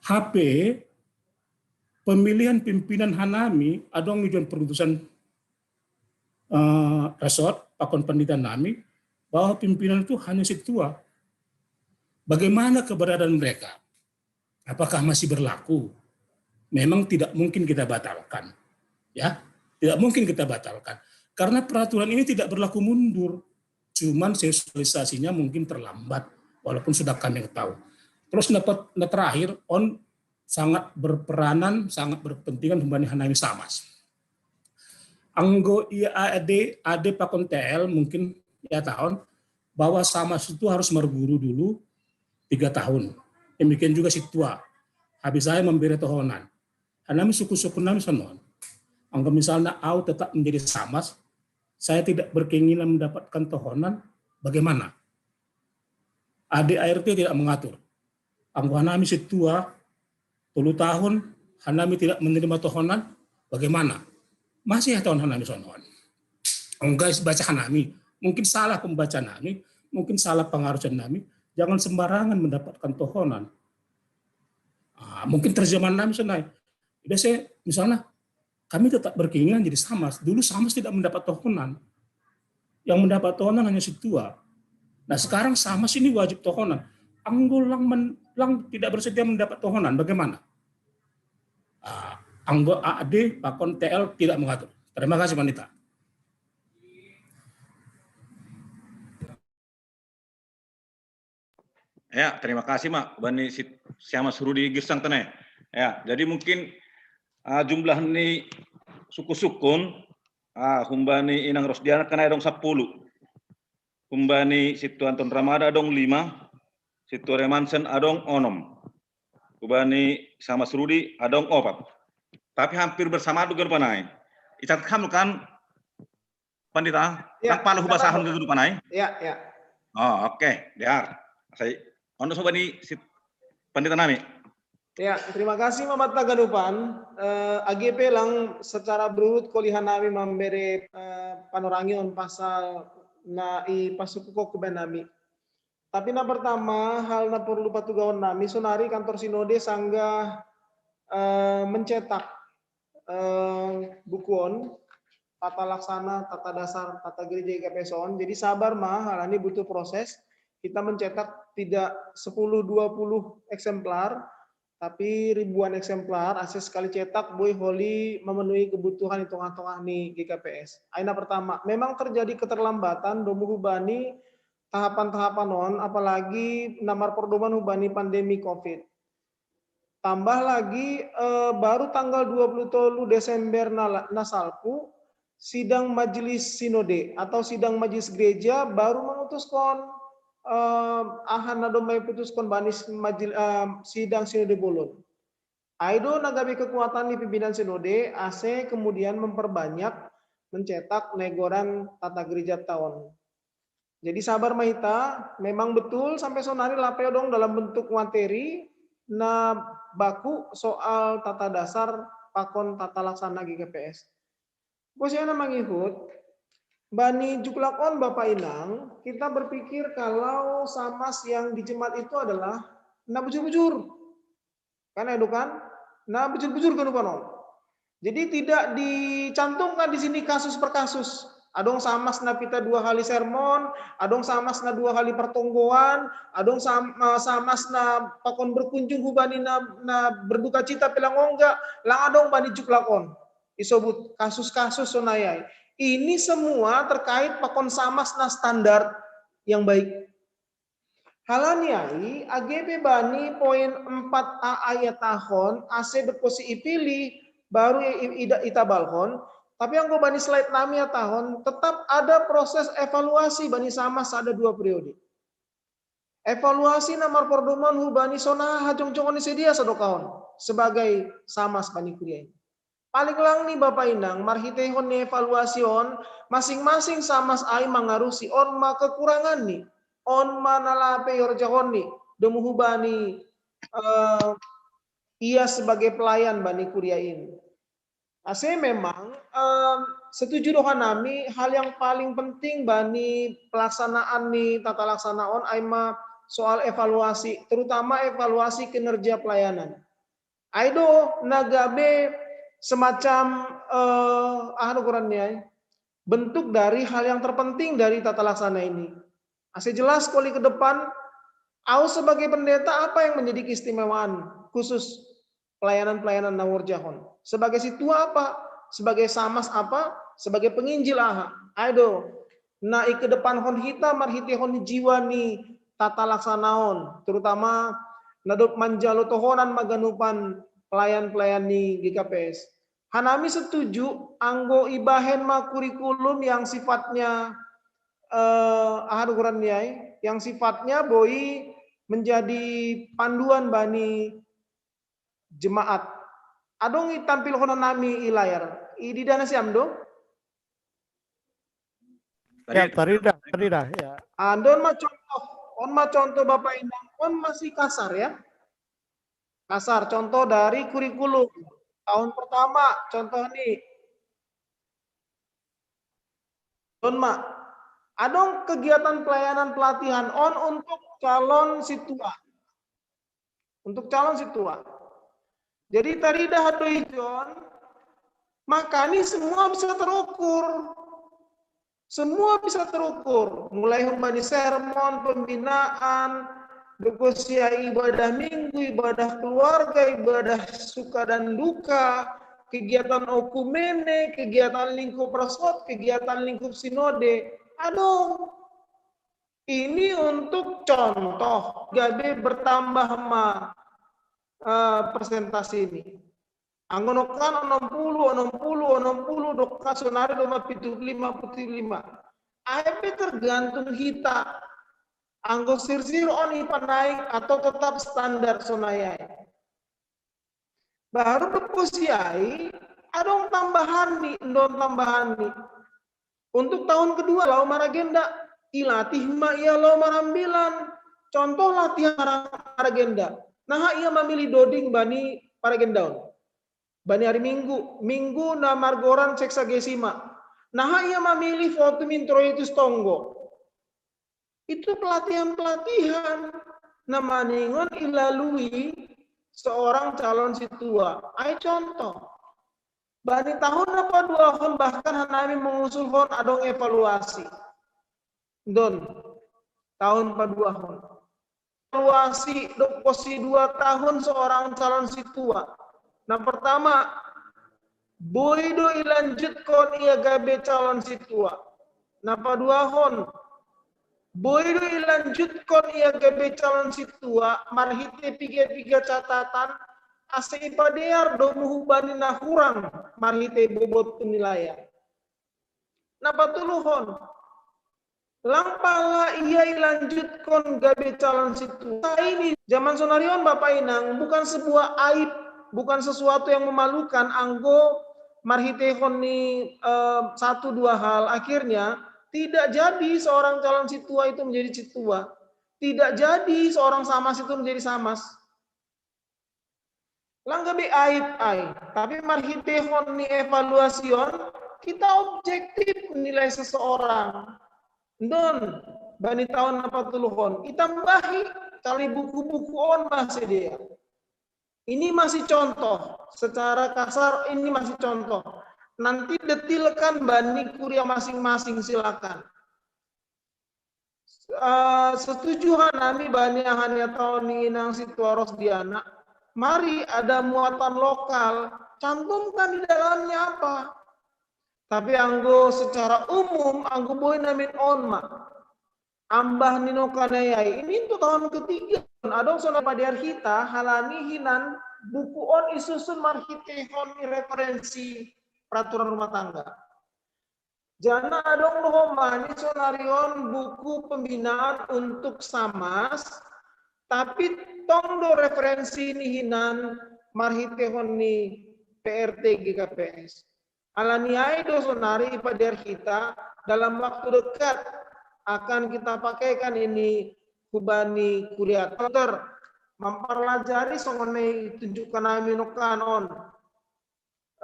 H P pemilihan pimpinan hanami adong ijon perutusan uh, resort pakon pendidikan nami bahwa pimpinan itu hanya situa. Bagaimana keberadaan mereka? Apakah masih berlaku? Memang tidak mungkin kita batalkan. Ya, tidak mungkin kita batalkan. Karena peraturan ini tidak berlaku mundur. Cuman sosialisasinya mungkin terlambat, walaupun sudah kami tahu. Terus dapat, nah, terakhir, on sangat berperanan, sangat berkepentingan humbani hanami Samas. Anggo ia ade, ade pakon T L mungkin ia taon bahwa Samas itu harus marguru dulu tiga tahun. Demikian juga si tua. Habis saya memberi tohonan. Hanami suku-suku nami sonon. Anggo misalnya au tetap menjadi Samas, saya tidak berkeinginan mendapatkan tohonan, bagaimana? A D A R T tidak mengatur. Anggo hanami si tua, tolu tahun, hanami tidak menerima tohonan, bagaimana? Masih tohonan hanami sonon. Anggo baca hanami, mungkin salah pembaca nami, mungkin salah pengarusan nami, jangan sembarangan mendapatkan tohonan. Ah, mungkin terjemahan nami sonai. Jadi saya, misalnya, kami tetap berkeinginan jadi Samas. Dulu Samas tidak mendapat tohonan. Yang mendapat tohonan hanya si tua. Nah, sekarang Samas ini wajib tohonan. Anggo lang, men, lang tidak bersedia mendapat tohonan, bagaimana? Ah, anggo A D pakon T L tidak mengatur. Terima kasih, Pandita. Ya, terima kasih, Mak. Bani si, Samas Rudi Girsang tenai. Ya, jadi mungkin, ah, jumlah ni suku-sukun, ah, humbani Inang Rosdiana kena adong sapuluh. Humbani si tua Anton Ramada adong lima, si tua Remansen adong onom. Humbani Samas Rudi adong opat. Tapi hampir bersamaan juga panai. Icat kamu kan, Pandita? Ya, lang pala hubasahon kamu panai? Ya, ya. Oh, oke. Okay. Diar. Saya, ono sobat ni si Pandita nami. Ya, terima kasih Mama Tagadupan. Eh, A G P lang secara berurut kolihan nami memberi eh, panorangion pasal na i pasuku kok nami. Tapi na pertama, hal na perlu patugaon nami, sonari kantor sinode sanggah eh, mencetak eh, bukuon tata laksana, tata dasar, tata gereja I K P S on. Jadi sabar mah, hal ini butuh proses. Kita mencetak tidak sepuluh dua puluh eksemplar, tapi ribuan eksemplar, ase sekali cetak boi holi memenuhi kebutuhan di tongah-tongah ni G K P S. Aina pertama, memang terjadi keterlambatan domu hubani tahapan-tahapan on, apalagi na marpordoman hubani pandemi covid. Tambah lagi eh, baru tanggal dua puluh tolu Desember na, na salpu, sidang majelis sinode atau sidang majelis gereja baru memutuskan eh, aha na do maiputuskon bani majil, eh, sidang sinode bolon. Ai do na gabe kekuatan ni pimpinan sinode ase kemudian memperbanyak mencetak negoran tata gereja taon. Jadi sabar mah hita, memang betul sampai sonari lape dong dalam bentuk materi na baku soal tata dasar pakon tata laksana G K P S. Bos na mangihut, bani juklak on Bapak Inang, kita berpikir kalau samas yang di jemaat itu adalah na bujur-bujur. Kan itu kan? Na bujur-bujur kan on. Jadi tidak dicantumkan di sini kasus per kasus. Adong samas na pita dua kali sermon, adong samas na dua kali pertonggoan, adong sama, samas na pakon berkunjung hubani na, na berduka cita pilang ongga, lang adong bani juklak on. Isobut kasus-kasus sonayai. Ini semua terkait pakon samas na standar yang baik. Halani ai, A G P bani poin empat A ayat tahon, ase berposi ipili, baru ida itabalhon, tapi anggo bani slide nami tahon, tetap ada proses evaluasi bani sama sada dua periode. Evaluasi na marpordoman hubani sona hajongjongon ni sedia sadokahon sebagai samas bani kuria ini. Paling lang ni Bapak Inang marhiteihon ni evaluasi on, masing-masing samas ai mangarusi on ma kekurangan ni, on ma na lape iorjahon ni, domu hubani uh, ia sebagai pelayan bani kuria ini. Ase memang um, setuju doha nami hal yang paling penting bani pelaksanaan ni tata laksana on ai ma soal evaluasi, terutama evaluasi kinerja pelayanan. Ai do na gabe semacam eh, ah ukuran ni ai bentuk dari hal yang terpenting dari tata laksana ini. Ase jelas koli ke depan Au sebagai pendeta, apa yang menjadi keistimewaan khusus pelayanan-pelayanan na huorjahon? Sebagai situa apa? Sebagai samas apa? Sebagai penginjil aha? Ai do, na ikedepanhon hita marhiteihon jiwa ni tata laksanaon, terutama na dob manjalo tohonan mangganupan pelayan-pelayan ni G K P S. Hanami setuju anggo ibahen ma kurikulum yang sifatnya eh, aha do goran ni ai, yang sifatnya boi menjadi panduan bani jemaat. Adong itampilhon hanami i layar. Ididah nasiam do? Ya, taridah, taridah, ya. Andon ma contoh, on ma contoh Bapak Inang, on masih kasar ya. Kasar, contoh dari kurikulum. Tahun pertama, contoh ni. Don ma, adong kegiatan pelayanan pelatihan on untuk calon situa. Untuk calon situa. Jadi taridah do ijon, maka ni semua bisa terukur. Semua bisa terukur, mulai humbani sermon, pembinaan, dohot sian ibadah minggu, ibadah keluarga, ibadah suka dan duka, kegiatan oikumene, kegiatan lingkup resort, kegiatan lingkup sinode. Adong. Ini untuk contoh, gabe bertambah ma eh, persentase ni. Anggo nongkan onom puluh, onom puluh, onom puluh, nongkan sonari do ma pitu puluh lima, pitu puluh lima. Ai pe tergantung hita. Anggo sirsir on ipanaek atau tetap standar sonai ai. Baru dob bosi ai, adong tambahan ni, ndon tambahan ni. Untuk tahun kedua laho maragenda, ilatih ma ia laho marambilan. Contoh latihan maragenda. Naha ia mamilih doding bani paragendaon. Bani ari Minggu, Minggu na margoran Sexagesima. Naha ia mamilih votum introitus tonggo. Itu pelatihan-pelatihan na maningon ilalui seorang calon situa. Ai contoh. Bani tahun na paduahon bahkan hanami mengusulhon adong evaluasi. Don, tahun paduahon. Evaluasi dohot posi dua tahun seorang calon situa. Na pertama, boi do ilanjutkon ia gabe calon situa. Na paduahon, boi do ilanjutkon ia gabe calon situa marhite piga-piga catatan ase ipadear domu hubani na hurang marhite bobot penilaian. Na patoluhon, lang pala ia ilanjutkon gabe calon situa. Ini zaman sonari on Bapak Inang bukan sebuah aib, bukan sesuatu yang memalukan anggo marhiteihon ni eh, satu dua hal akhirnya tidak jadi seorang calon situa itu menjadi situa. Tidak jadi seorang samas itu menjadi samas. Lang gabe aib ai, tapi marhiteihon ni evaluasi on, kita objektif menilai seseorang. Don, bani tahun na patoluhon, itambahi, cari buku-buku on masih dia. Ini masih contoh, secara kasar ini masih contoh. Nanti detilkan bani kuria masing-masing silakan. Uh, setuju hanami bani aha ni hataon ni inang situa ros di anak. Mari ada muatan lokal, cantumkan di dalamnya apa. Tapi anggo secara umum, anggo boi namin on ma. Ambah ni nokanai ai, ini untuk tahun ketiga. Adong sonari padear hita, halani hinan buku on isusun marhiteihon referensi peraturan rumah tangga. Jana adong do homa ni sonari on buku pembinaan untuk samas, tapi tong do referensi ni hinan marhiteihon ni P R T G K P S. Alani ai do sonari ipadear hita dalam waktu dekat akan kita pakaikan ini hubani kuria ter memperlajari songon na itunjukkan ami nokan on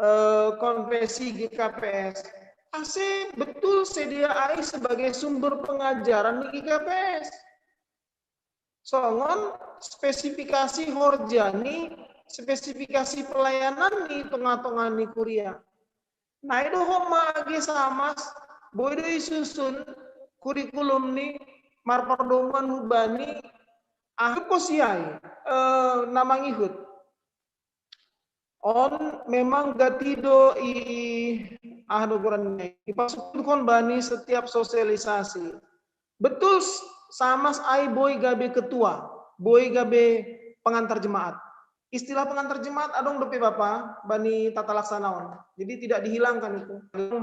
eh, konfesi G K P S. Ase betul sedia ai sebagai sumber pengajaran di G K P S. Songon spesifikasi horja ni, spesifikasi pelayanan ni tengah-tengah ni kuria. Nah, itu homa age samas, boi do isusun kurikulum ni marpardomuan hubani Aku siai, eh, nama ngihut. On memang gatido i, i ah dogoran i. Ipasukunkon bani setiap sosialisasi. Betul, Samas ai boi gabe ketua, boi gabe pengantar jemaat. Istilah pengantar jemaat adong dope bapa bani tata laksana on. Jadi tidak dihilangkan itu.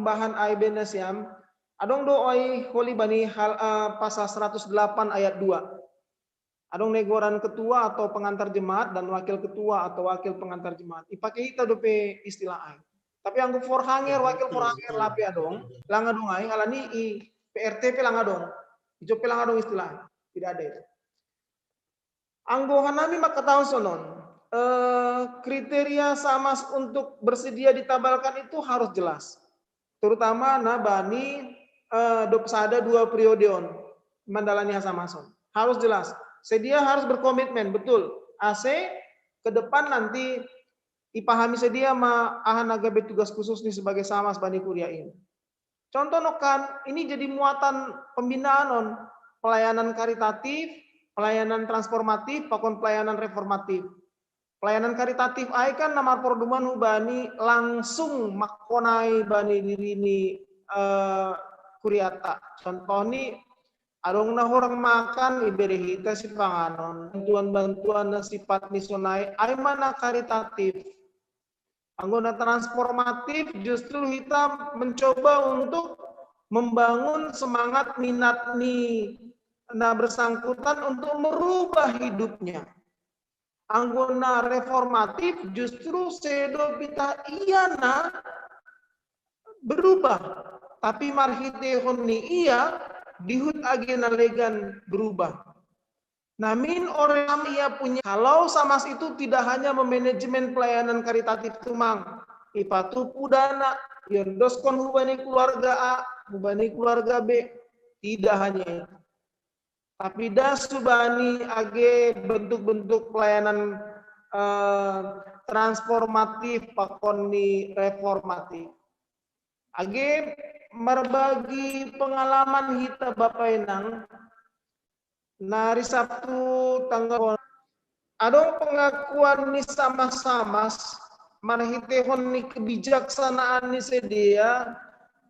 Bahan ai benda siam, adong do ai holi bani hal, uh, pasal seratus delapan ayat dua. Adong negoran ketua atau pengantar jemaat dan wakil ketua atau wakil pengantar jemaat. Ipake ita dope istilah ai. Tapi anggo forhanger, wakil forhanger lape adong, lang adong ai, halani i P R T pe lang adong. Ijo pe lang adong istilah ai. Tidak ada itu. Anggo hanami mangkatahon sonon, eh, kriteria Samas untuk bersedia ditabalkan itu harus jelas. Terutama na bani, eh, dua puluh sada dua periode on mandalani hasamason. Harus jelas. Sedia harus berkomitmen, betul. Ase ke depan nanti ipahami sedia ma aha na gabe tugas khusus ni sebagai Samas bani kuria ini. Contoh nokan, ini jadi muatan pembinaan on, pelayanan karitatif, pelayanan transformatif, pakon pelayanan reformatif. Pelayanan karitatif ai kan na marporduman hubani langsung mangkonai bani diri ni, eh, kuriata. Contoh ni, adong na hurang makan, ibere hita sipanganon. Bantuan-bantuan na sifat ni sonai ai ma na karitatif. Anggo na transformatif justru hita mencoba untuk membangun semangat minat ni na bersangkutan untuk merubah hidupnya. Anggo na reformatif justru sedo pitah ia na berubah, tapi marhitehon ni ia dihut age na legan berubah. Namin orang ia punya. Kalau Samas itu tidak hanya memanajemen pelayanan karitatif tumang, ipatupu dana, iondoskon hubani keluarga A, hubani keluarga B, tidak hanya itu. Tapi das hubani age bentuk-bentuk pelayanan, eh, transformatif pakon ni reformatif. Age marbagi pengalaman hita Bapa Inang, na hari Sabtu tanggal, adong pengakuan ni Samas-Samas marhitehon ni kebijaksanaan ni sedia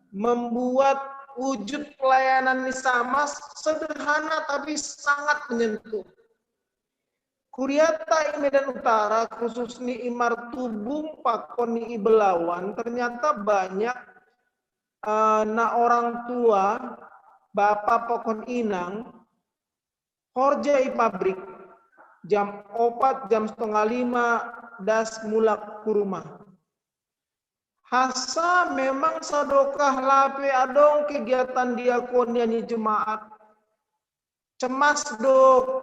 membuat wujud pelayanan ni Samas sederhana tapi sangat menyentuh. Kuriata i Medan Utara, khusus ni i Martubung pakon ni i Belawan, ternyata banyak, eh, na orang tua, bapa pakon inang, horja i pabrik, jam opat, jam setengah lima, das mulak ku rumah. Hasa memang sadokah lape adong kegiatan diakonia ni jemaat, cemas do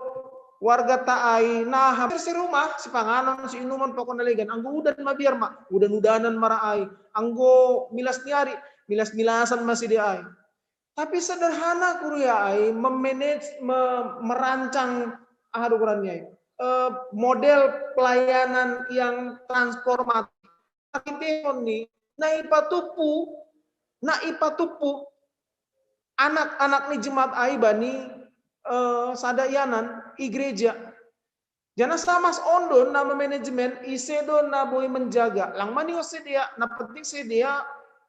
warga ta ai, nah, hampir si rumah, si panganon, si inumon, pokokna legan. Anggo udan ma biar ma, udan-udanan ma ra ai. Anggo milas ni ari, milas-milasan ma sedia ai. Tapi sederhana kuria ai, memanage, me-, merancang, aha do goran ni ai, eh, model pelayanan yang transformatif. Ipatupu, na ipatupu anak-anak ni jemaat ai bani, eh, sada ianan i gereja. Janah Samas on do na memanajemen, ise do na boi menjaga. Lang maningon sedia, na penting sedia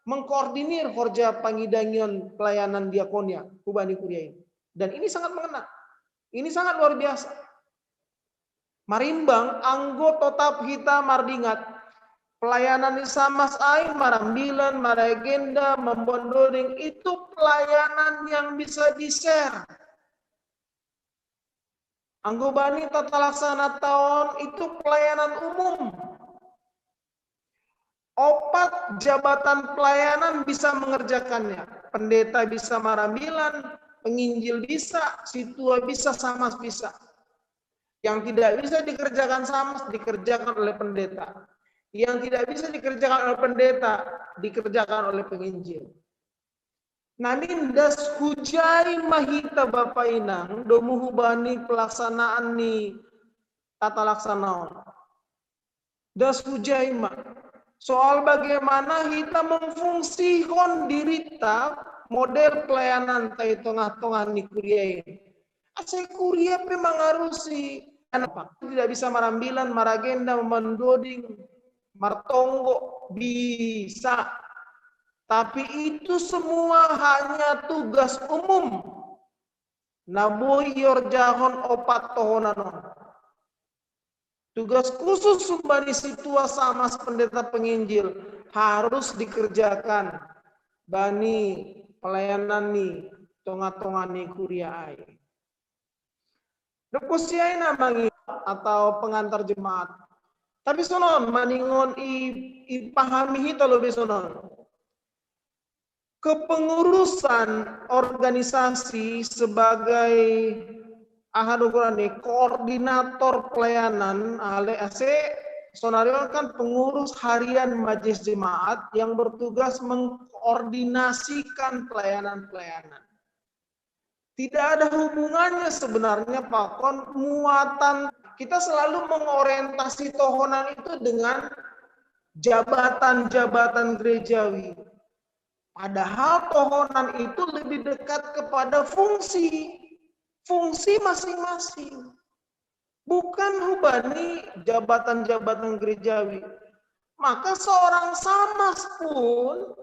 mengkoordinir horja pangidangion pelayanan diakonia hubani kuria i. Dan ini sangat mengena. Ini sangat luar biasa. Marimbang anggo totap hita mardingat, pelayanan ni Samas ai, marambilan, maragenda, mamboan doding, itu pelayanan yang bisa di-share. Anggo bani tata laksana ta on, itu pelayanan umum. Opat jabatan pelayanan bisa mengerjakannya. Pendeta bisa marambilan, penginjil bisa, si tua bisa, Samas bisa. Yang tidak bisa dikerjakan Samas, dikerjakan oleh pendeta. Yang tidak bisa dikerjakan oleh pendeta, dikerjakan oleh penginjil. Namin das hujai ma hita Bapa Inang, domu hubani pelaksanaan ni tata laksana on. Das hujai ma. Soal bagaimana hita memfungsihon dirita model pelayanan ta i tongah-tongah ni kuria i. Ase kuria pe mangarusi. Kenapa? Tidak bisa marambilan, maragenda, mandoding, martonggo, bisa. Tapi itu semua hanya tugas umum. Na boi iorjahon opat tohonan on. Tugas khusus umbani sintua Samas, pendeta penginjil, harus dikerjakan bani pelayanan ni tongah-tongah ni kuria ai. Dob kusiai na mangi atau pengantar jemaat. Tapi sonon, maningon i, ipahami hita lobi sonon. Kepengurusan organisasi sebagai aha do goran ni, koordinator pelayanan, ale ase sonari on kan pengurus harian majelis jemaat yang bertugas mengkoordinasikan pelayanan-pelayanan. Tidak ada hubungannya sebenarnya pakon muatan. Kita selalu mengorientasi tohonan itu dengan jabatan-jabatan gerejawi. Padahal tohonan itu lebih dekat kepada fungsi, fungsi masing-masing. Bukan hubani jabatan-jabatan gerejawi. Maka seorang Samas pun,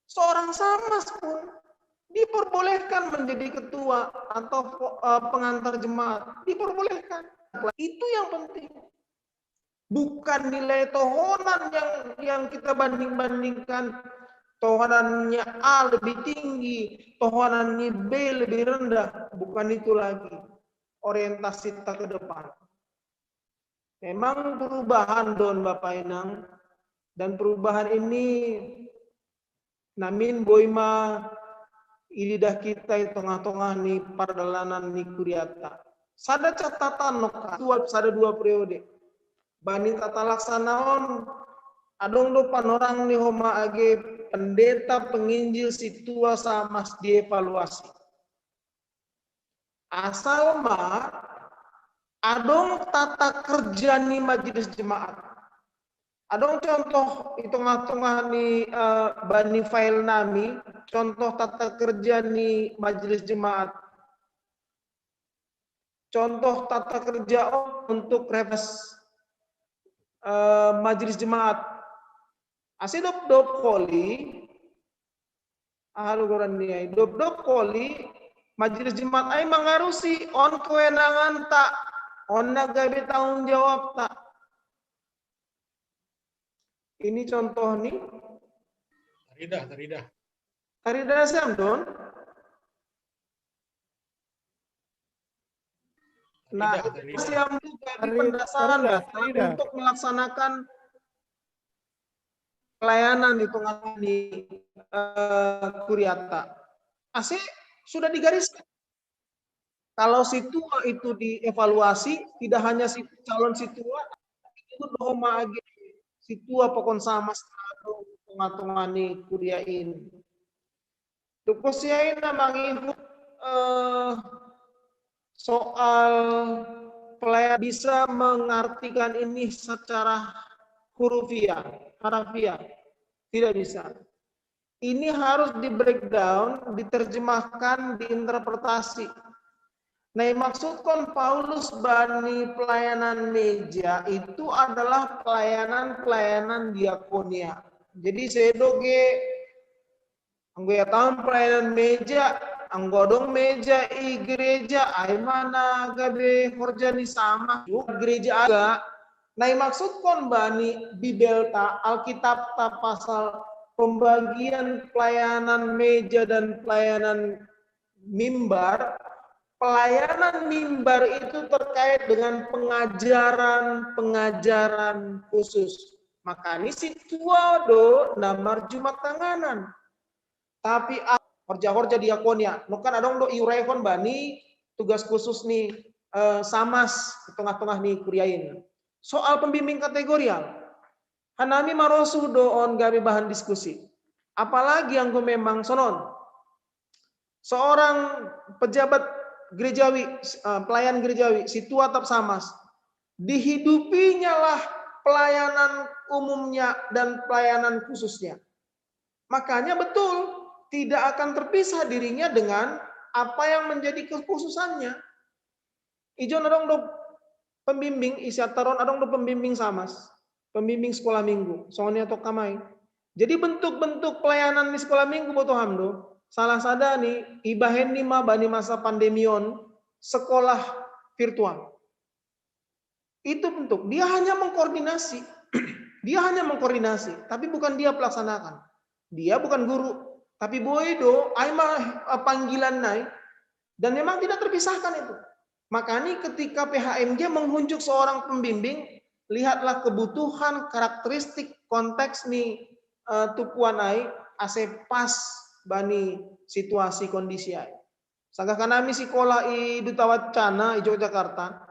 seorang Samas pun diperbolehkan menjadi ketua atau eh, pengantar jemaat, diperbolehkan. Itu yang penting. Bukan nilai tohonan yang yang kita banding-bandingkan, tohonannya A lebih tinggi, tohonannya B lebih rendah, bukan itu lagi orientasi kita ke depan. Memang perubahan don Bapak Inang, dan perubahan ini namin boi ma ilidah kita i tongah-tongah ni pardalanan ni kuriata. Sada catatan no ka, dua, sada dua periode. Bani tata laksana on, adong do panorang ni homa age pendeta penginjil sintua Samas dievaluasi. Asal ma adong tata kerja ni majelis jemaat. Adong contoh i tongah-tongah ni uh, bani file nami, contoh tata kerja ni majelis jemaat. Contoh tata kerja untuk reves uh, majelis jemaat. Ase dob-dob holi, aha do goran ni ai, dob-dob holi, majelis jemaat ai mangarusi, on kewenangan ta, on na gabe tanggung jawab ta. Ini contoh ni. Taridah, taridah. Taridah siam don. Nah, itu siam juga di pendasaran untuk melaksanakan pelayanan itu ngalami uh, kuriata. Ase sudah digariskan. Kalau sintua itu dievaluasi, tidak hanya si calon sintua, itu dohoma age sintua pakon Samas tongah-tongah ni kuria in. Dob kusiai na mangihut eh, soal pelayan bisa mengartikan ini secara hurufiah, harafiah. Tidak bisa. Ini harus di breakdown, diterjemahkan, diinterpretasi. Nah, maksudkon Paulus bani pelayanan meja itu adalah pelayanan-pelayanan diakonia. Jadi sedo ge anggo ia taon pelayanan meja, anggo adong meja i gereja, ai ma na gabe horja ni Samas, gereja aga. Na i maksudkon bani Bibelta, Alkitabta pasal pembagian pelayanan meja dan pelayanan mimbar, pelayanan mimbar itu terkait dengan pengajaran-pengajaran khusus. Makanya sintua do na marjumat tanganan. Tapi ah, horja-horja diakonia, nongkan adong do iurahon bani tugas khusus ni eh, Samas tongah-tongah ni kuria in. Soal pembimbing kategorial, hanami marosuh do on gabe bahan diskusi. Apalagi anggo memang sonon. Seorang pejabat gerejawi, eh, pelayan gerejawi, sintua atap Samas, dihidupinya lah pelayanan umumnya dan pelayanan khususnya. Makanya betul, tidak akan terpisah dirinya dengan apa yang menjadi kekhususannya. Ijo na dong do pembimbing, isi atar on adong do pembimbing samas, pembimbing sekolah minggu, songon i atau kamai. Jadi bentuk-bentuk pelayanan di sekolah minggu boto ham do, salah sada ni ibahen ni ma bani masa pandemi on, sekolah virtual. Itu bentuk, dia hanya mengkoordinasi. Dia hanya mengkoordinasi, tapi bukan dia pelaksanakan. Dia bukan guru, tapi boi do, ai ma panggilan nai, dan memang tidak terpisahkan itu. Makanya ketika P H M G menghunjuk seorang pembimbing, lihatlah kebutuhan, karakteristik, konteks ni uh, tupuan ai, ase pas bani situasi kondisi ai. Sanggah kanami sekolah i Duta Wacana i Yogyakarta,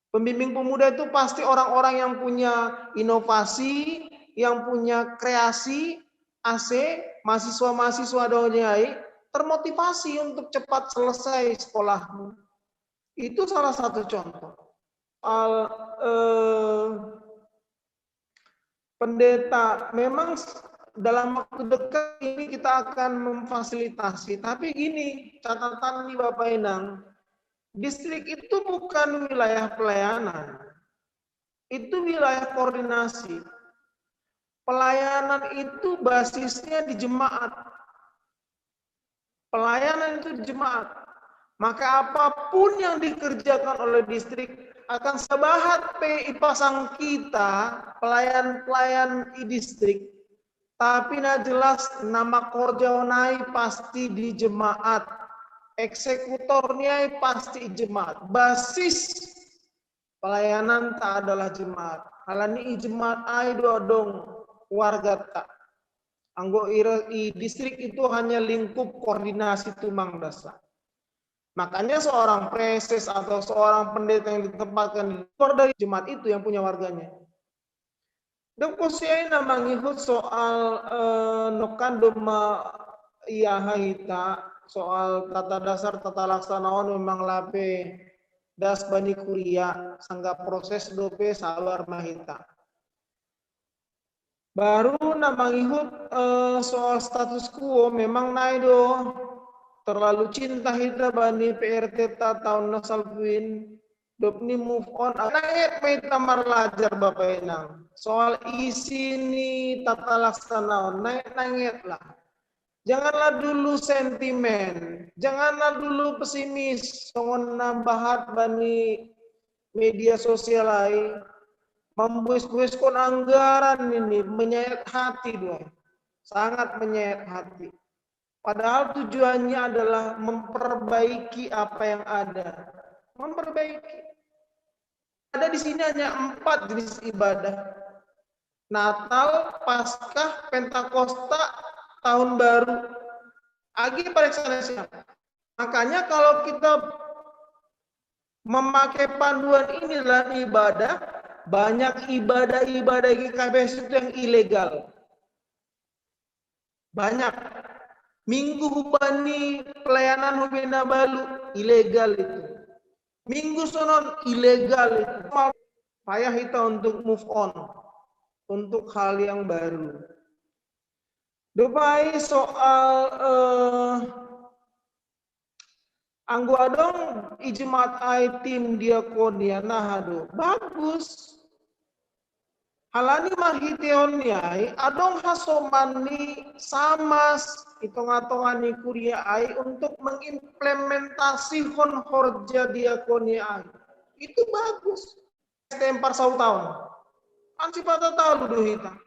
pembimbing pemuda itu pasti orang-orang yang punya inovasi, yang punya kreasi, ase mahasiswa-mahasiswa dong ai termotivasi untuk cepat selesai sekolahmu. Itu salah satu contoh. Al, eh, pendeta, memang dalam waktu dekat ini kita akan memfasilitasi. Tapi gini, catatan nih Bapak Inang, distrik itu bukan wilayah pelayanan. Itu wilayah koordinasi. Pelayanan itu basisnya di jemaat. Pelayanan itu di jemaat. Maka apapun yang dikerjakan oleh distrik akan sebahat pe ipasang kita pelayan-pelayan di distrik. Tapi na jelas nama korja on ai pasti di jemaat. Eksekutor ni ai pasti jemaat. Basis pelayanan ta adalah jemaat. Halani i jemaat ai do adong warga ta. Anggo i distrik itu hanya lingkup koordinasi tumang dasa. Makanya seorang preses atau seorang pendeta yang ditempatkan di luar dari jemaat itu yang punya warganya. Dok kosi ai na mangihut soal eh, nokan doma ia hita soal tata dasar tata laksana on memang lape das bani kuria sangga proses dope sabar mahita. Baru na mangihut eh, soal status quo memang nai do terlalu cinta hita bani P R T ta tahun na salpuin dop ni move on. Nanget ma hita marlajar Bapak Inang soal isi ni tata laksana on. Nanget lah. Janganlah dulu sentimen, janganlah dulu pesimis. Songon na bahat bani media sosial ai, mambues-bueskon anggaran ini menyayat hati dua, sangat menyayat hati. Padahal tujuannya adalah memperbaiki apa yang ada, memperbaiki. Ada di sini hanya empat jenis ibadah. Natal, Paskah, Pentakosta, Tahun Baru. Agi pareksana siapa? Makanya kalau kita memakai panduan ini dalam ibadah, banyak ibadah-ibadah G K P S itu yang ilegal. Banyak. Minggu hubani pelayanan hubina balu ilegal itu. Minggu sonon ilegal itu. Payah kita untuk move on untuk hal yang baru. Dopai soal eh, anggo adong i jemaat ai tim diakonia na hado bagus. Halani marhiteon ni ai adong hasoman ni samas i tonga-tonga ni kuria ai untuk mengimplementasihon horja diakonia ai. Itu bagus. S T M parsahutaon. Kan sipata talu do hita.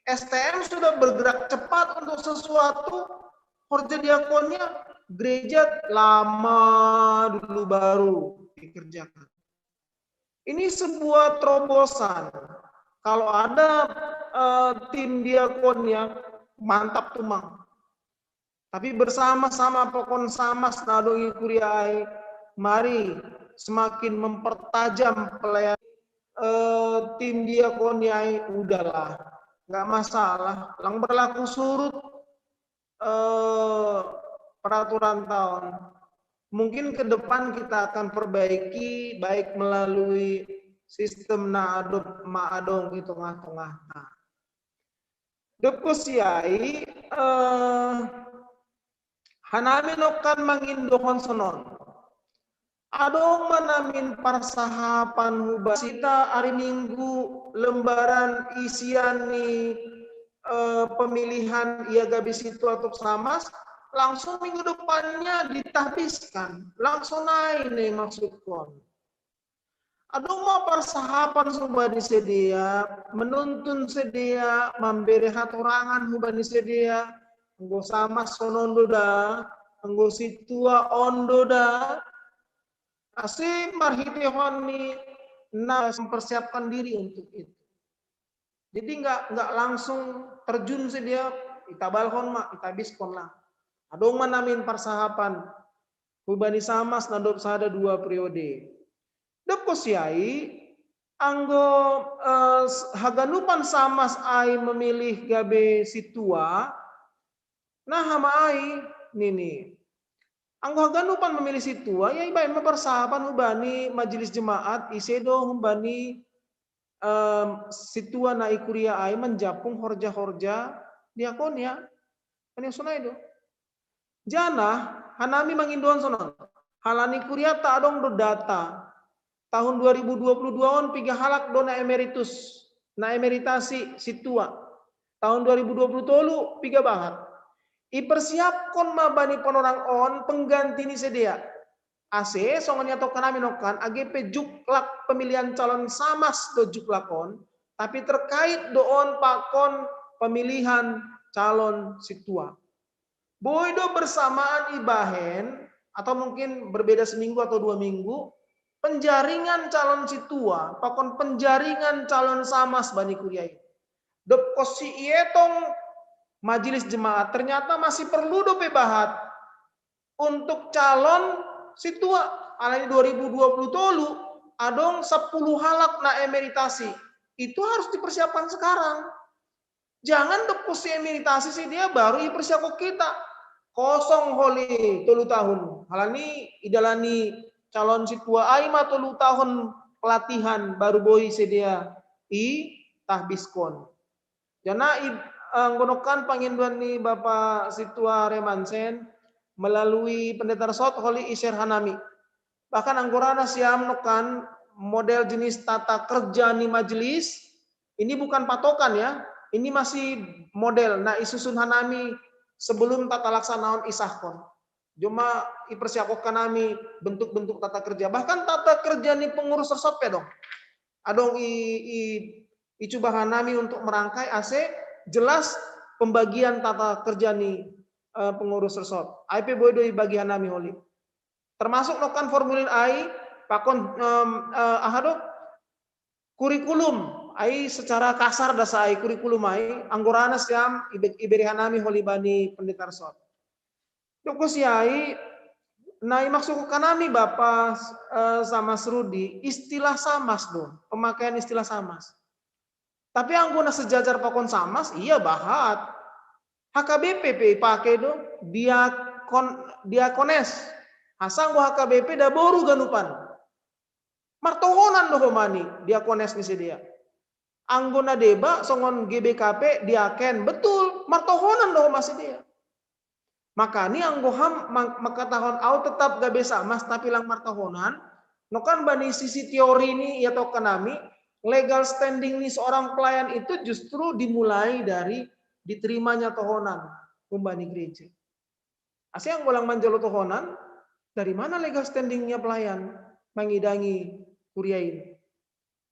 S T M sudah bergerak cepat untuk sesuatu, horja diakonia gereja lama dulu baru dikerjakan. Ini sebuah terobosan. Kalau ada uh, tim diakonia, mantap tumang. Tapi bersama-sama pokon samas na adong i kuria ai, mari semakin mempertajam pelayan eh, tim diakonia ai, udahlah, nggak masalah, lang berlaku surut eh, peraturan tahun. Mungkin ke depan kita akan perbaiki baik melalui sistem na adop ma adong i tongah-tongah. Nah, Doko siai eh, hanami nokan mangindohon sonon. Adong ma namin parsahapan huba sita ari Minggu lembaran isian ni eh, pemilihan ia gabe situa atau samas, langsung minggu depannya ditahbiskan, langsung naik nih maksudkon. Adong ma parsahapan huba ni sedia, menuntun sedia, mambere hatorangan huba ni sedia, anggo samas sonon do da, anggo situa on do da, ase marhitehon ni na mempersiapkan diri untuk itu. Jadi nggak nggak langsung terjun sedia, itabalhon ma, itabishon lah. Adong ma namin parsahapan huba ni samas na dob sada dua periode. Dob konsi ai, anggo eh, haganupan samas ai memilih gabe situa, na hama ai nini. Anggo haganupan memilih situa, ia ibaen ma parsahapan huba ni majelis jemaat, ise do huba ni situa na i kuria ai manjapung horja-horja diakonia. Kan ia sonai do. Janah hanami mangindoan sonon. Halani kuriata adong do data. Tahun dua ribu dua puluh dua on piga halak do na emeritus, na emeritasi situa. Tahun dua ribu dua puluh tolu piga bahat. Ipersiapkon ma bani panorang on pengganti ni sedia. Ase songon ia tokkan nami nokkan, age pe juklak pemilihan calon samas do juklak on, tapi terkait do on pakon pemilihan calon situa. Boi do bersamaan ibahen, atau mungkin berbeda seminggu atau dua minggu, penjaringan calon situa pakon penjaringan calon samas bani kuria i. Dob konsi ietong majelis jemaat, ternyata masih perlu dope bahat untuk calon situa. Alani dua ribu dua puluh tolu adong sepuluh halak na emeritasi. Itu harus dipersiapkan sekarang. Jangan dob konsi emeritasi sedia baru ipersiapkon hita. Kosong holi tolu tahun. Halani idalani calon situa ai ma tolu tahun pelatihan baru boi sedia itahbishon. Jana anggo nokkan pangindoan ni Bapa Situa Remansen melalui Pendeta Resort holi i-share hanami. Bahkan anggo ra nasiam nokkan model jenis tata kerja ni majelis, ini bukan patokan ya, ini masih model. Nah, isusun hanami sebelum tata laksana on isahkon. Joma ipersiapkon hanami bentuk-bentuk tata kerja. Bahkan tata kerja ni pengurus resort pe adong. Adong i, i, icuba hanami untuk merangkai ase jelas pembagian tata kerja ni eh, pengurus resort. Ai pe boi do ibagi hanami holi. Termasuk nokkan formulir ai pakon em, eh, aha do kurikulum ai secara kasar dasa ai kurikulum ai anggo ra nasiam ibe- ibere hanami holi bani Pendeta Resort. Dob konsi ai na imaksudkon hanami Bapa eh, Samas Rudi istilah samas do, pemakaian istilah samas. Tapi anggo na sejajar pakon samas, ia bahat. H K B P pe ipake do, diakon, diakones. Asa anggo H K B P da boru ganupan. Martohonan do homa ni diakones ni sedia. Anggo na deba songon G B K P diaken, betul, martohonan do homa sedia. Makani anggo ham mangkatahon au tetap gabe samas tapi lang martohonan, nokan bani sisi teori ni ia tokkan nami, legal standing ni seorang pelayan itu justru dimulai dari diterimanya tohonan humbani gereja. Ase anggo lang manjalo tohonan, dari mana legal standingnya pelayan mangidangi kuria ini?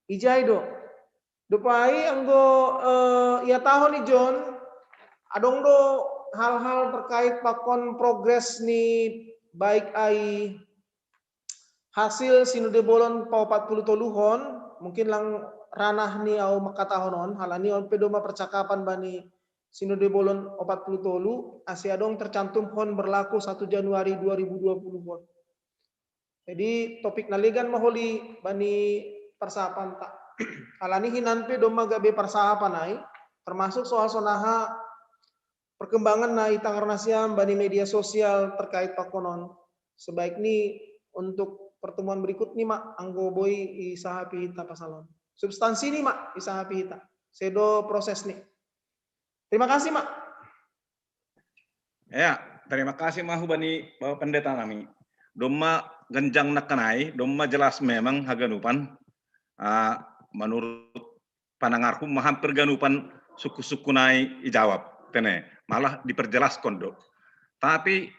Ijai do. Dob ai anggo eh, ia tahun ijon adong do hal-hal terkait pakon progres ni baik ai hasil sinode bolon paopat puluh toluhon, mungkin lang ranah ni au mangkatahon on, halani on pe doma percakapan bani sinode bolon opat puluh tolu, ase adong tercantum hon berlaku satu Januari dua ribu dua puluh hon. Jadi topik na legan ma holi bani parsahapan ta. Alani hinan pe domma gabe parsahapan ai, termasuk soal sonaha perkembangan na itangar nasiam bani media sosial terkait pakonon. Sebaik ni untuk pertemuan berikut ni ma anggo boi isahapi hita pasalon. Substansi ni ma isahapi hita. Sedo proses ni. Terima kasih ma. Ya, terima kasih ma hubani Bapak Pendeta nami. Domma ganjang nakkanai, domma jelas memang haganupan, ah, menurut panangarku ma hampir ganupan suku-suku nai ijawab, tene, malah diperjelas kondo. Tapi,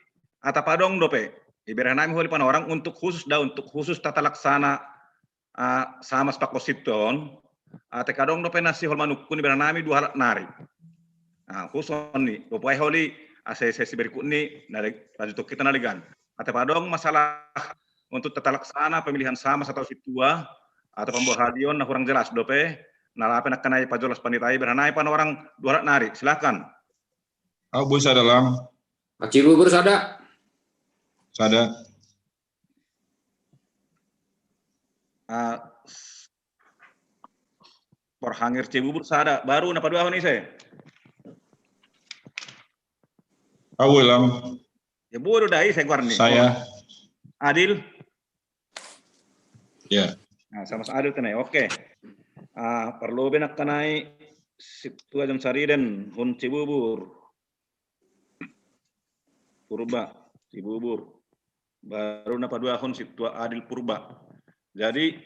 ata padong dope, iberhanami holi panorang untuk khusus da, untuk khusus tata laksana, ah, sama sepakosit ton, ate kadong dope nasi hol manukku ni beranami dua halak nari. Ah, khusus ni, dope holi, ase sesi berikut ni, nari, lanjut kita naligan. Ate padong masalah untuk tata laksana pemilihan sama atau situa atau pembohalion na kurang jelas dope, nalape nakkanai pajolas panditai beranai pan orang dua halak nari. Silakan. Au, boi sada lang. Acibu bersada. Sada. Ah, Porhangir Cibubur sada, baru napa dua ni saya? Au lang. Ya bodoh dai saya keluar ni. Saya. Adil. Ya. Nah, sama Adil tenai. Oke. Ah, perlu benak kanai situa jam sariden hun Cibubur. Purba, Cibubur. Baru napa dua hon situa Adil Purba. Jadi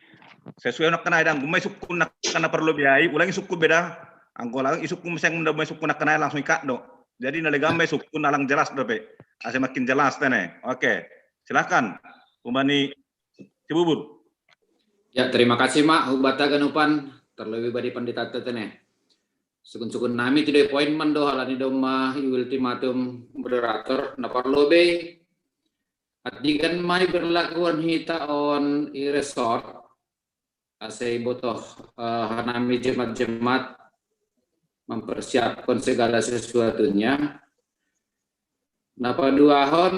sesuai nakkanai dang, gumai sukun nakkana perlu biai, ulangi sukun beda. Anggo ulangi sukun seng unda gumai sukun nakkanai langsung ikat do. Jadi nalegamai sukun alang jelas dope. Ase makin jelas tene. Oke. Silakan. Umbani Cibubur. Ya, terima kasih, Mak. Hubata ganupan, terlebih badi pendeta tene. Sukun-sukun nami tu dua poin mando halani domma ultimatum moderator na parlobe. Adigan mai berlakuan hita on i resort, ase botoh, eh, hanami jemat-jemat mempersiapkan segala sesuatunya. Napa dua hon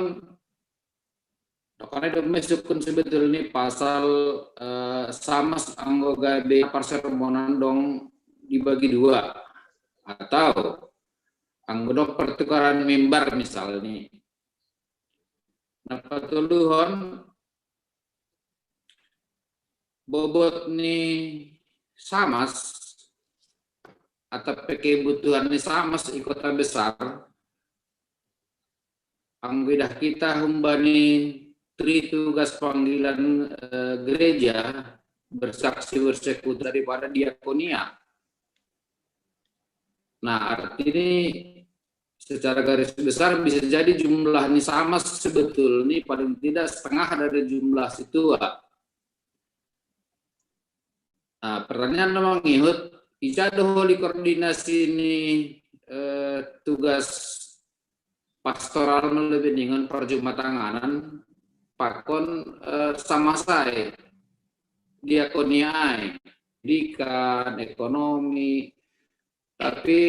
Dokone do mesukun sebetulnya pasal, eh, samas anggo gabe persermonan dong dibagi dua atau anggo dong pertukaran mimbar misalnya. Nah, patoluhon bobot ni samas atau kebutuhan ni samas i kota besar, anggo idah kita humbani tri tugas panggilan, eh, gereja bersaksi bersekutu daripada diakonia. Nah, arti ini secara garis besar bisa jadi jumlah ni samas sebetulnya paling tidak setengah dari jumlah situa. Nah, pertanyaan memang ngihut, ica do holi koordinasi ni, eh, tugas pastoral melebiningan perjumatanganan pakon, eh, sama sai diakonia ai, pendidikan, ekonomi, tapi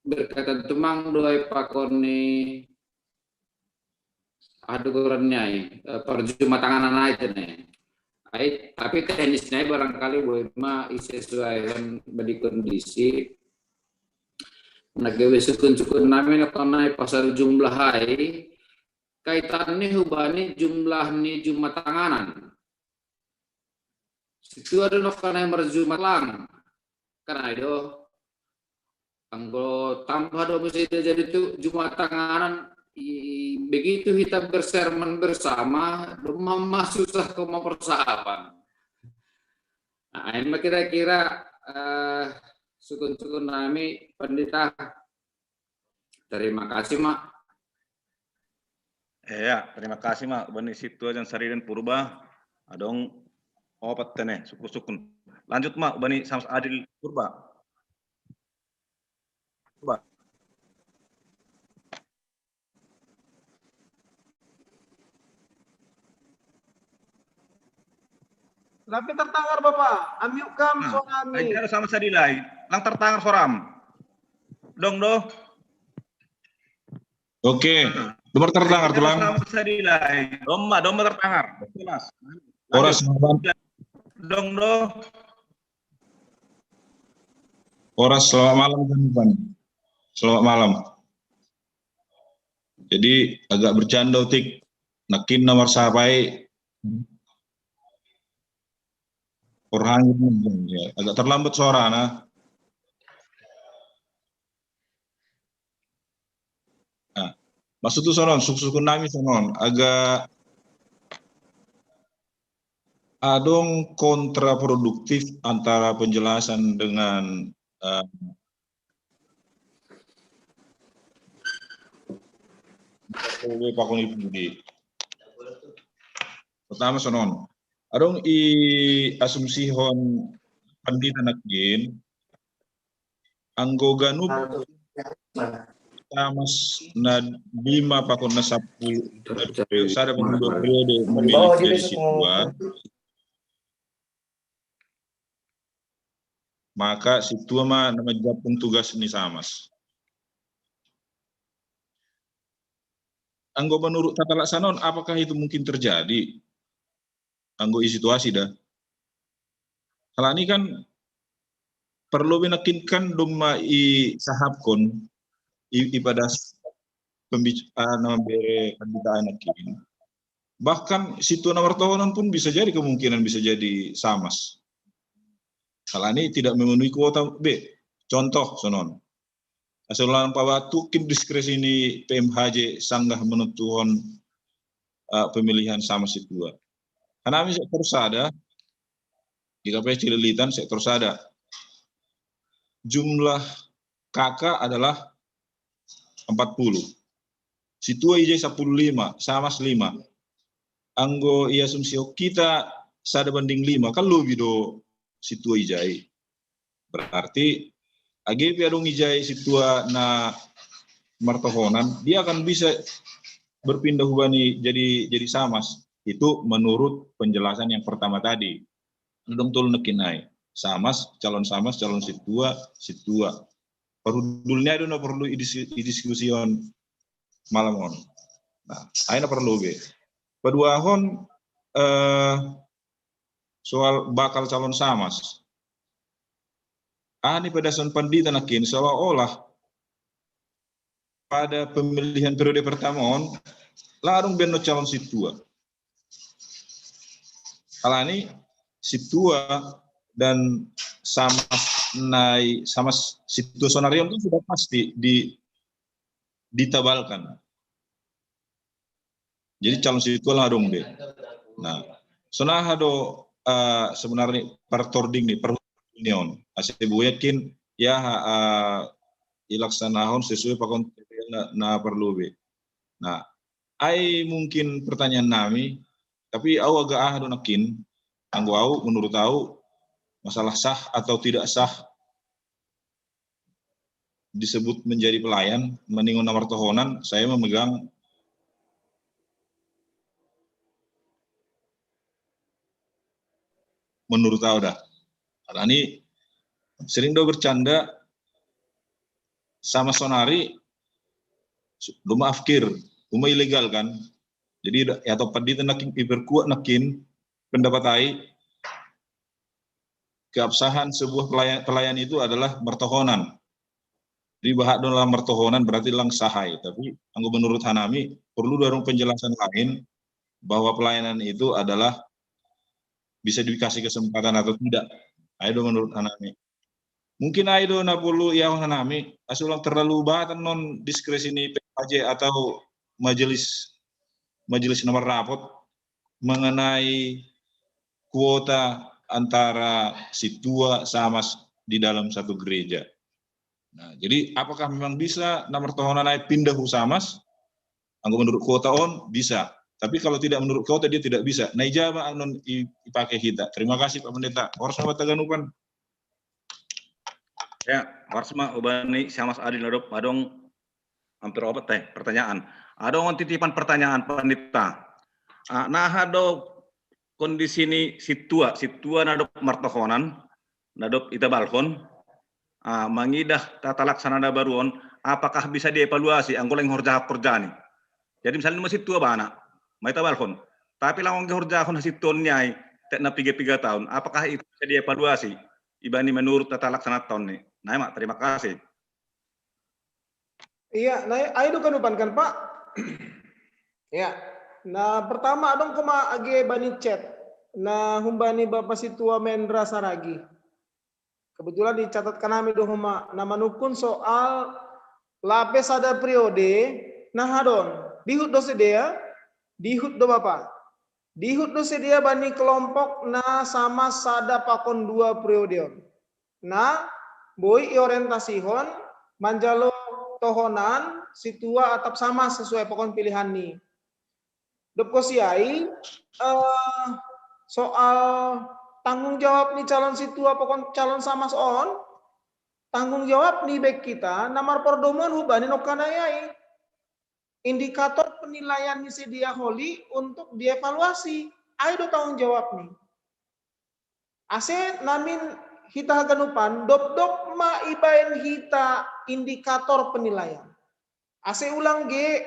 berkaitan tumang doai pakon ni aduh gorannya ai, eh, perjumatanganan ai tene. Ai, tapi teknisnya ai barangkali boi ma isesuaikan badi kondisi. Nah, gabe sukun-sukun nami nakon ai pasal jumlah ai, kaitan ni hubani jumlah ni jumatanganan. Situa do nakon ai marjumat lang. Kan ai do. Anggo tambah do mesti dia jadi tu jumatanganan, i-, begitu kita bersermon bersama, domma susah ko ma persahapan. Nah, ai ma kira-kira, eh, sukun-sukun nami, Pendeta. Terima kasih, Mak. Iya, terima kashi ma, umbani situa jam sariden Purba, adong opat tene, sukun-sukun. Lanjut ma, umbani Samas Adil Purba. Purba. Lape tertangar, Bapak? Unmute kam. Nah, suara ai ni. Ada sama sadilai. Lang tertangar suaram. Dong do. Oke. Nah. Dong tertangar, ai, tulang. Sama sadilai. Domma, domma tertangar. Jelas. Oras. Lanjut. Dong do. Oras, selamat malam, teman-teman. Selamat malam. Jadi agak bercanda utik. Nakin nomor sapai. Orang, ya, agak terlambat suara, nah. Nah, maksud tu sonon, sukun-sukun nami sonon, agak Adong kontraproduktif antara penjelasan dengan, eh, pakon ibu di. Pertama sonon. Adong i asumsihon pandita nakin, anggo ganup Samas na lima pakon na sapuluh, sada pakon dua periode memilih jadi situa, maka situa ma na manjapung tugas ni Samas. Anggo menurut tata laksanon, apakah itu mungkin terjadi? Anggo i situasi da. Halani kan perlu menekinkan domma i sahapkon i, i pada pembicara, ah, na mambere panditaan nakin. Bahkan situa na martohonan pun bisa jadi kemungkinan bisa jadi Samas. Halani tidak memenuhi kuota B. Contoh sonon. Asal ulang pawatukin diskresi ni P M H J sanggah menentuhon, eh, pemilihan Samas situa. Hanami sektor sada, di K P S Cililitan sektor sada. Jumlah K K adalah empat puluh. Situa ijai sapuluh lima, Samas lima. Anggo i asumsi kita sada banding lima, kan lobi do situa ijai. Berarti age pe adong ijai situa na martohonan, dia akan bisa berpindah hubani jadi, jadi Samas. Itu menurut penjelasan yang pertama tadi. Adong tolu nakin nai. Samas, calon Samas, calon situa, situa. Parhudul ni ai do na perlu idis-, idiskusion malam on. Nah, ai na perlu be. Paduahon, eh, soal bakal calon Samas. Ani pedasan pandita nakin seolah-olah pada pemilihan periode pertama on, ladong benno calon situa. Halani situa dan Samas nai, Samas situa sonarion itu sudah pasti di, ditabalkan. Jadi calon situa ladong be. Nah, sonaha do, eh, sebenarnya partording ni, parhudul ni on. Asa ibu yakin ya, eh, ilaksanahon sesuai pakon na, na perlu be. Nah, ai mungkin pertanyaan nami, tapi au agak ah do nakin, anggo au, menurut au, masalah sah atau tidak sah disebut menjadi pelayan, maningon na martohonan, saya memegang menurut au da. Halani sering do bercanda Samas sonari, domma afkir, domma ilegal kan. Jadi ya atau pandita nakin iperkuat nakin pendapat ai, keabsahan sebuah pelayan, pelayan itu adalah martohonan. Jadi bahat do lang martohonan berarti lang sah ai. Tapi anggo menurut hanami perlu dorong penjelasan lain bahwa pelayanan itu adalah bisa dikasih kesempatan atau tidak. Ai do menurut hanami. Mungkin ai do na perlu iahon hanami, asa ulang terlalu bahat non diskresi ni P M H J atau majelis, majelis nomor rapot mengenai kuota antara situa Samas di dalam satu gereja. Nah, jadi apakah memang bisa na martohonan ai pindah hu Samas? Anggo menurut kuota on bisa. Tapi kalau tidak menurut kuota dia tidak bisa. Nah, ijaba anon i-, ipakai kita. Terima kasih Pak Pendeta. Horas ma banta ganupan. Ya, horas ma hubani Samas Adil na dob adong hampir opat teh pertanyaan. Adong titipan pertanyaan Pandita. Ah, naha do kondisi ni situa, situa na dob martohonan, na dob itabalhon, ah, mangidah tata laksana na baru on, apakah bisa dievaluasi anggo leng horja-, horjani. Jadi misalnya ma situa bana, ma itabalhon. Tapi lang anggo horjahon hasituaon ni ai, tek na piga-piga taon, apakah itu bisa dievaluasi? Ibani menurut tata laksana taon ni. Nah, Mak, terima kasih. Iya, nah, ai do ganupan kan, Pak? Ya. Nah, pertama adong koma age bani chat. Nah, humbani Bapak Situa Mendra Saragi. Kebetulan dicatatkan nami do homa. Nah, manungkun soal lape sada periode, nah adong. Dihut do sidea, dihut do Bapak. Dihut do sedia bani kelompok na sama sada pakon dua periodeon. Na boi iorientasihon manjalo tohonan situa atap sama sesuai pakon pilihan ni. Dopko siai, eh, soal tanggung jawab ni calon situa pakon calon samas on, tanggung jawab ni baik kita na marpordomuan hubani nongkanai ai. Indikator penilaian ni sedia holi untuk dievaluasi. Ai do tanggung jawab ni. Ase namin hita haganupan, dopdop ma ibaen hita indikator penilaian. Ase ulang ge,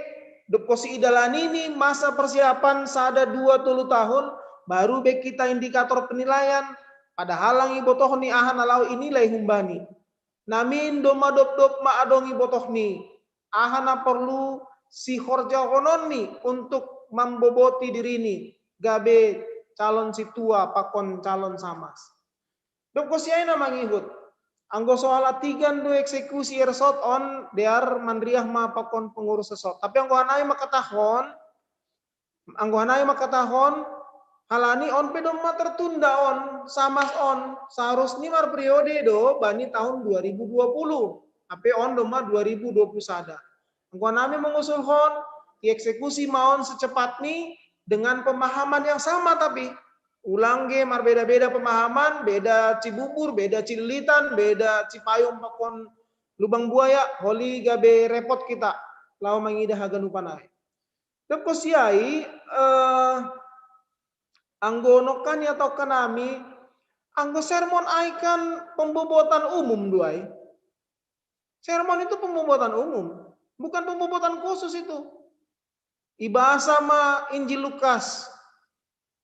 dopko si idalani ni masa persiapan sada dua tolu tahun, baru be kita indikator penilaian, padahal lang ibotoh ni aha na laho inilai humbani. Namin doma dopdop ma adong ibotoh ni aha na porlu sihorjahonon ni untuk mamboboti diri ni gabe calon situa pakon calon samas. Dopko siai na mangihut. Anggo soal atigan do eksekusi ersot on dear manriah ma pakon pengurus sesot. Tapi anggo hanai makatahon, anggo hanai makatahon, halani on pe doma tertunda on, samas on, seharusnya marperiode do bani tahun dua ribu dua puluh. Ape on doma dua ribu dua puluh sada. Anggo hanami mengusulhon, dieksekusi ma on secepat ni dengan pemahaman yang sama tapi ulang ge marbeda-beda pemahaman, beda Cibubur, beda Cililitan, beda Cipayung pakon Lubang Buaya, holi gabe repot kita laho mangidah haganupan ai. Dopko siai, eh, anggo nongkan iatahon hanami, anggo sermon ai kan pembobotan umum do ai. Sermon itu pembobotan umum, bukan pembobotan khusus itu. Ibasa ma Injil Lukas,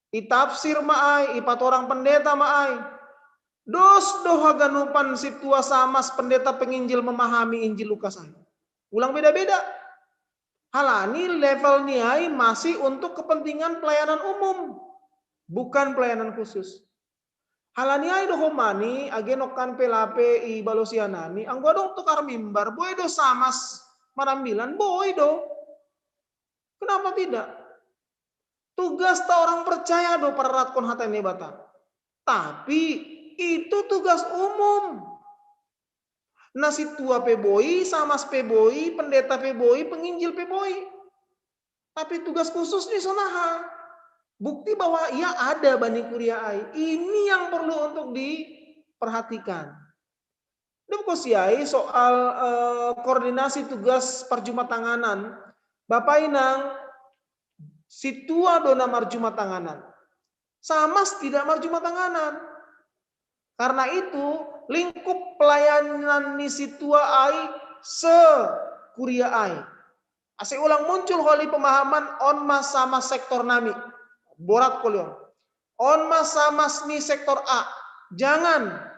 itafsir ma ai, ipatorang pendeta ma ai. Dos do haganupan situa samas pendeta penginjil memahami Injil Lukas ai. Ulang beda-beda. Halani level ni ai masih untuk kepentingan pelayanan umum, bukan pelayanan khusus. Halani ai do homani age nongkan pe lape ibalosi hanami, anggo adong tukar mimbar, boi do samas marambilan, boi do. Kenapa tidak? Tugas ta orang percaya do pararatkon hata ni Debata. Tapi itu tugas umum. Na situa pe boi, samas pe boi, pendeta pe boi, penginjil pe boi. Tapi tugas khusus ni sonaha. Bukti bahwa ia ada bani kuria ai. Ini yang perlu untuk diperhatikan. Dopko siai soal eh, koordinasi tugas parjumatanganan. Bapa inang, situa do na marjumatanganan. Samas tidak marjumatanganan. Karena itu, lingkup pelayanan ni situa ai se kuria ai. Ase ulang muncul holi pemahaman on ma samas sektor nami. Borat kolion. On ma samas ni sektor A. Jangan.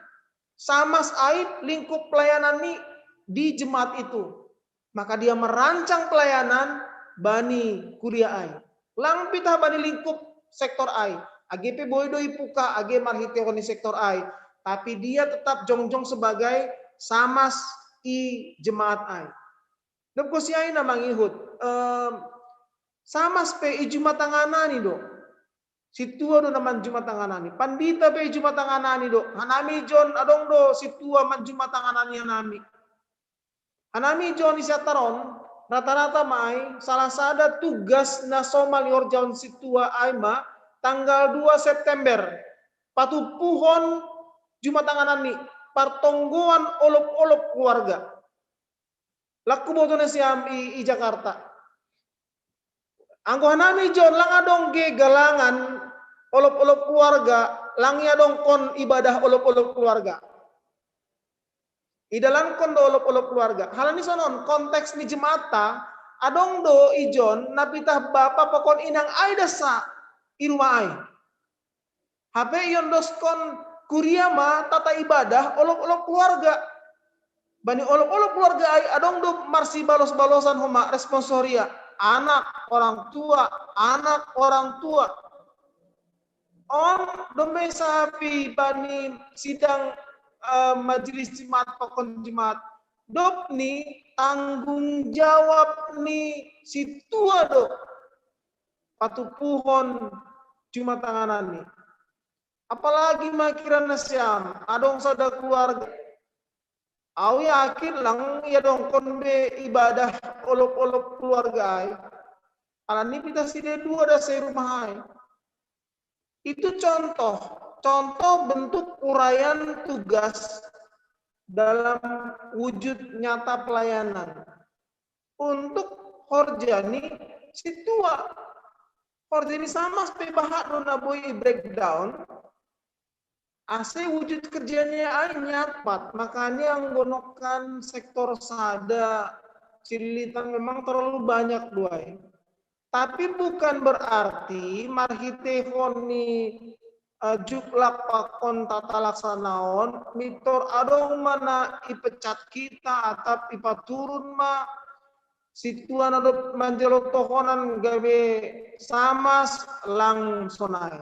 Samas ai lingkup pelayanan ni di jemaat itu. Maka dia merancang pelayanan bani kuria ai. Lang pitah bani lingkup sektor ai. Age pe boi do ipuka age marhitehon ni sektor ai. Tapi dia tetap jongjong sebagai samas i jemaat ai. Dopko siai na mangihut. Em, samas pe ijumatanganani do. Situa do na manjumatanganani. Pandita pe ijumatanganani do. Hanami jon adong do situa manjumatanganani hanami. Hanami jon i Siantar on, rata-rata ma ai, salah sada tugas na somal iorjahon situa ai ma, tanggal dua September, patumpuhon jumatanganan ni partonggoan olop-olop keluarga. Lang huboto nasiam i, i Jakarta. Anggo hanami jon lang adong ge galangan olop-olop keluarga, lang iadongkon ibadah olop-olop keluarga. Idalankon do olop-olop keluarga. Halani sonon, konteks ni jemaatta, adong do ijon na pitah bapa pakon inang ai dasa i rumah ai. Hape iondoskon kuria ma tata ibadah olop-olop keluarga. Bani olop-olop keluarga ai adong do marsibalos-balosan homa responsoria. Anak, orang tua, anak, orang tua. On do me sapi bani sidang uh, majelis jemaat pakon jemaat. Dop ni tanggung jawab ni situa do. Patumpuhon cuma tanganan ni. Apalagi ma kira na siam, adong sada keluarga. Au yakin lang ia dongkon be ibadah olop-olop keluarga ai. Alani pita side dua da se rumah ai. Itu contoh, contoh bentuk uraian tugas dalam wujud nyata pelayanan. Untuk horjani situa. Horjani sama seperti bahat do na boi breakdown. Ase wujud kerjanya ai nyata. Makanya anggo nongkan sektor sada Cililitan memang terlalu banyak do ai. Tapi bukan berarti marhitehon ni uh, juklak pakon tata laksana on, mitor adong ma na ipecat kita atap ipaturun ma situa na dob manjalo tohonan gabe samas lang sonai.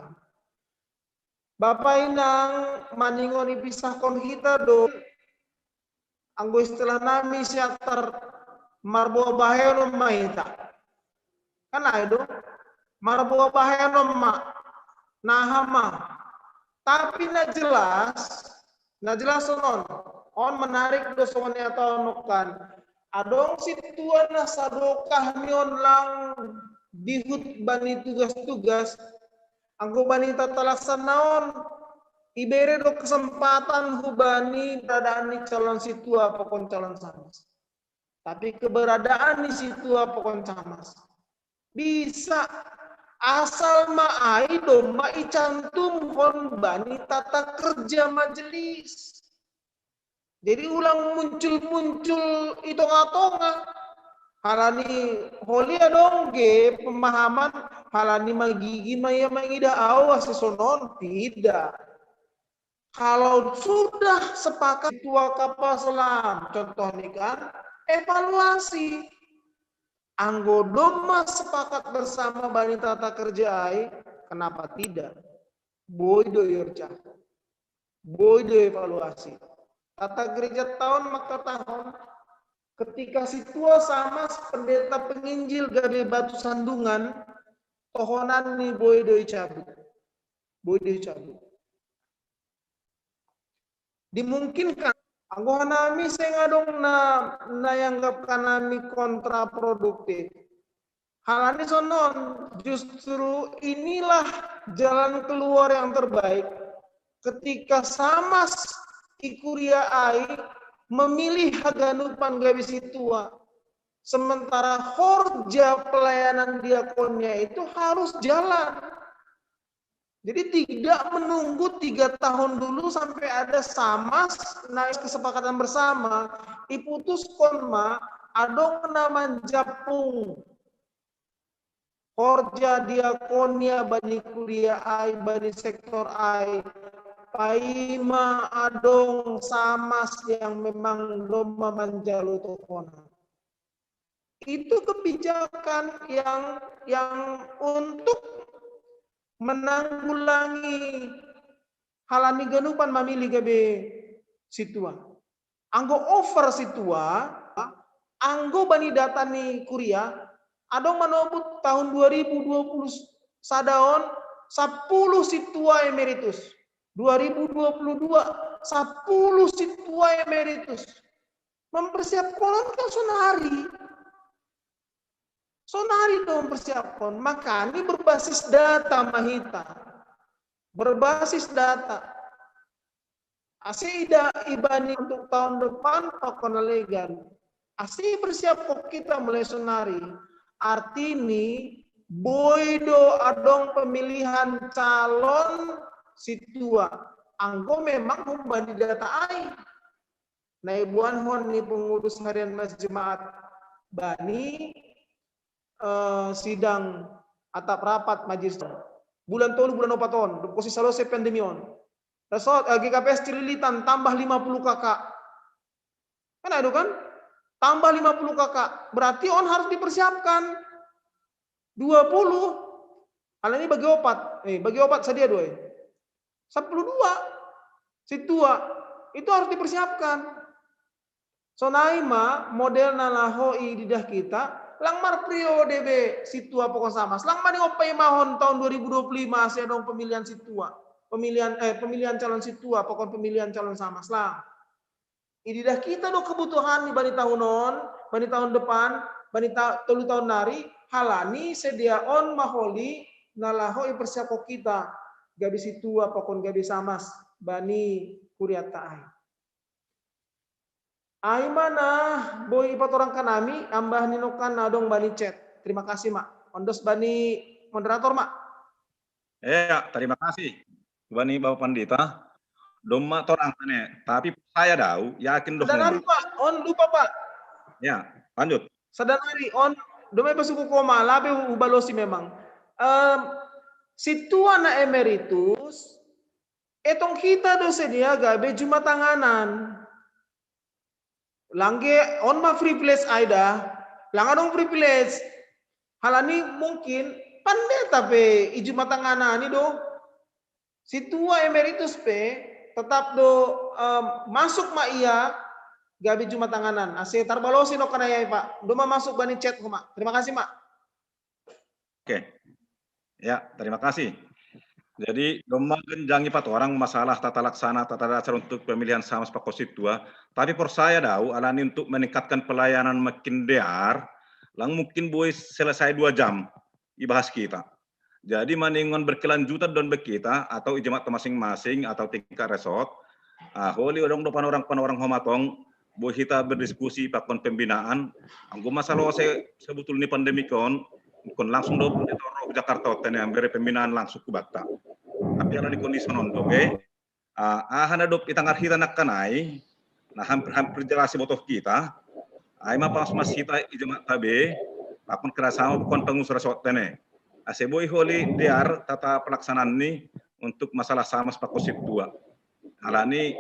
Bapa inang, maningon ipisahkon hita do, anggo istilah nami siatar marboa bahenon ma hita. Kan ai do, marboa bahenon ma, naha ma. Tapi na jelas, na jelas on, on menarik do songon ni ataon nongkan. Adong situa na sadokah ni on lang dihut bani tugas-tugas, anggo bani tata laksana on, ibere do kesempatan hubani keberadaan ni calon situa pakon calon samas. Tapi keberadaan ni situa pakon samas bisa asal ma ai domma icantumhon bani tata kerja majelis. Jadi ulang muncul-muncul i tonga-tonga. Halani holi adong ge pemahaman halani magigi ma ia mangidah au ase sonon, tidak. Kalau sudah sepakat tua kapal selam, contoh ni kan, evaluasi. Anggo domma sepakat bersama bani tata kerja ai, kenapa tidak? Boi do iorja. Boi do evaluasi. Tata gereja taon maka tahun ketika situa samas pendeta penginjil gabe batu sandungan, tohonan ni boi do icabut. Boi do icabut. Dimungkinkan anggo hanami seng adong na na ianggap hanami kontraproduktif. Halani sonon, justru inilah jalan keluar yang terbaik ketika samas i kuria ai memilih haganupan gabe situa. Sementara horja pelayanan diakonnya itu harus jalan. Jadi tidak menunggu tiga tahun dulu sampai ada samas naik kesepakatan bersama, iputuskon ma adong na manjapung horja diakonia bani kuria ai, bani sektor ai, paima adong samas yang memang domma manjalo tohonan. Itu kebijakan yang yang untuk menanggulangi halani ganupan mamilih gabe situa. Anggo over situa, anggo bani data ni kuria, adong manobut tahun dua ribu dua puluh sada on sepuluh situa emeritus. Dua ribu dua puluh dua, sepuluh situa emeritus. Mempersiapkan kan sonari. Sonari do mempersiapkan. Makanya berbasis data ma hita. Berbasis data. Ase ida ibani untuk tahun depan pakon na legan. Ase persiapkan kita mulai sonari. Artini boi do adong pemilihan calon situa. Anggo memang humbani data ai. Na iboanhon ni pengurus harian Majelis Jemaat bani eh, sidang atap rapat majelis bulan tolu bulan opat on, dob hosi salose pandemi on. Resort eh, G K P S Cililitan tambah lima puluh K K. Kan ada kan? Tambah lima puluh K K. Berarti on harus dipersiapkan. Dua puluh. Alani bagi opat. Eh, bagi opat sadia dua. Sepuluh dua. Situa. Itu harus dipersiapkan. Sonai ma model na laho ididah kita, Lang marperiode be Situa pakon Samas. Lang maningon paimahon tahun dua ribu dua puluh lima ase adong pemilihan Situa. Pemilihan, eh, pemilihan calon Situa pakon pemilihan calon Samas lang. Ididah kita do kebutuhan ni bani tahun on, bani tahun depan, bani ta, tolu tahun nari, halani sedia on maholi na laho ipersiapko kita gabe Situa pakon gabe Samas bani kuriatta ai. Ai ma na boi ipatorangkan nami, ambah ni nongkan na adong bani chat. Terima kasih ma. Ondos bani moderator ma. Ya, terima kasih bani Bapak Pandita. Domma torang ne, tapi saya dau yakin do. Sadanari Pak, on lupa Pak. Ya, lanjut. Sadanari on, domma pasuku koma labe ubalosi memang. Um, Situa na emeritus, etong kita do sedia gabe jumatanganan. Langge on ma privilege aida, lang adong privilege. Halani mungkin pandeta pe i jumatanganan i do. Situa emeritus pe tetap do um, masuk ma ia gabe jumatanganan. Ase tarbalosi no kanaya Pak. Domma masuk bani chat homa. Terima kasih ma. Oke. Ya, terima kasih. Jadi domma genjangi patorang masalah tata laksana tata dasar untuk pemilihan Samas pakon Situa. Tapi porsaya dau alani untuk meningkatkan pelayanan makin dear, lang mungkin boi selesai dua jam ibahas kita. Jadi maningon berkelanjutan don be kita atau i jemaat masing-masing atau tingkat resort. Ah, holi adong do panorang-panorang homa tong boi hita berdiskusi pakon pembinaan. Anggo masalah se sebutul ni pandemi kon, kon langsung do pendeta ro Jakarta tene ambere pembinaan langsung ku batta. Tapi ala di kondisi non do be, ah, aha na dob itangar hita nangkanai, na hampir-hampir jelas ibotoh kita, ai ma pas mas hita i jemaat tabe, pakon kerasama pakon pengusaha resort tene. Ase boi holi dear tata pelaksanaan ni untuk masalah Samas pakon Situa. Alani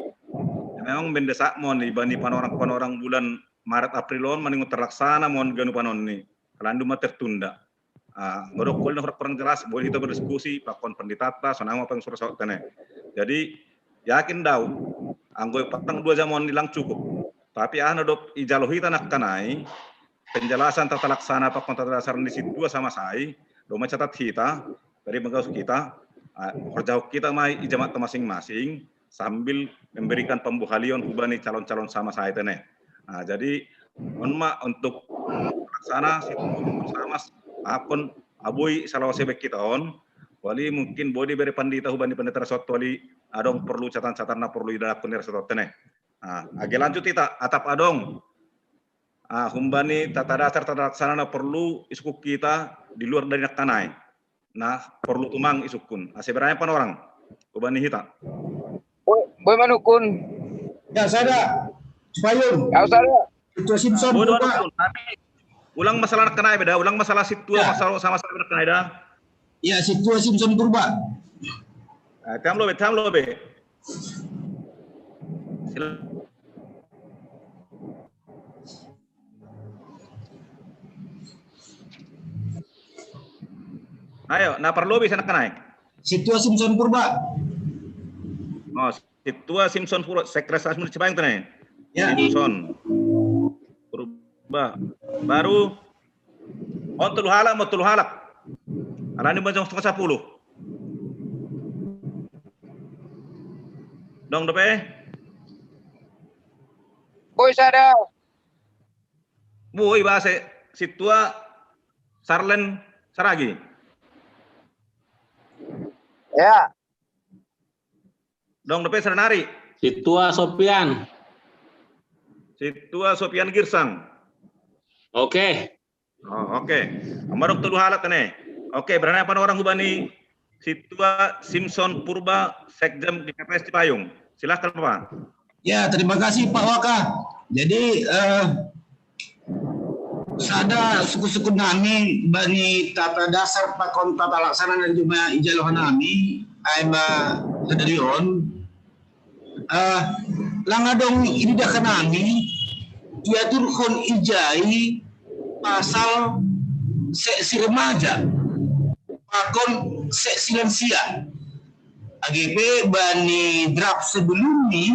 memang mendesak mon ibani panorang-panorang bulan Maret April on maningon terlaksana mon ganupan on ni. Alani domma tertunda. Ah, modok kol na kurang jelas, boi hita berdiskusi pakon pendetata sonang ma pengusaha resort tene. Jadi yakin dau anggo patang dua jam on ni lang cukup. Tapi aha na dob ijalo hita nangkanai penjelasan tata laksana pakon tata dasar ni Situa Samas ai, domma catat hita, dari bagaus kita, ah, horjahon kita ma i jemaat masing-masing sambil memberikan pembuhalion hubani calon-calon Samas ai tene. Nah, jadi on ma untuk laksana Situa Samas pakon abui salawase be kita on. Wali mungkin boi dibere pandita hubani pandita resort wali adong perlu catatan-catatan na perlu idalakon ni resort tene. Nah, age lanjut hita atap adong. Ah, humbani tata dasar tata laksana na perlu isungkun hita di luar dari nangkanai. Nah, perlu tumang isungkun. Ase berani panorang. Hubani hita. Boi manungkun. Ya, sada. Payung. Ya, sada. Situa Simpson. Boi manungkun. Tapi ulang masalah nangkanai be da, ulang masalah Situa, masalah sama-sama nangkanai da. Ya, Situa Simpson Purba. Tam lo be, tam lo be. Ayo, na parlobi sana kanai. Situa Simpson Purba. Oh, Situa Simpson Purba, Sekres Asmun Cipaeng tene. Ya. Simpson Purba. Baru on tolu halak, mau tolu halak. Alani bajong setengah sepuluh. Dong dope. Boi sada. Boi base Situa Sarlen Saragi. Ya. Dong dope Sarnari. Situa Sopian. Situa Sopian Girsang. Oke. Oh, oke. Amarok tolu halak ne. Oke, berani apa orang hubani Situa Simpson Purba Sekjam di K P S Cipayung. Silahkan Pak. Ya, terima kasih Pak Waka. Jadi eh, sada suku-suku nami bani tata dasar pakon tata laksana dan juga ijaloh nami aima sadarion. Uh, langadong ini dah nami ia turkon ijai pasal seksi remaja pakon seksi lansia. Age pe bani draft sebelum ni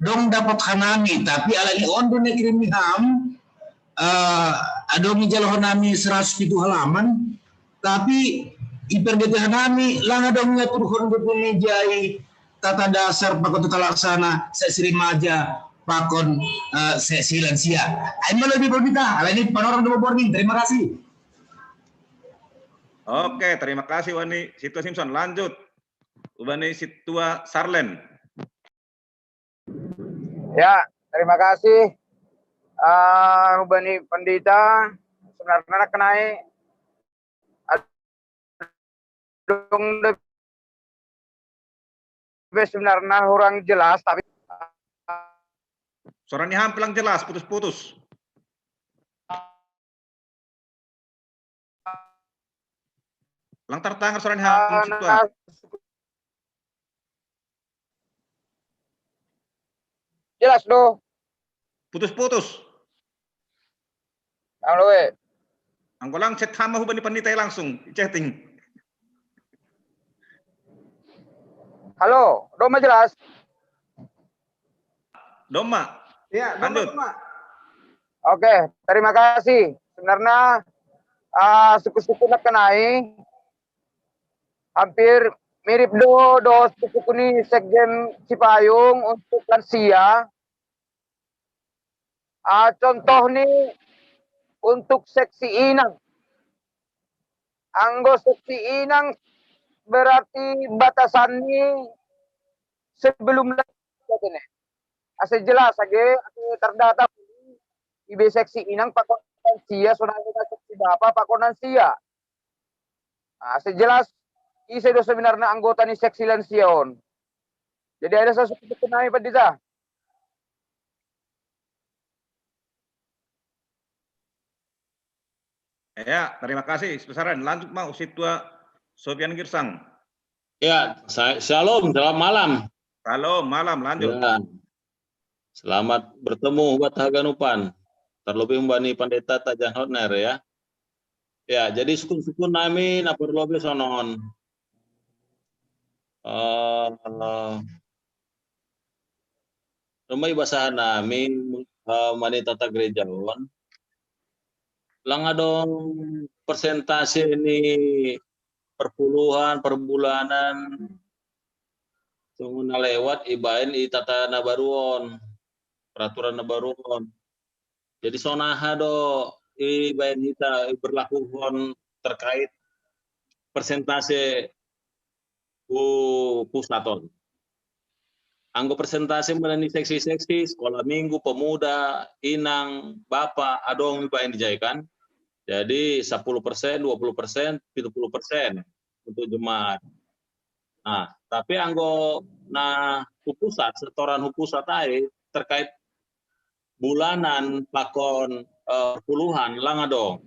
dong dapat hanami, tapi alani ondo ne kirim ham uh, adong i jaloon nami seratus pitu halaman, tapi i pardeta nami lang adong ngaturhon dope ni jai tata dasar pakon tata laksana seksi remaja pakon eh, seksi lansia. Ai malo di Bogita, alani panorang do borngin. Terima kasih. Oke, terima kasih Wani Situa Simpson. Lanjut. Ubani Situa Sarlen. Ya, terima kasih. Uh, Ubani Pandita, sebenarnya kenai adong dope sebenarnya kurang jelas, tapi Suara ni ham lang jelas, putus-putus. Lang tartangar suara ni ham, Ah, Situa. nah, jelas do. Putus-putus. Halo, eh. Anggo lang chat ham ma hubani Pandita i langsung chatting. Halo, do ma jelas? Do ma. Ya, Lanjut. Bapak, Pak. Oke, terima kasih. Sebenarnya ah, suku-suku na kenai hampir mirip do do suku ni Sekjen Cipayung untuk lansia. Ah, contoh ni untuk seksi inang. Anggo seksi inang berarti batasan ni sebelum lansia ini. Asa jelas age, asa tardata ibe seksi inang pakon lansia, sonai seksi bapa pakon lansia. Asa jelas ise do sebenarnya anggota ni seksi lansia on. Jadi ada sesuatu nami Pandita. Ya, terima kasih. Besaran. Lanjut mau Situa Sofian Girsang. Ya, sa- shalom, selamat malam. Halo, malam lanjut. Ya. Selamat bertemu buat haganupan. Terlebih Mbani Pandeta Tajan Hotner ya. Ya, jadi sukun-sukun nami na parlobei sonon. Eh, rumah ibasahan nami eh, Mbani tata gereja on. Lang adong persentase ni perpuluhan, perbulanan, songon na lewat ibaen i tata na baru on, peraturan na baru on. Jadi sonaha do ibaen hita berlakuhon terkait persentase hu pusat on. Anggo persentase mana ni seksi-seksi, sekolah minggu, pemuda, inang, bapa, adong ibaen dijaikan. Jadi sepuluh persen, dua puluh persen, tujuh puluh persen untuk jemaat. Nah, tapi anggo na hu pusat, setoran hu pusat ai terkait bulanan pakon eh, puluhan lang adong.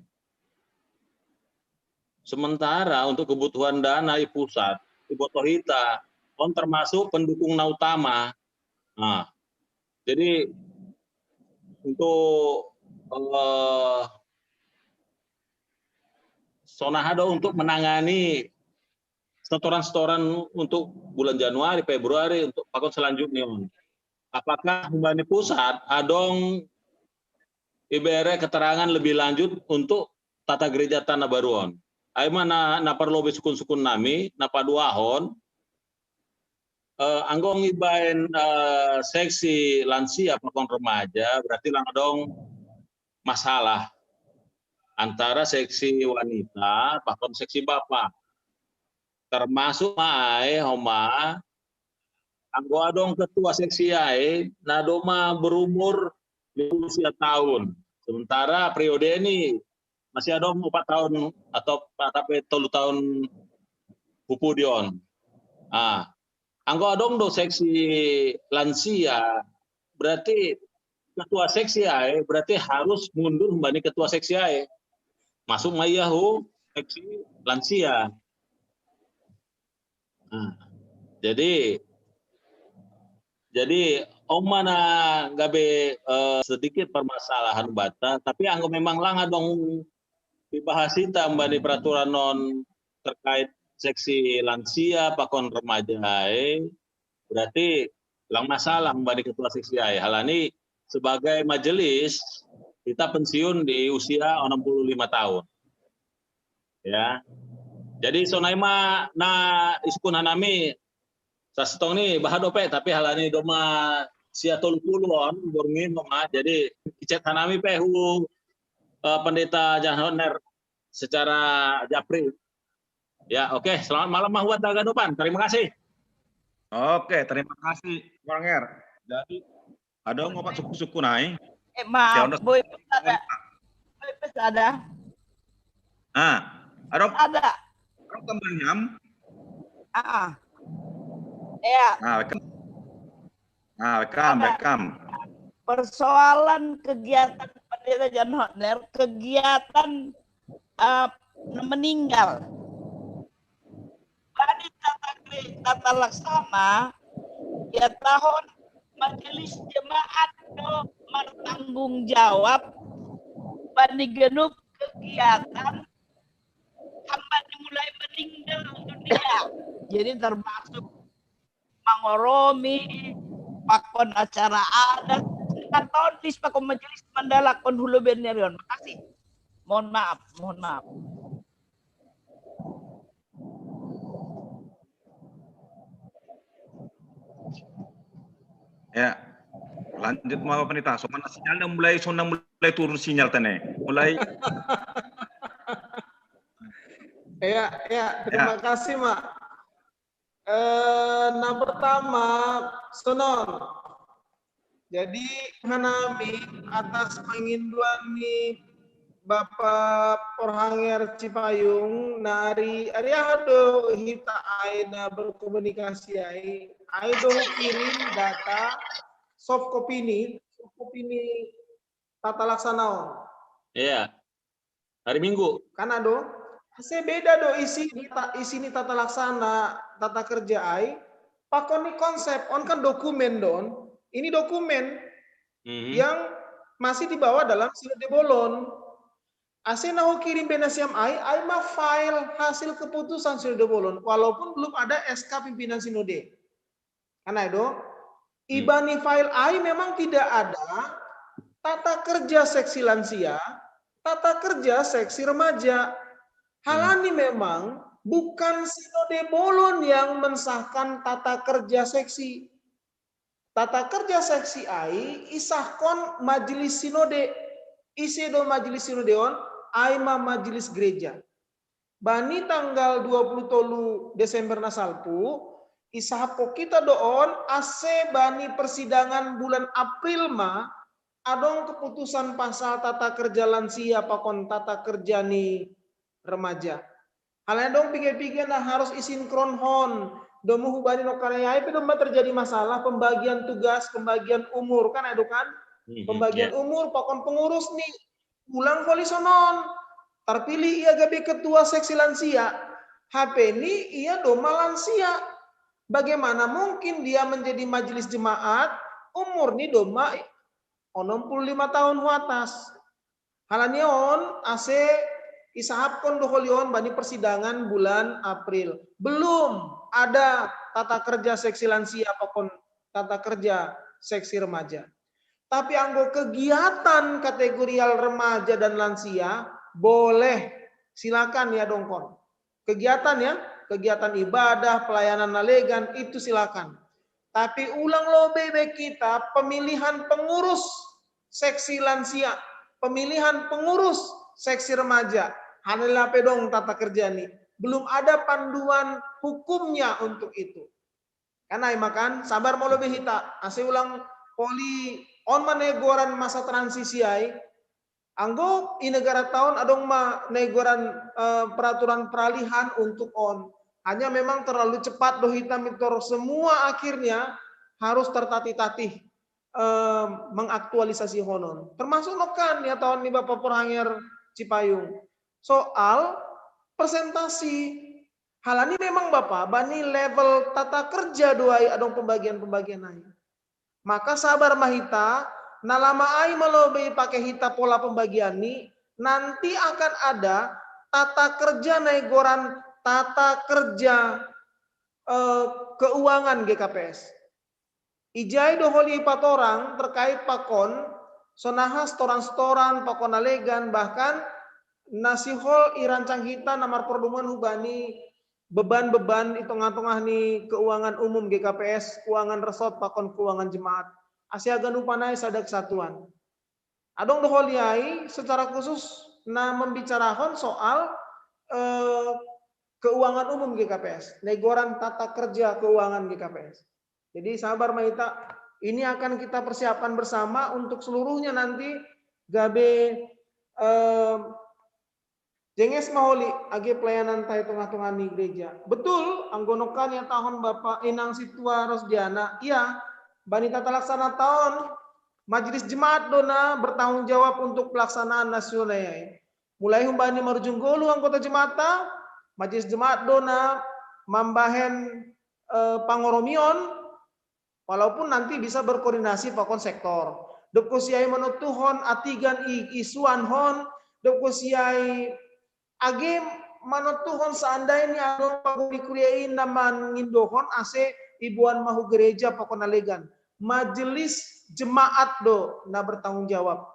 Sementara untuk kebutuhan dana i pusat, iboto hita, on termasuk pendukung na utama. Nah, jadi untuk eh, sonaha do untuk menangani setoran-setoran untuk bulan Januari, Februari, untuk pakon selanjutnya on. Apakah humbani pusat adong ibere keterangan lebih lanjut untuk tata gereja tana baru on? Ai ma na, na parlobei sukun-sukun nami, na paduahon, eh, anggo ibaen eh, seksi lansia pakon remaja, berarti lang adong masalah antara seksi wanita pakon seksi bapa. Termasuk ma ai homa anggo adong ketua seksi ai na doma berumur lima puluh sia tahun. Sementara periode ni masih adong empat tahun atau atape tolu tahun pupudi on. Ah, anggo adong do seksi lansia, berarti ketua seksi ai berarti harus mundur humbani ketua seksi ai. Masuk ma ia hu seksi lansia. Nah, jadi jadi on ma na gabe eh, sedikit permasalahan banta, tapi anggo memang lang adong dibahas hita humbani peraturan on terkait seksi lansia pakon remaja ai, berarti lang masalah humbani ketua seksi ai. Halani sebagai majelis Kita pensiun di usia enam puluh lima tahun. Ya. Jadi sonai ma na isukun hanami, sasetong ni baha dope, tapi halani doma sia tolu puluh on, borngin ma. Jadi ichat hanami pe hu, eh, Pendeta John Hodner secara japri. Ya, oke. Selamat malam, Mahwat Taganupan. Terima kasih. Oke, terima kasih, Bang Er. Jadi, ada ngopat suku-suku naik. Eh, maaf, Boy, ada. Boy, ada. Ah, ada. Ada. Ada tambahan? Ah. Ya. Nah, welcome. Nah, welcome, welcome. Persoalan kegiatan Pendeta John Hodner, kegiatan uh, meninggal. Bani tata, tata laksana, ya tahun majelis jemaat do bertanggung jawab bani genep kegiatan hamba mulai meninggal dunia. Jadi termasuk mangoromi, pakon acara adat, atau dis pakon majelis mandalakon hulu beniarion. Makasih. Mohon maaf, mohon maaf. Ya, lanjut mau apa nih, Tah? Soalnya sinyalnya mulai, soalnya mulai turun sinyal tene. Mulai. Ya, ya, terima ya. kasih, Mak. Eh, nah, pertama, Sonon. Jadi, hanami atas penginduan ni Bapak Porhanger Cipayung, nah ari, ari aha do hita ai na berkomunikasi ai, ai do kirim data soft copy ni, soft copy ni tata laksana on. Iya. Hari Minggu. Kan ado. Ase beda do isi ni, isi ni tata laksana, tata kerja ai. Pakon ni konsep, on kan dokumen don. Ini dokumen mm -hmm. yang masih dibawa dalam sinode bolon. Ase na ho kirim be nasiam ai, ai ma file hasil keputusan sinode bolon, walaupun belum ada S K pimpinan sinode. Kan ai do, ibani file ai memang tidak ada tata kerja seksi lansia, tata kerja seksi remaja. Halani memang bukan sinode bolon yang mensahkan tata kerja seksi. Tata kerja seksi ai isahkon majelis sinode. Ise do majelis sinode on? Ai ma majelis gereja. Bani tanggal dua puluh tolu Desember na salpu, isahapkon hita do on ase bani persidangan bulan April ma adong keputusan pasal tata kerja lansia pakon tata kerja ni remaja. Halai adong piga-piga na harus isinkronhon. Domu hubani no karayai pe doma terjadi masalah pembagian tugas, pembagian umur, kan ai do kan? Pembagian umur pakon pengurus ni. Ulang holi sonon. Terpilih ia gabe ketua seksi lansia. Hape ni ia doma lansia. Bagaimana mungkin dia menjadi majelis jemaat umur ni doma onom puluh lima tahun hu atas? Halani on ase isahapkon do holi on bani persidangan bulan April. Belum ada tata kerja seksi lansia pakon tata kerja seksi remaja. Tapi anggo kegiatan kategorial remaja dan lansia, boleh, silakan ya dongkon. Kegiatan ya, kegiatan ibadah, pelayanan na legan, itu silakan. Tapi ulang lobei be hita pemilihan pengurus seksi lansia, pemilihan pengurus seksi remaja. Halani lape dong tata kerja ni. Belum ada panduan hukumnya untuk itu. Kan ai ma kan, sabar molo be hita, ase ulang holi on ma negoran masa transisi ai. Anggo i negara ta on adong ma negoran eh, peraturan peralihan untuk on. Hanya memang terlalu cepat do hita mintor semua akhirnya harus tertatih-tatih eh, mengaktualisasi honon. Termasuk nokan ya tahun ni Bapak Porhanger Cipayung. Soal presentasi Halani memang Bapa, bani level tata kerja do ai adong pembagian-pembagian ai. Maka sabar ma hita, na lama ai malo be ipake hita pola pembagian ni, nanti akan ada tata kerja na igoran tata kerja eh, keuangan G K P S. Ijai do holi patorang terkait pakon sonaha setoran-setoran, pakon nalegan, bahkan na sihol i rancang hita na marpardongan hubani beban-beban i tongah-tongah ni keuangan umum G K P S, keuangan resort pakon keuangan jemaat. Ase haganup ai sada kesatuan. Adong do holi ai secara khusus na membicarahon soal eh, keuangan umum G K P S, negoran tata kerja keuangan G K P S. Jadi sabar ma hita, ini akan kita persiapkan bersama untuk seluruhnya nanti gabe eh, jenges ma holi age pelayanan ta i tongah-tongah ni gereja. Betul, anggo nongkan ia tahun Bapak Inang Situa Rosdiana, ia bani tata laksana tahun majelis jemaat do na bertanggung jawab untuk pelaksanaan nasional ai. Mulai humbani marujung golu anggota jemaat ta, majelis jemaat do na mambahen eh, pangoromion, walaupun nanti bisa berkoordinasi pakon sektor. Dob kosiai manontuhon atigan i isuan hon, dob kosiai age manontuhon seandainya adong pagori kuria i na mangindohon ase iboan mahu gereja pakon nalegan. Majelis jemaat do na bertanggung jawab.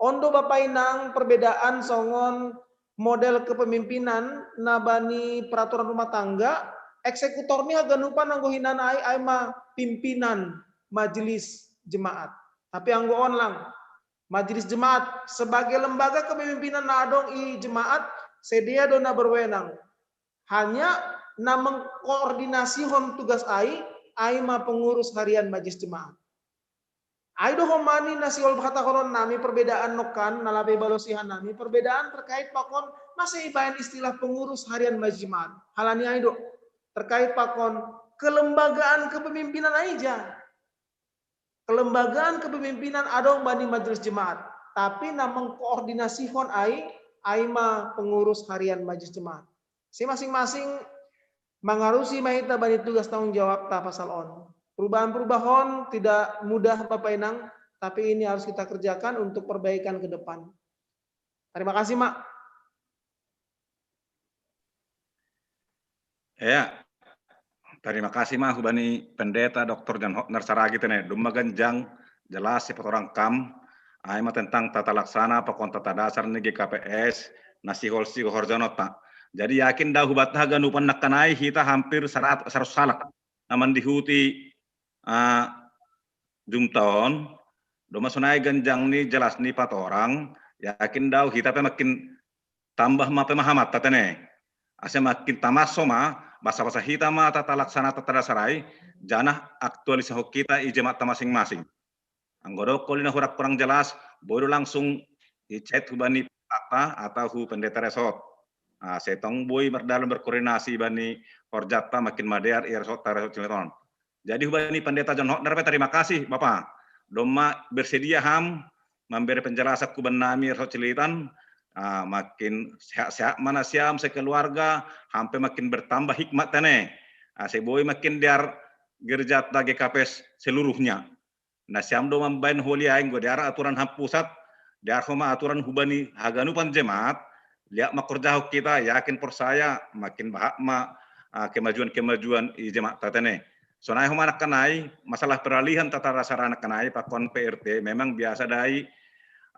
Ondo Bapak Inang perbedaan songon model kepemimpinan na bani peraturan rumah tangga, eksekutor ni haganupan anggo hinan ai ai ma pimpinan majelis jemaat. Tapi anggo on lang, majelis jemaat sebagai lembaga kepemimpinan na adong i jemaat, sidea do na berwenang. Hanya na mengkoordinasihon tugas ai, ai ma pengurus harian majelis jemaat. Ai do homani na sihol hatahonon nami perbedaan nongkan na lape balosi hanami perbedaan terkait pakon masa ibaen istilah pengurus harian majelis jemaat. Halani ai do terkait pakon kelembagaan kepemimpinan ai ja. Kelembagaan kepemimpinan adong bani majelis jemaat, tapi na mengkoordinasihon ai ai ma pengurus harian majelis jemaat. Si masing-masing mangarusi ma hita bani tugas tanggung jawab ta pasal on. Perubahan-perubahan tidak mudah Bapak Inang, tapi ini harus kita kerjakan untuk perbaikan ke depan. Terima kasih, Mak. Ya, terima kasih ma hubani Pendeta Doktor John Hotner Saragih tene, domma ganjang jelas sipatorang kam, ai ma tentang tata laksana pakon tata dasar ni G K P S na sihol sihorjanonta. Jadi yakin da hubata haganupan nangkan ai hita hampir saratus halak na mandihuti uh, jumta on, domma sonai ganjang ni jelas ni patorang, yakin da hita pe makin tambah ma pemahamanta tene. Ase makin tamaso ma basa-basa hita ma tata laksana tata dasar ai, janah aktualisahon hita i jemaat ta masing-masing. Anggo adong holi na hurang kurang jelas, boi do langsung i chat hubani Pendeta atau hu Pendeta Resort. Ase tong boi mardalan berkoordinasi bani horjata makin madear i Resort ta Resort Cileton. Jadi hubani Pendeta John Hotner pe terima kasih Bapa. Domma bersedia ham mambere penjelasan huban nami Resort Cileton, ah, makin sehat-sehat ma nasiam sekeluarga, hampe makin bertambah hikmat tene. Ah, ase boi makin dear gerejata G K P S seluruhnya. Nasiam do mambaen holi ai anggo dear aturan ham pusat, dear homa aturan hubani haganupan jemaat, liat ma horjahon hita, yakin porsaya makin bahat ma ah, kemajuan-kemajuan i jemaat ta tene. Sonai homa nangkan ai, masalah peralihan tata dasar nangkan ai pakon P R T memang biasa da i,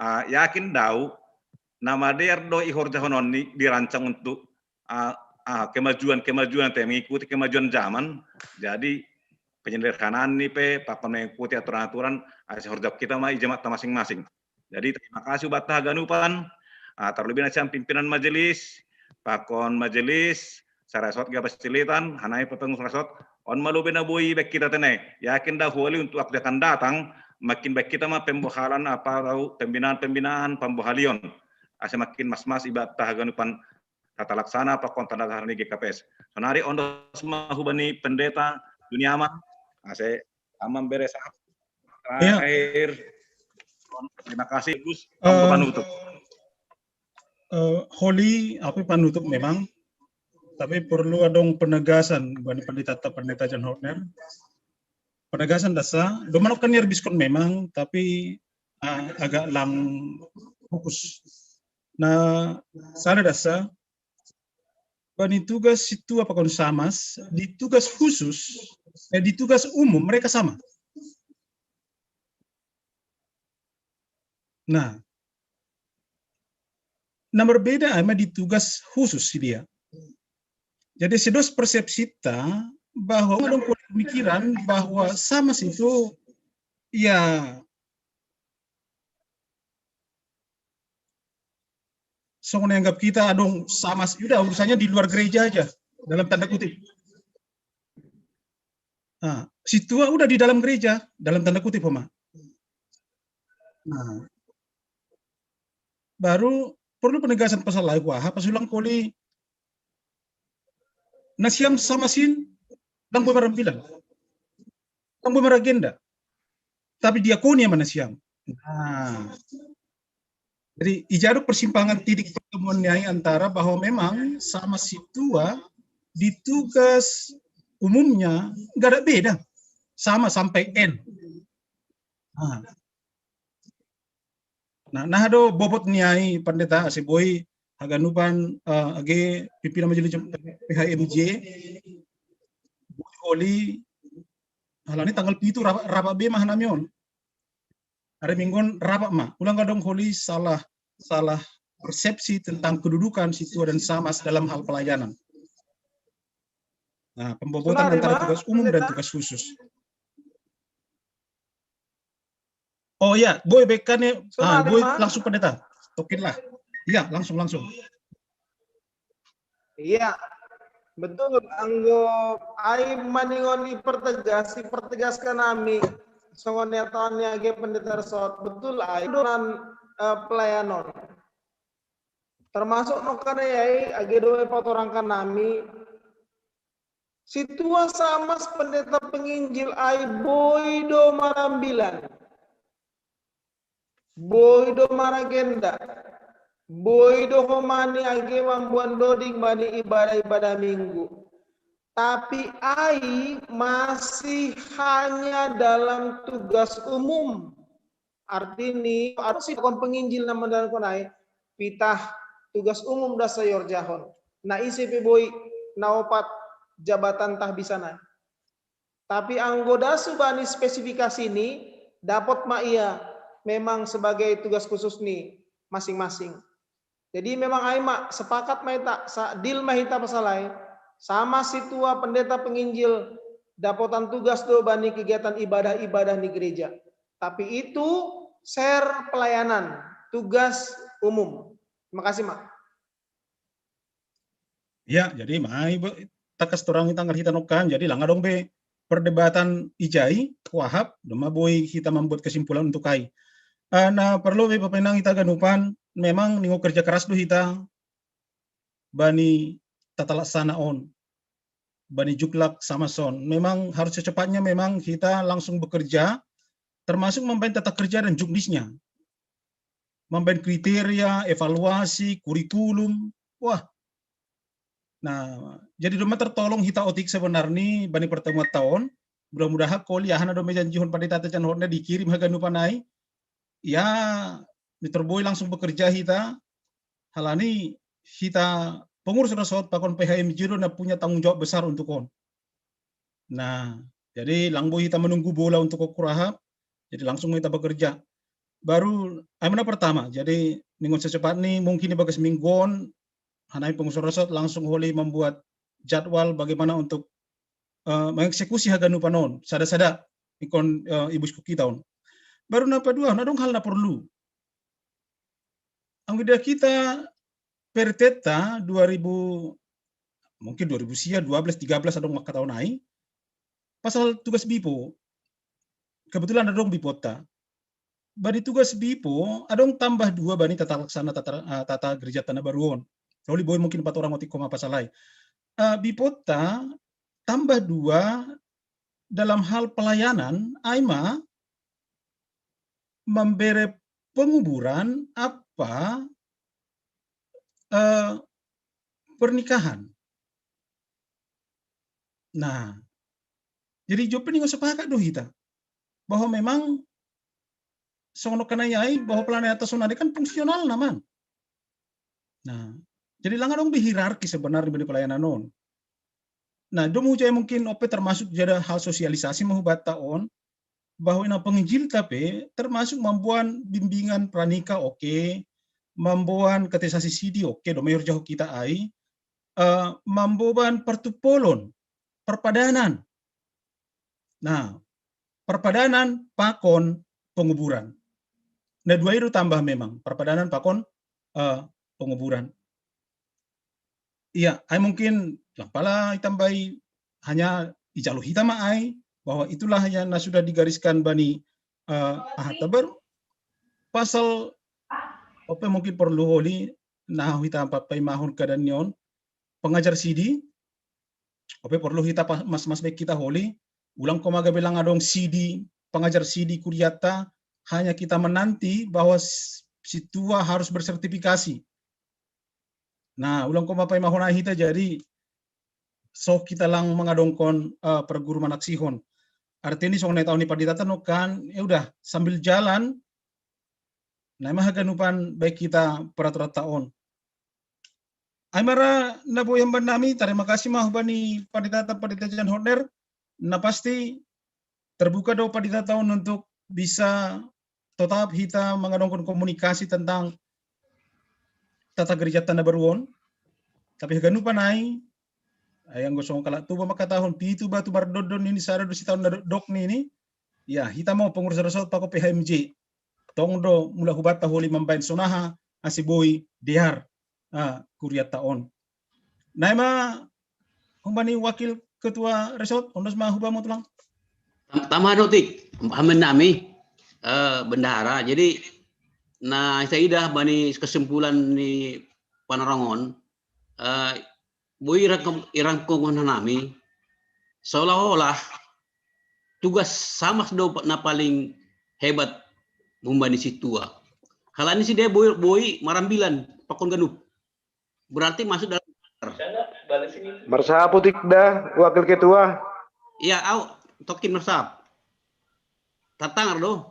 ah, yakin da ahu na madear do i horjahononni dirancang untuk ah, ah, kemajuan-kemajuan te mengikuti kemajuan zaman. Jadi penyederhanaan ni pe pakon mengikuti aturan-aturan ase horjahon hita ma i jemaat ta masing-masing. Jadi terima kasih hubanta haganupan, ah, terlebih nasiam pimpinan majelis, pakon majelis, sa-Resort G K P S Cileton, hanami pe pengurus Resort, on ma lobei na boi ibaen hita tene. Yakin da holi untuk waktu akan datang, makin baen hita ma pembohalan apa rau pembinaan-pembinaan pambohalion. Ase makin mas-mas i banta haganupan tata laksana pakon tata dasar ni G K P S. Sonari ondos ma hubani Pendeta Juniama, ase amang beres. Ya. Terakhir, terima kasih Gus. Eh, panutup. Eh, holi, apa panutup memang, tapi perlu adong penegasan bani pendeta, Pendeta John Hotner. Penegasan da sa, domma nangkan niar biskon memang, tapi ah, agak lang fokus. Nah, sada da sa, bani tugas situa pakon samas, di tugas khusus, eh, di tugas umum mereka sama. Nah, na berbeda ama di tugas khusus si dia. Jadi sedos persepsita bahwa ada pemikiran bahwa sama situ ya songon anggap kita adong sama sudah urusannya di luar gereja aja, dalam tanda kutip. Nah, situa udah di dalam gereja, dalam tanda kutip, Oma. Nah, baru perlu penegasan pasal lain, wah, apa sulang koli nasiam sama sin dan buat marambilan, dan buat maragenda. Tapi diakonia mana siam. Nah, jadi ijaduk persimpangan titik pertemuan niai antara bahwa memang sama situa di tugas umumnya nggak ada beda, sama sampai N. Nah, nah, nah do bobot niai pendeta ase boi haganupan uh, age pimpinan majelis P H M J boi holi halani tanggal pitu rapat, rapat be mah namion. Hari Minggu rapat mah. Ulang kadang holi salah salah persepsi tentang kedudukan situa dan sama dalam hal pelayanan. Nah, pembobotan antara tugas umum dan tugas khusus. Oh ya, boy bekannya, ah, boy langsung pendeta. Oke lah. Iya, langsung langsung. Iya, betul. Anggo ai maningon i pertegas, i pertegas kanami. Songon nyataannya age pendeta resort. Betul ai. Donan uh, pelayanon. Termasuk makanya ai age doe patorangkan nami situa sama pendeta penginjil ai boi do marambilan, boi do maragenda, boi do homani age mambuan doding bani ibadah-ibadah minggu. Tapi ai masih hanya dalam tugas umum. Artini harus si kon penginjil na mendalankan ai pitah tugas umum dasa yorjahon. Na ise pe boi na opat jabatan tah bisa nai. Tapi anggo dasu bani spesifikasi ini dapat ma ia memang sebagai tugas khusus ni masing-masing. Jadi memang ai ma sepakat ma ita, sa, deal ma hita pasal ai. Sama situa pendeta penginjil dapotan tugas do bani kegiatan ibadah-ibadah di gereja. Tapi itu share pelayanan, tugas umum. Terima kasih, Mak. Ya, jadi mai takas torang ita ngarhita nokkan, jadi langa dong be perdebatan ijai, kuahap, doma boi kita membuat kesimpulan untuk ai. Uh, nah, perlu be papenang ita ganupan, memang ningo kerja keras do hita bani tata laksana on, bani juklak sama son. Memang harus secepatnya memang kita langsung bekerja, termasuk membaen tata kerja dan juknisnya. Membaen kriteria, evaluasi, kurikulum. Wah. Nah, jadi doma tertolong hita otik sebenarnya bani pertemuan taon. Mudah-mudahan koliahan ada mejanjihon pada tata janhorna dikirim haga nupanai. Ya, Mister Boy langsung bekerja hita. Halani hita pengurus resort pakon P H M J do na punya tanggung jawab besar untuk on. Nah, jadi langbo hita menunggu bola untuk okurahap, jadi langsung hita bekerja. Baru, ai mana pertama, jadi ningon secepat ni mungkin di bagas mingguon, hanai pengurus resort langsung holi membuat jadwal bagaimana untuk uh, mengeksekusi haga nupanon, sada-sada ikon uh, ibus kita on. Baru na padua, na dong hal na perlu. Anggo dia kita perteta dua ribu mungkin dua ribu sia dua belas tiga belas adong maka tahun ai pasal tugas bipo. Kebetulan ada dong bipota. Bani tugas bipo adong tambah dua bani tata laksana tata, uh, tata gereja tanah baruon. Kalau boy mungkin empat orang otik koma pasal ai. Uh, bipota tambah dua dalam hal pelayanan ai ma membere penguburan apa uh, pernikahan. Nah, jadi jope ningo sepakat do hita bahwa memang songon kanai ai bahwa pelayanan atas sonade kan fungsional naman. Nah, jadi langa dong be hierarki sebenarnya di pelayanan on. Nah, dong hujai mungkin ope termasuk jadi hal sosialisasi mahubata on. bahwa ina penginjil tapi termasuk mamboan bimbingan pranika, oke, mamboan katekisasi sidi, oke, do mayor jaho kita ai, eh, mamboan partupolon, perpadanan. Nah, perpadanan pakon penguburan. Nah, dua itu tambah memang, perpadanan pakon, eh, penguburan. Iya, ai mungkin lampala itambai hanya ijalu hita ma ai, bahwa itulah yang na sudah digariskan bani, eh, aha tabar pasal ope mungkin perlu holi, nah hita papaimahon keadaan nion, pengajar sidi, ope perlu hita pa-, mas-mas baik kita holi, ulang koma gabe lang adong sidi, pengajar sidi kuriata, hanya kita menanti bahwa s-, situa harus bersertifikasi. Nah, ulang koma paimahon ai hita jadi so kita lang mangadongkon, eh, perguru manaksihon. Artinya songon na tahu ni pandita tano kan, ya udah sambil jalan, nah, ima haganupan baik kita peraturan taon. Ai mara na boi hamban nami, terima kasih ma hubani pandita, pandita Jan Hotner, na pasti terbuka do pandita taon untuk bisa tetap hita mangadongkon komunikasi tentang tata gereja tanda baruon. Tapi haganupan ai, ai anggo songon kalak Tuba mangkatahon pitu batu mardondon ini sada do sitaon na do-, dok ni ini, ya hita mau pengurus resort pako P H M J. Tong do mula hubata holi mambaen sonaha, asi boi dear, ah, kuriata on. Nah, ima humbani wakil ketua resort, ondos ma hubamu tulang. Tam-, tambah notik, hamban nami, eh, bendahara. Jadi, nah, saya idah bani kesimpulan ni panarongon, eh, boi irangkong, irangkong nami, seolah-olah tugas samas do na paling hebat humbani situa. Halani side boi, boi marambilan, pakon ganup. Berarti masuk dalam Marsahap utik da, wakil ketua. Iya, au, tokin marsahap. Tartangar do.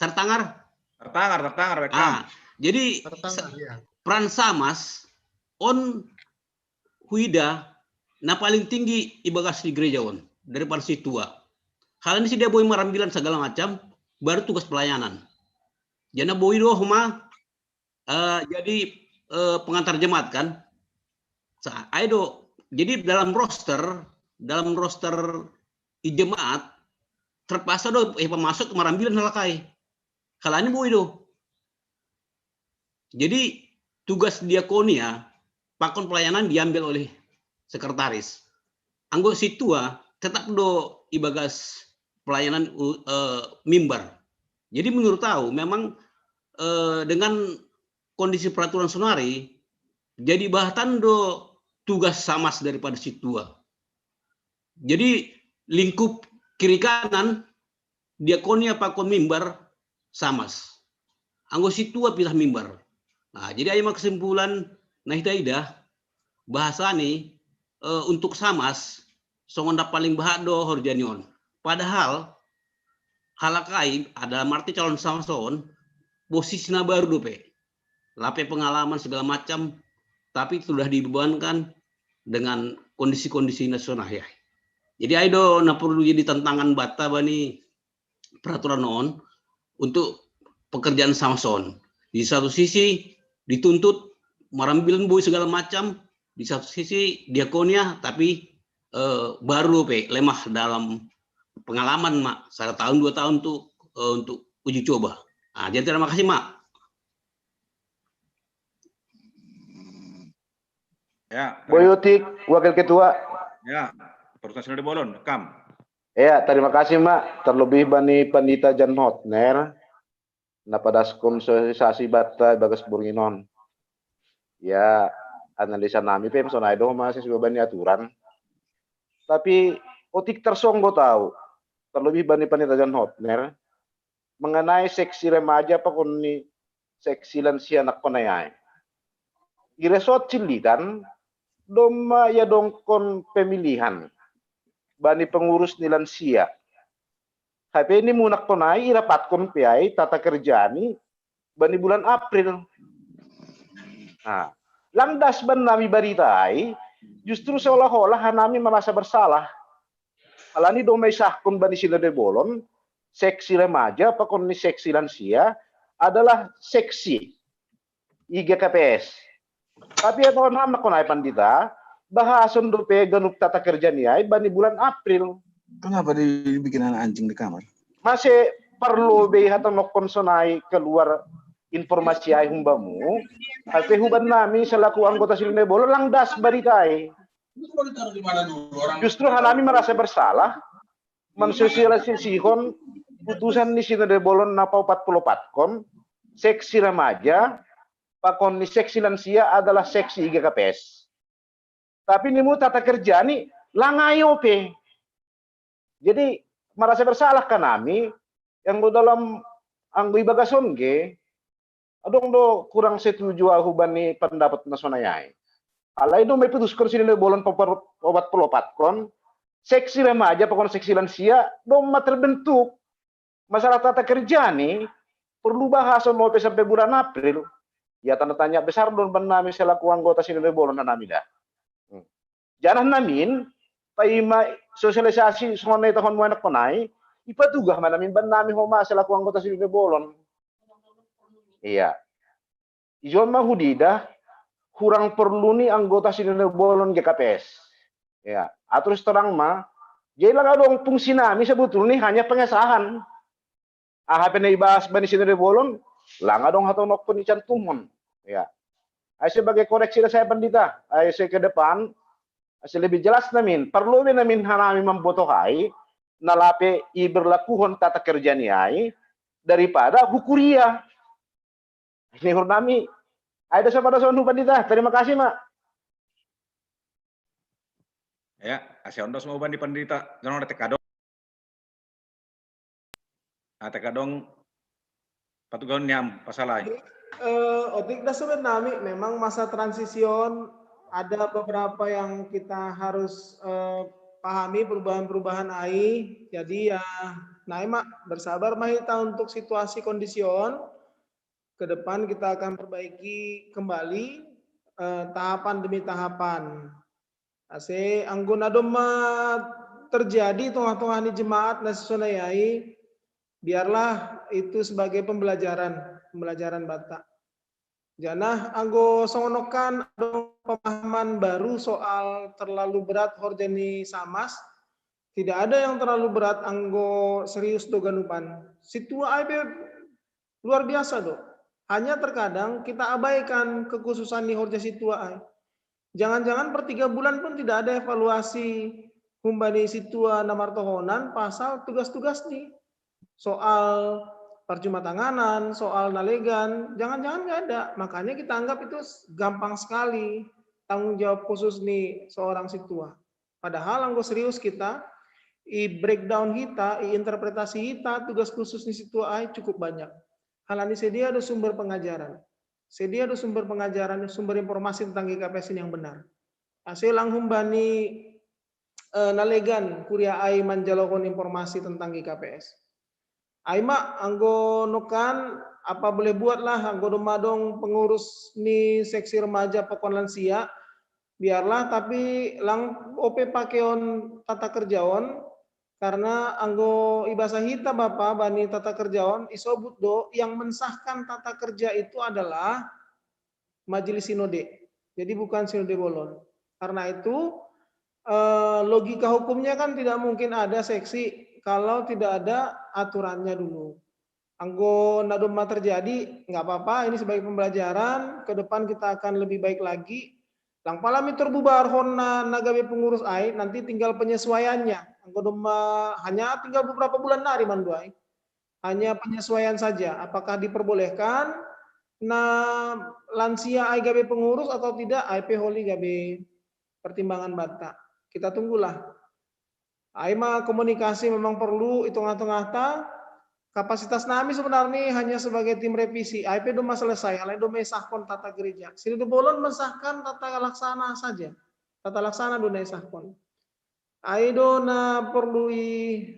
Tartangar? Tartangar, tartangar, welcome. Ah, jadi Tartangar, sa-, iya. Peran samas on huida na paling tinggi ibagas di gereja on daripada situa. Halani side boi marambilan segala macam, baru tugas pelayanan. Jadi na boi do homa, eh, jadi, eh, pengantar jemaat kan. Sa-, ai do. Jadi dalam roster, dalam roster i jemaat, terpaksa do, eh, pemasuk marambilan halak ai. Halani boi do. Jadi tugas diakonia, pakon pelayanan diambil oleh sekretaris. Anggo situa tetap do ibagas pelayanan, eh, mimbar. Jadi menurut tahu memang, eh, dengan kondisi peraturan sonari, jadi bahatan do tugas samas daripada situa. Jadi lingkup kiri kanan diakonia pakon mimbar samas. Anggo situa pisah mimbar. Nah, jadi ai ma kesimpulan na hita idah, bahasani, eh, untuk samas songon na paling bahat do horja ni on. Padahal halak ai dalam arti calon samas on posisi na baru dope. Lape pengalaman segala macam, tapi sudah dibebankan dengan kondisi-kondisi nasional ya. Jadi ai do na perlu jadi tantangan banta bani peraturan on untuk pekerjaan samas on. Di satu sisi dituntut marambilan boi segala macam, di satu sisi diakonia tapi, eh, baru pe lemah dalam pengalaman ma, sada tahun dua tahun tu, eh, untuk uji coba. Ah, jadi terima kasih ma. Ya. Boi utik, wakil ketua. Ya, pertanyaan sudah dibolon, kam. Ya, terima kasih ma, terlebih bani pandita Jan Hotner na padaskon sosialisasi banta bagas borngin on. Ya, analisa nami pe sonai do ma sesuai bani aturan. Tapi otik tarsonggot au, terlebih bani pandita Jan Hotner, mengenai seksi remaja pakon ni seksi lansia na hona i ai. Di resort Cililitan domma iadongkon pemilihan bani pengurus ni lansia. Hape ni munak hona i irapatkon pe ai tata kerja ni bani bulan April. Nah, lang das bannami barita ai, justru seolah-olah hanami merasa bersalah. Alani do mai sahkon bani Sinode Bolon, seksi remaja pakon ni seksi lansia adalah seksi I G K P S. Tapi ya, taon ham nakon ai pandita, bahason dope ganup tata kerja ni ai bani bulan April. Kenapa dibikin anak anjing di kamar? Mase parlu be hatanokkon sonai keluar informasi ai humbamu, ate huban nami selaku anggota Sinode Bolon lang das barita ai. Justru hanami merasa bersalah, mansosialisasihon putusan ni Sinode Bolon na paopat puluh opat kon, seksi remaja pakon ni seksi lansia adalah seksi I G K P S. Tapi nimu tata kerja ni lang ai ope. Jadi merasa bersalah kan nami, anggo dalam, anggo ibagason ge, adong do kurang setuju ahu bani pendapat na sonai ai. Alai do mai putuskon Sinode Bolon paopat puluh opat kon, seksi remaja pakon seksi lansia do ma terbentuk. Masalah tata kerja ni perlu bahason ope sampai bulan April. Ya, tanda tanya besar do ban nami selaku anggota Sinode Bolon nami da. Hmm. Janah namin, paima sosialisasi songon na itahon mu anak konai, ipatugah ma namin ban nami homa selaku anggota Sinode Bolon. Iya. Ijon ma hudidah, hurang perlu ni anggota Sinode Bolon G K P S. Ya, atur terang ma, jadi lang adong fungsi nami sebetulnya hanya pengesahan. Aha pe na ibahas bani Sinode Bolon, lang adong hatanokkon icantumhon. Ya. Ai sebagai koreksi da saya pandita, ai se ke depan, ai se lebih jelas namin, perlu be namin hanami mambotoh ai, na lape iberlakuhon tata kerja ni ai, daripada hukuria. Ini hurnami, ai da sama da soal pandita, terima kasih ma. Ya, ase ondos mau bani pandita, jangan ada tekadong. Nah, tekadong patugahon niam pasalai. Uh, otik da sobat nami, memang masa transition ada beberapa yang kita harus uh, pahami perubahan-perubahan ai. Jadi ya, nai ma bersabar ma hita untuk situasi kondision. Ke depan kita akan perbaiki kembali uh, tahapan demi tahapan. Ase anggo na domma terjadi tongah-tongah ni jemaat na sonai ai, biarlah itu sebagai pembelajaran, pembelajaran banta. Janah anggo songon on kan adong pemahaman baru soal terlalu berat horja ni samas, tidak ada yang terlalu berat anggo serius do ganupan. Sintua ai pe luar biasa do. Hanya terkadang kita abaikan kekhususan ni horja sintua ai. Jangan-jangan per tiga bulan pun tidak ada evaluasi humbani sintua na martohonan pasal tugas-tugas ni. Soal parjumatanganan, soal nalegan, jangan-jangan nggak ada. Makanya kita anggap itu gampang sekali tanggung jawab khusus ni seorang sintua. Padahal anggo serius kita, i breakdown hita, i interpretasi hita, tugas khusus ni sintua ai cukup banyak. Halani sedia ada sumber pengajaran. Sedia ada sumber pengajaran, sumber informasi tentang G K P S ini yang benar. Ase lang humbani eh, nalegan kuria ai manjalohon informasi tentang G K P S. Ai ma, anggo nongkan apa boleh buatlah, anggo domma adong pengurus ni seksi remaja pakon lansia, biarlah, tapi lang ope pakeon tata kerja on, karena anggo ibasa hita bapa bani tata kerja on isobut do yang mensahkan tata kerja itu adalah majelis sinode. Jadi bukan Sinode Bolon. Karena itu eh, logika hukumnya kan tidak mungkin ada seksi kalau tidak ada aturannya dulu. Anggo na domma terjadi, nggak apa-apa, ini sebagai pembelajaran, ke depan kita akan lebih baik lagi. Lang pala mi terbubar honna na gabe pengurus ai, nanti tinggal penyesuaiannya. Anggo domma hanya tinggal beberapa bulan nari manduai. Hanya penyesuaian saja, apakah diperbolehkan na lansia ai gabe pengurus atau tidak, ai pe holi gabe pertimbangan banta. Kita tunggulah. Ai ma komunikasi memang perlu i tongah-tongah ta. Kapasitas nami sebenarnya hanya sebagai tim revisi. Ai pe domma selesai, alai domma isahkon tata gereja. Sinode Bolon mensahkan tata laksana saja. Tata laksana do na isahkon. Ai do na perlu i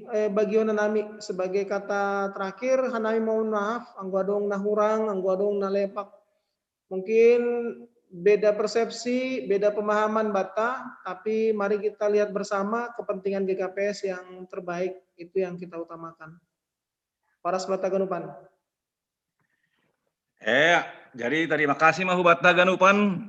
eh, bagion nami sebagai kata terakhir, hanami mohon maaf anggo adong na hurang, anggo adong na lepak. Mungkin beda persepsi, beda pemahaman bata, tapi mari kita lihat bersama kepentingan G K P S yang terbaik, itu yang kita utamakan. Horas bata ganupan. Eh, jadi terima kasih ma hu bata ganupan.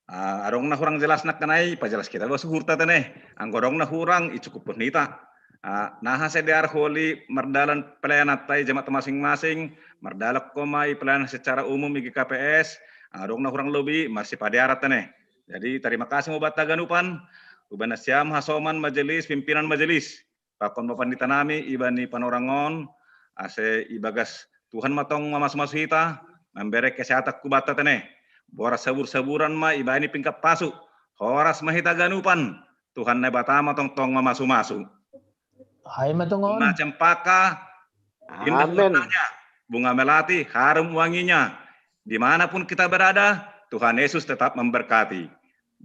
Ah, adong na hurang jelas nakkanai, pajelas hita ba suhurta te ne. Anggo adong na hurang, i cukuphon hita. Ah, naha asa dear holi mardalan pelayananta i jemaat masing-masing, mardalan ho ma i pelayanan secara umum i G K P S, adong na hurang lobi, marsipadear hita ne. Jadi terima kasih ma hu bata ganupan, hu bani nasiam hasoman majelis, pimpinan majelis. Pakon ma pandita nami ibani panorang on, asa ibagas Tuhan ma tong mamasu-masu hita, mambere kesehatan hu bata te ne. Boras sabur-saburan ma ibani pingkap pasu. Horas ma hita ganupan. Tuhan Debata ma tong tong mamasu-masu. Hai ma tong on. Bunga cempaka, indah Amin. Warnanya, bunga melati, harum wanginya. Dimanapun kita berada, Tuhan Yesus tetap memberkati.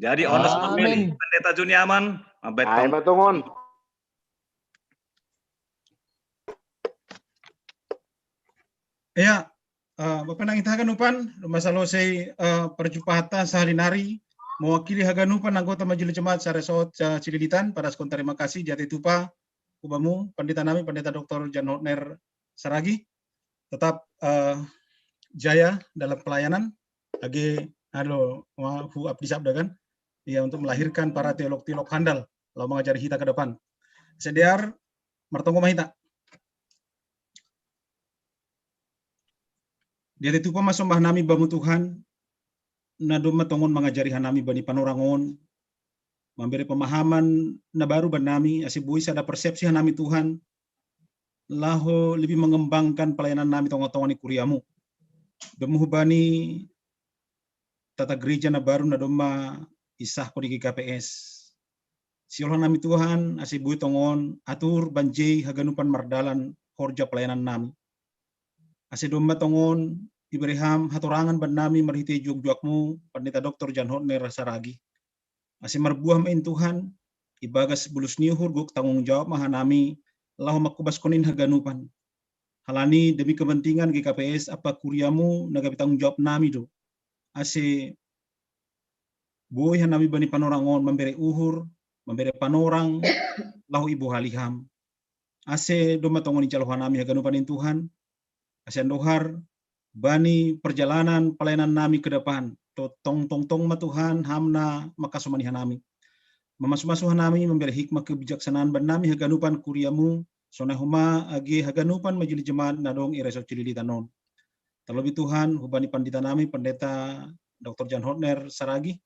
Jadi onos Amin. Pendeta Juniaman, Hai ma tong on. Ya, uh, Bapak nang ita haganupan, rumah salosei uh, perjumpahata sahali nari, mewakili haganupan anggota majelis jemaat saresort uh, Cililitan, pada sekon terima kasih jati tupa, hubamu, pendeta nami, pendeta doktor Jan Hotner Saragi, tetap uh, jaya dalam pelayanan, age ado hu abdi sabda kan, ya untuk melahirkan para teolog-teolog handal, lalu mengajari kita ke depan. Sedear, martonggo ma hita. Dia tupa ma sombah nami bamu Tuhan, na domma tongon mangajari hanami bani panorang on, mambere pemahaman na baru bani nami, ase boi sada persepsi hanami Tuhan, laho lebih mengembangkan pelayanan nami tonga-tonga ni kuriamu. Domu hubani tata gereja na baru na domma isah ko di G K P S. Siol hanami Tuhan, ase boi tongon atur banjei haganupan mardalan horja pelayanan nami. Ase domma tongon ibere ham hatorangan bani nami marhitei juak-juakmu, Pandita Doktor Jan Hotner Saragi. Ase marbuah ma in Tuhan, ibagas bulus ni uhur gok tanggung jawab ma hanami, laho mangkubaskon in haganupan. Halani demi kepentingan G K P S apa kuriamu na gabe tanggung jawab nami do. Ase boi hanami bani panorang on mambere uhur, mambere panorang, laho ibohali ham. Ase domma tongon ijalo hanami haganupan in Tuhan, ase andohar bani perjalanan pelayanan nami ke depan, tong tong tong ma Tuhan ham na mangkasomani hanami. Mamasu-masu hanami mambere hikmah kebijaksanaan bani nami haganupan kuriamu, sonai homa age haganupan majelis jemaat na dong i resort Cililitan on. Terlebih Tuhan, hubani pandita nami, Pendeta Doktor Jan Hotner Saragi,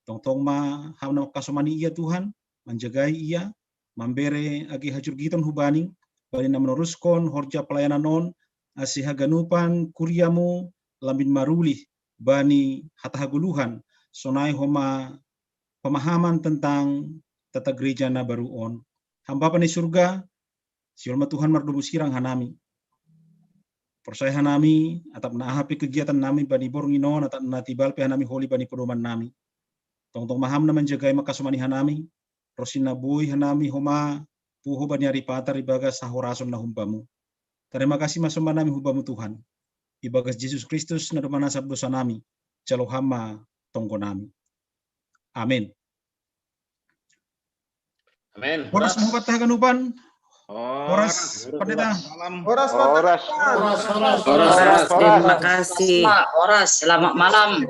tong tong ma ham na mangkasomani ia Tuhan, manjagai ia, mambere age hajurgiton hubani, bani na manoruskon horja pelayanan on, ase haganupan kuriamu lambin marulih bani hata hagoluhan, sonai homa pemahaman tentang tata gereja na baru on. Ham Bapa ni surga, siol ma Tuhan mardomu sirang hanami. Porsaya hanami, atap na aha pe kegiatan nami bani borngin on, atap na tibal pe hanami holi bani pedoman nami. Tong tong ma ham na manjagai mangkasomani hanami, ro si na boi hanami homa puho bani ari patar ibagas hahorason na humbamu. Terima kasih ma sombah nami humbamu Tuhan. Ibagas Jesus Kristus na domma nasab dosa nami, jalo ham ma tonggo nami. Amin. Amin. Horas ma hu bata haganupan. Horas, Pendeta. Malam. Horas, Horas. Horas, Horas, terima kasih. Horas, selamat malam.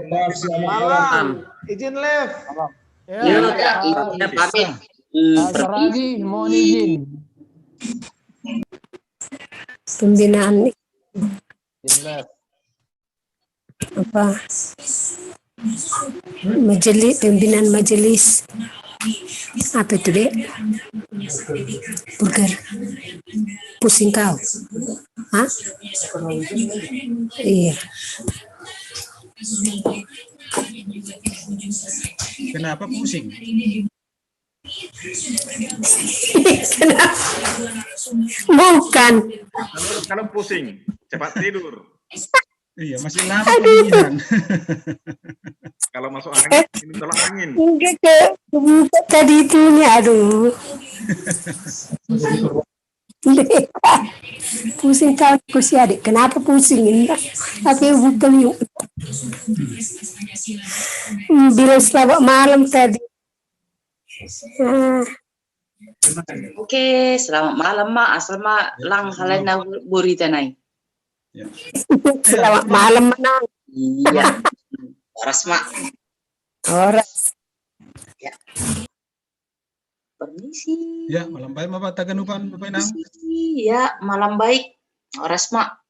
Malam. Izin live. Iya, iya, pamit. Hmm, Saragi, mohon izin. Pembinaan apa, majelis, pimpinan majelis apa itu, Dek? Burger. Pusing kau? Hah? Iya. Kenapa pusing? Bukan. Kalau, kalau pusing, cepat tidur. Iya, masih lama pemilihan. Kalau masuk angin, minum tolak angin. Enggak ke buka tadi itunya, aduh. Pusing kau ku si adik. Kenapa pusing ini? Tapi bukan yuk. Hmm, bilang selamat malam tadi. Ah, Oke, selamat malam, Ma. Asal, Ma, lang halai na buri tanai. Ya. Selamat malam, Nang. Iya. Horas, Ma. Horas. Permisi. Ya, malam baik, Bapak Taganupan, Bapak Inang. Permisi. Ya, malam baik. Horas, Ma.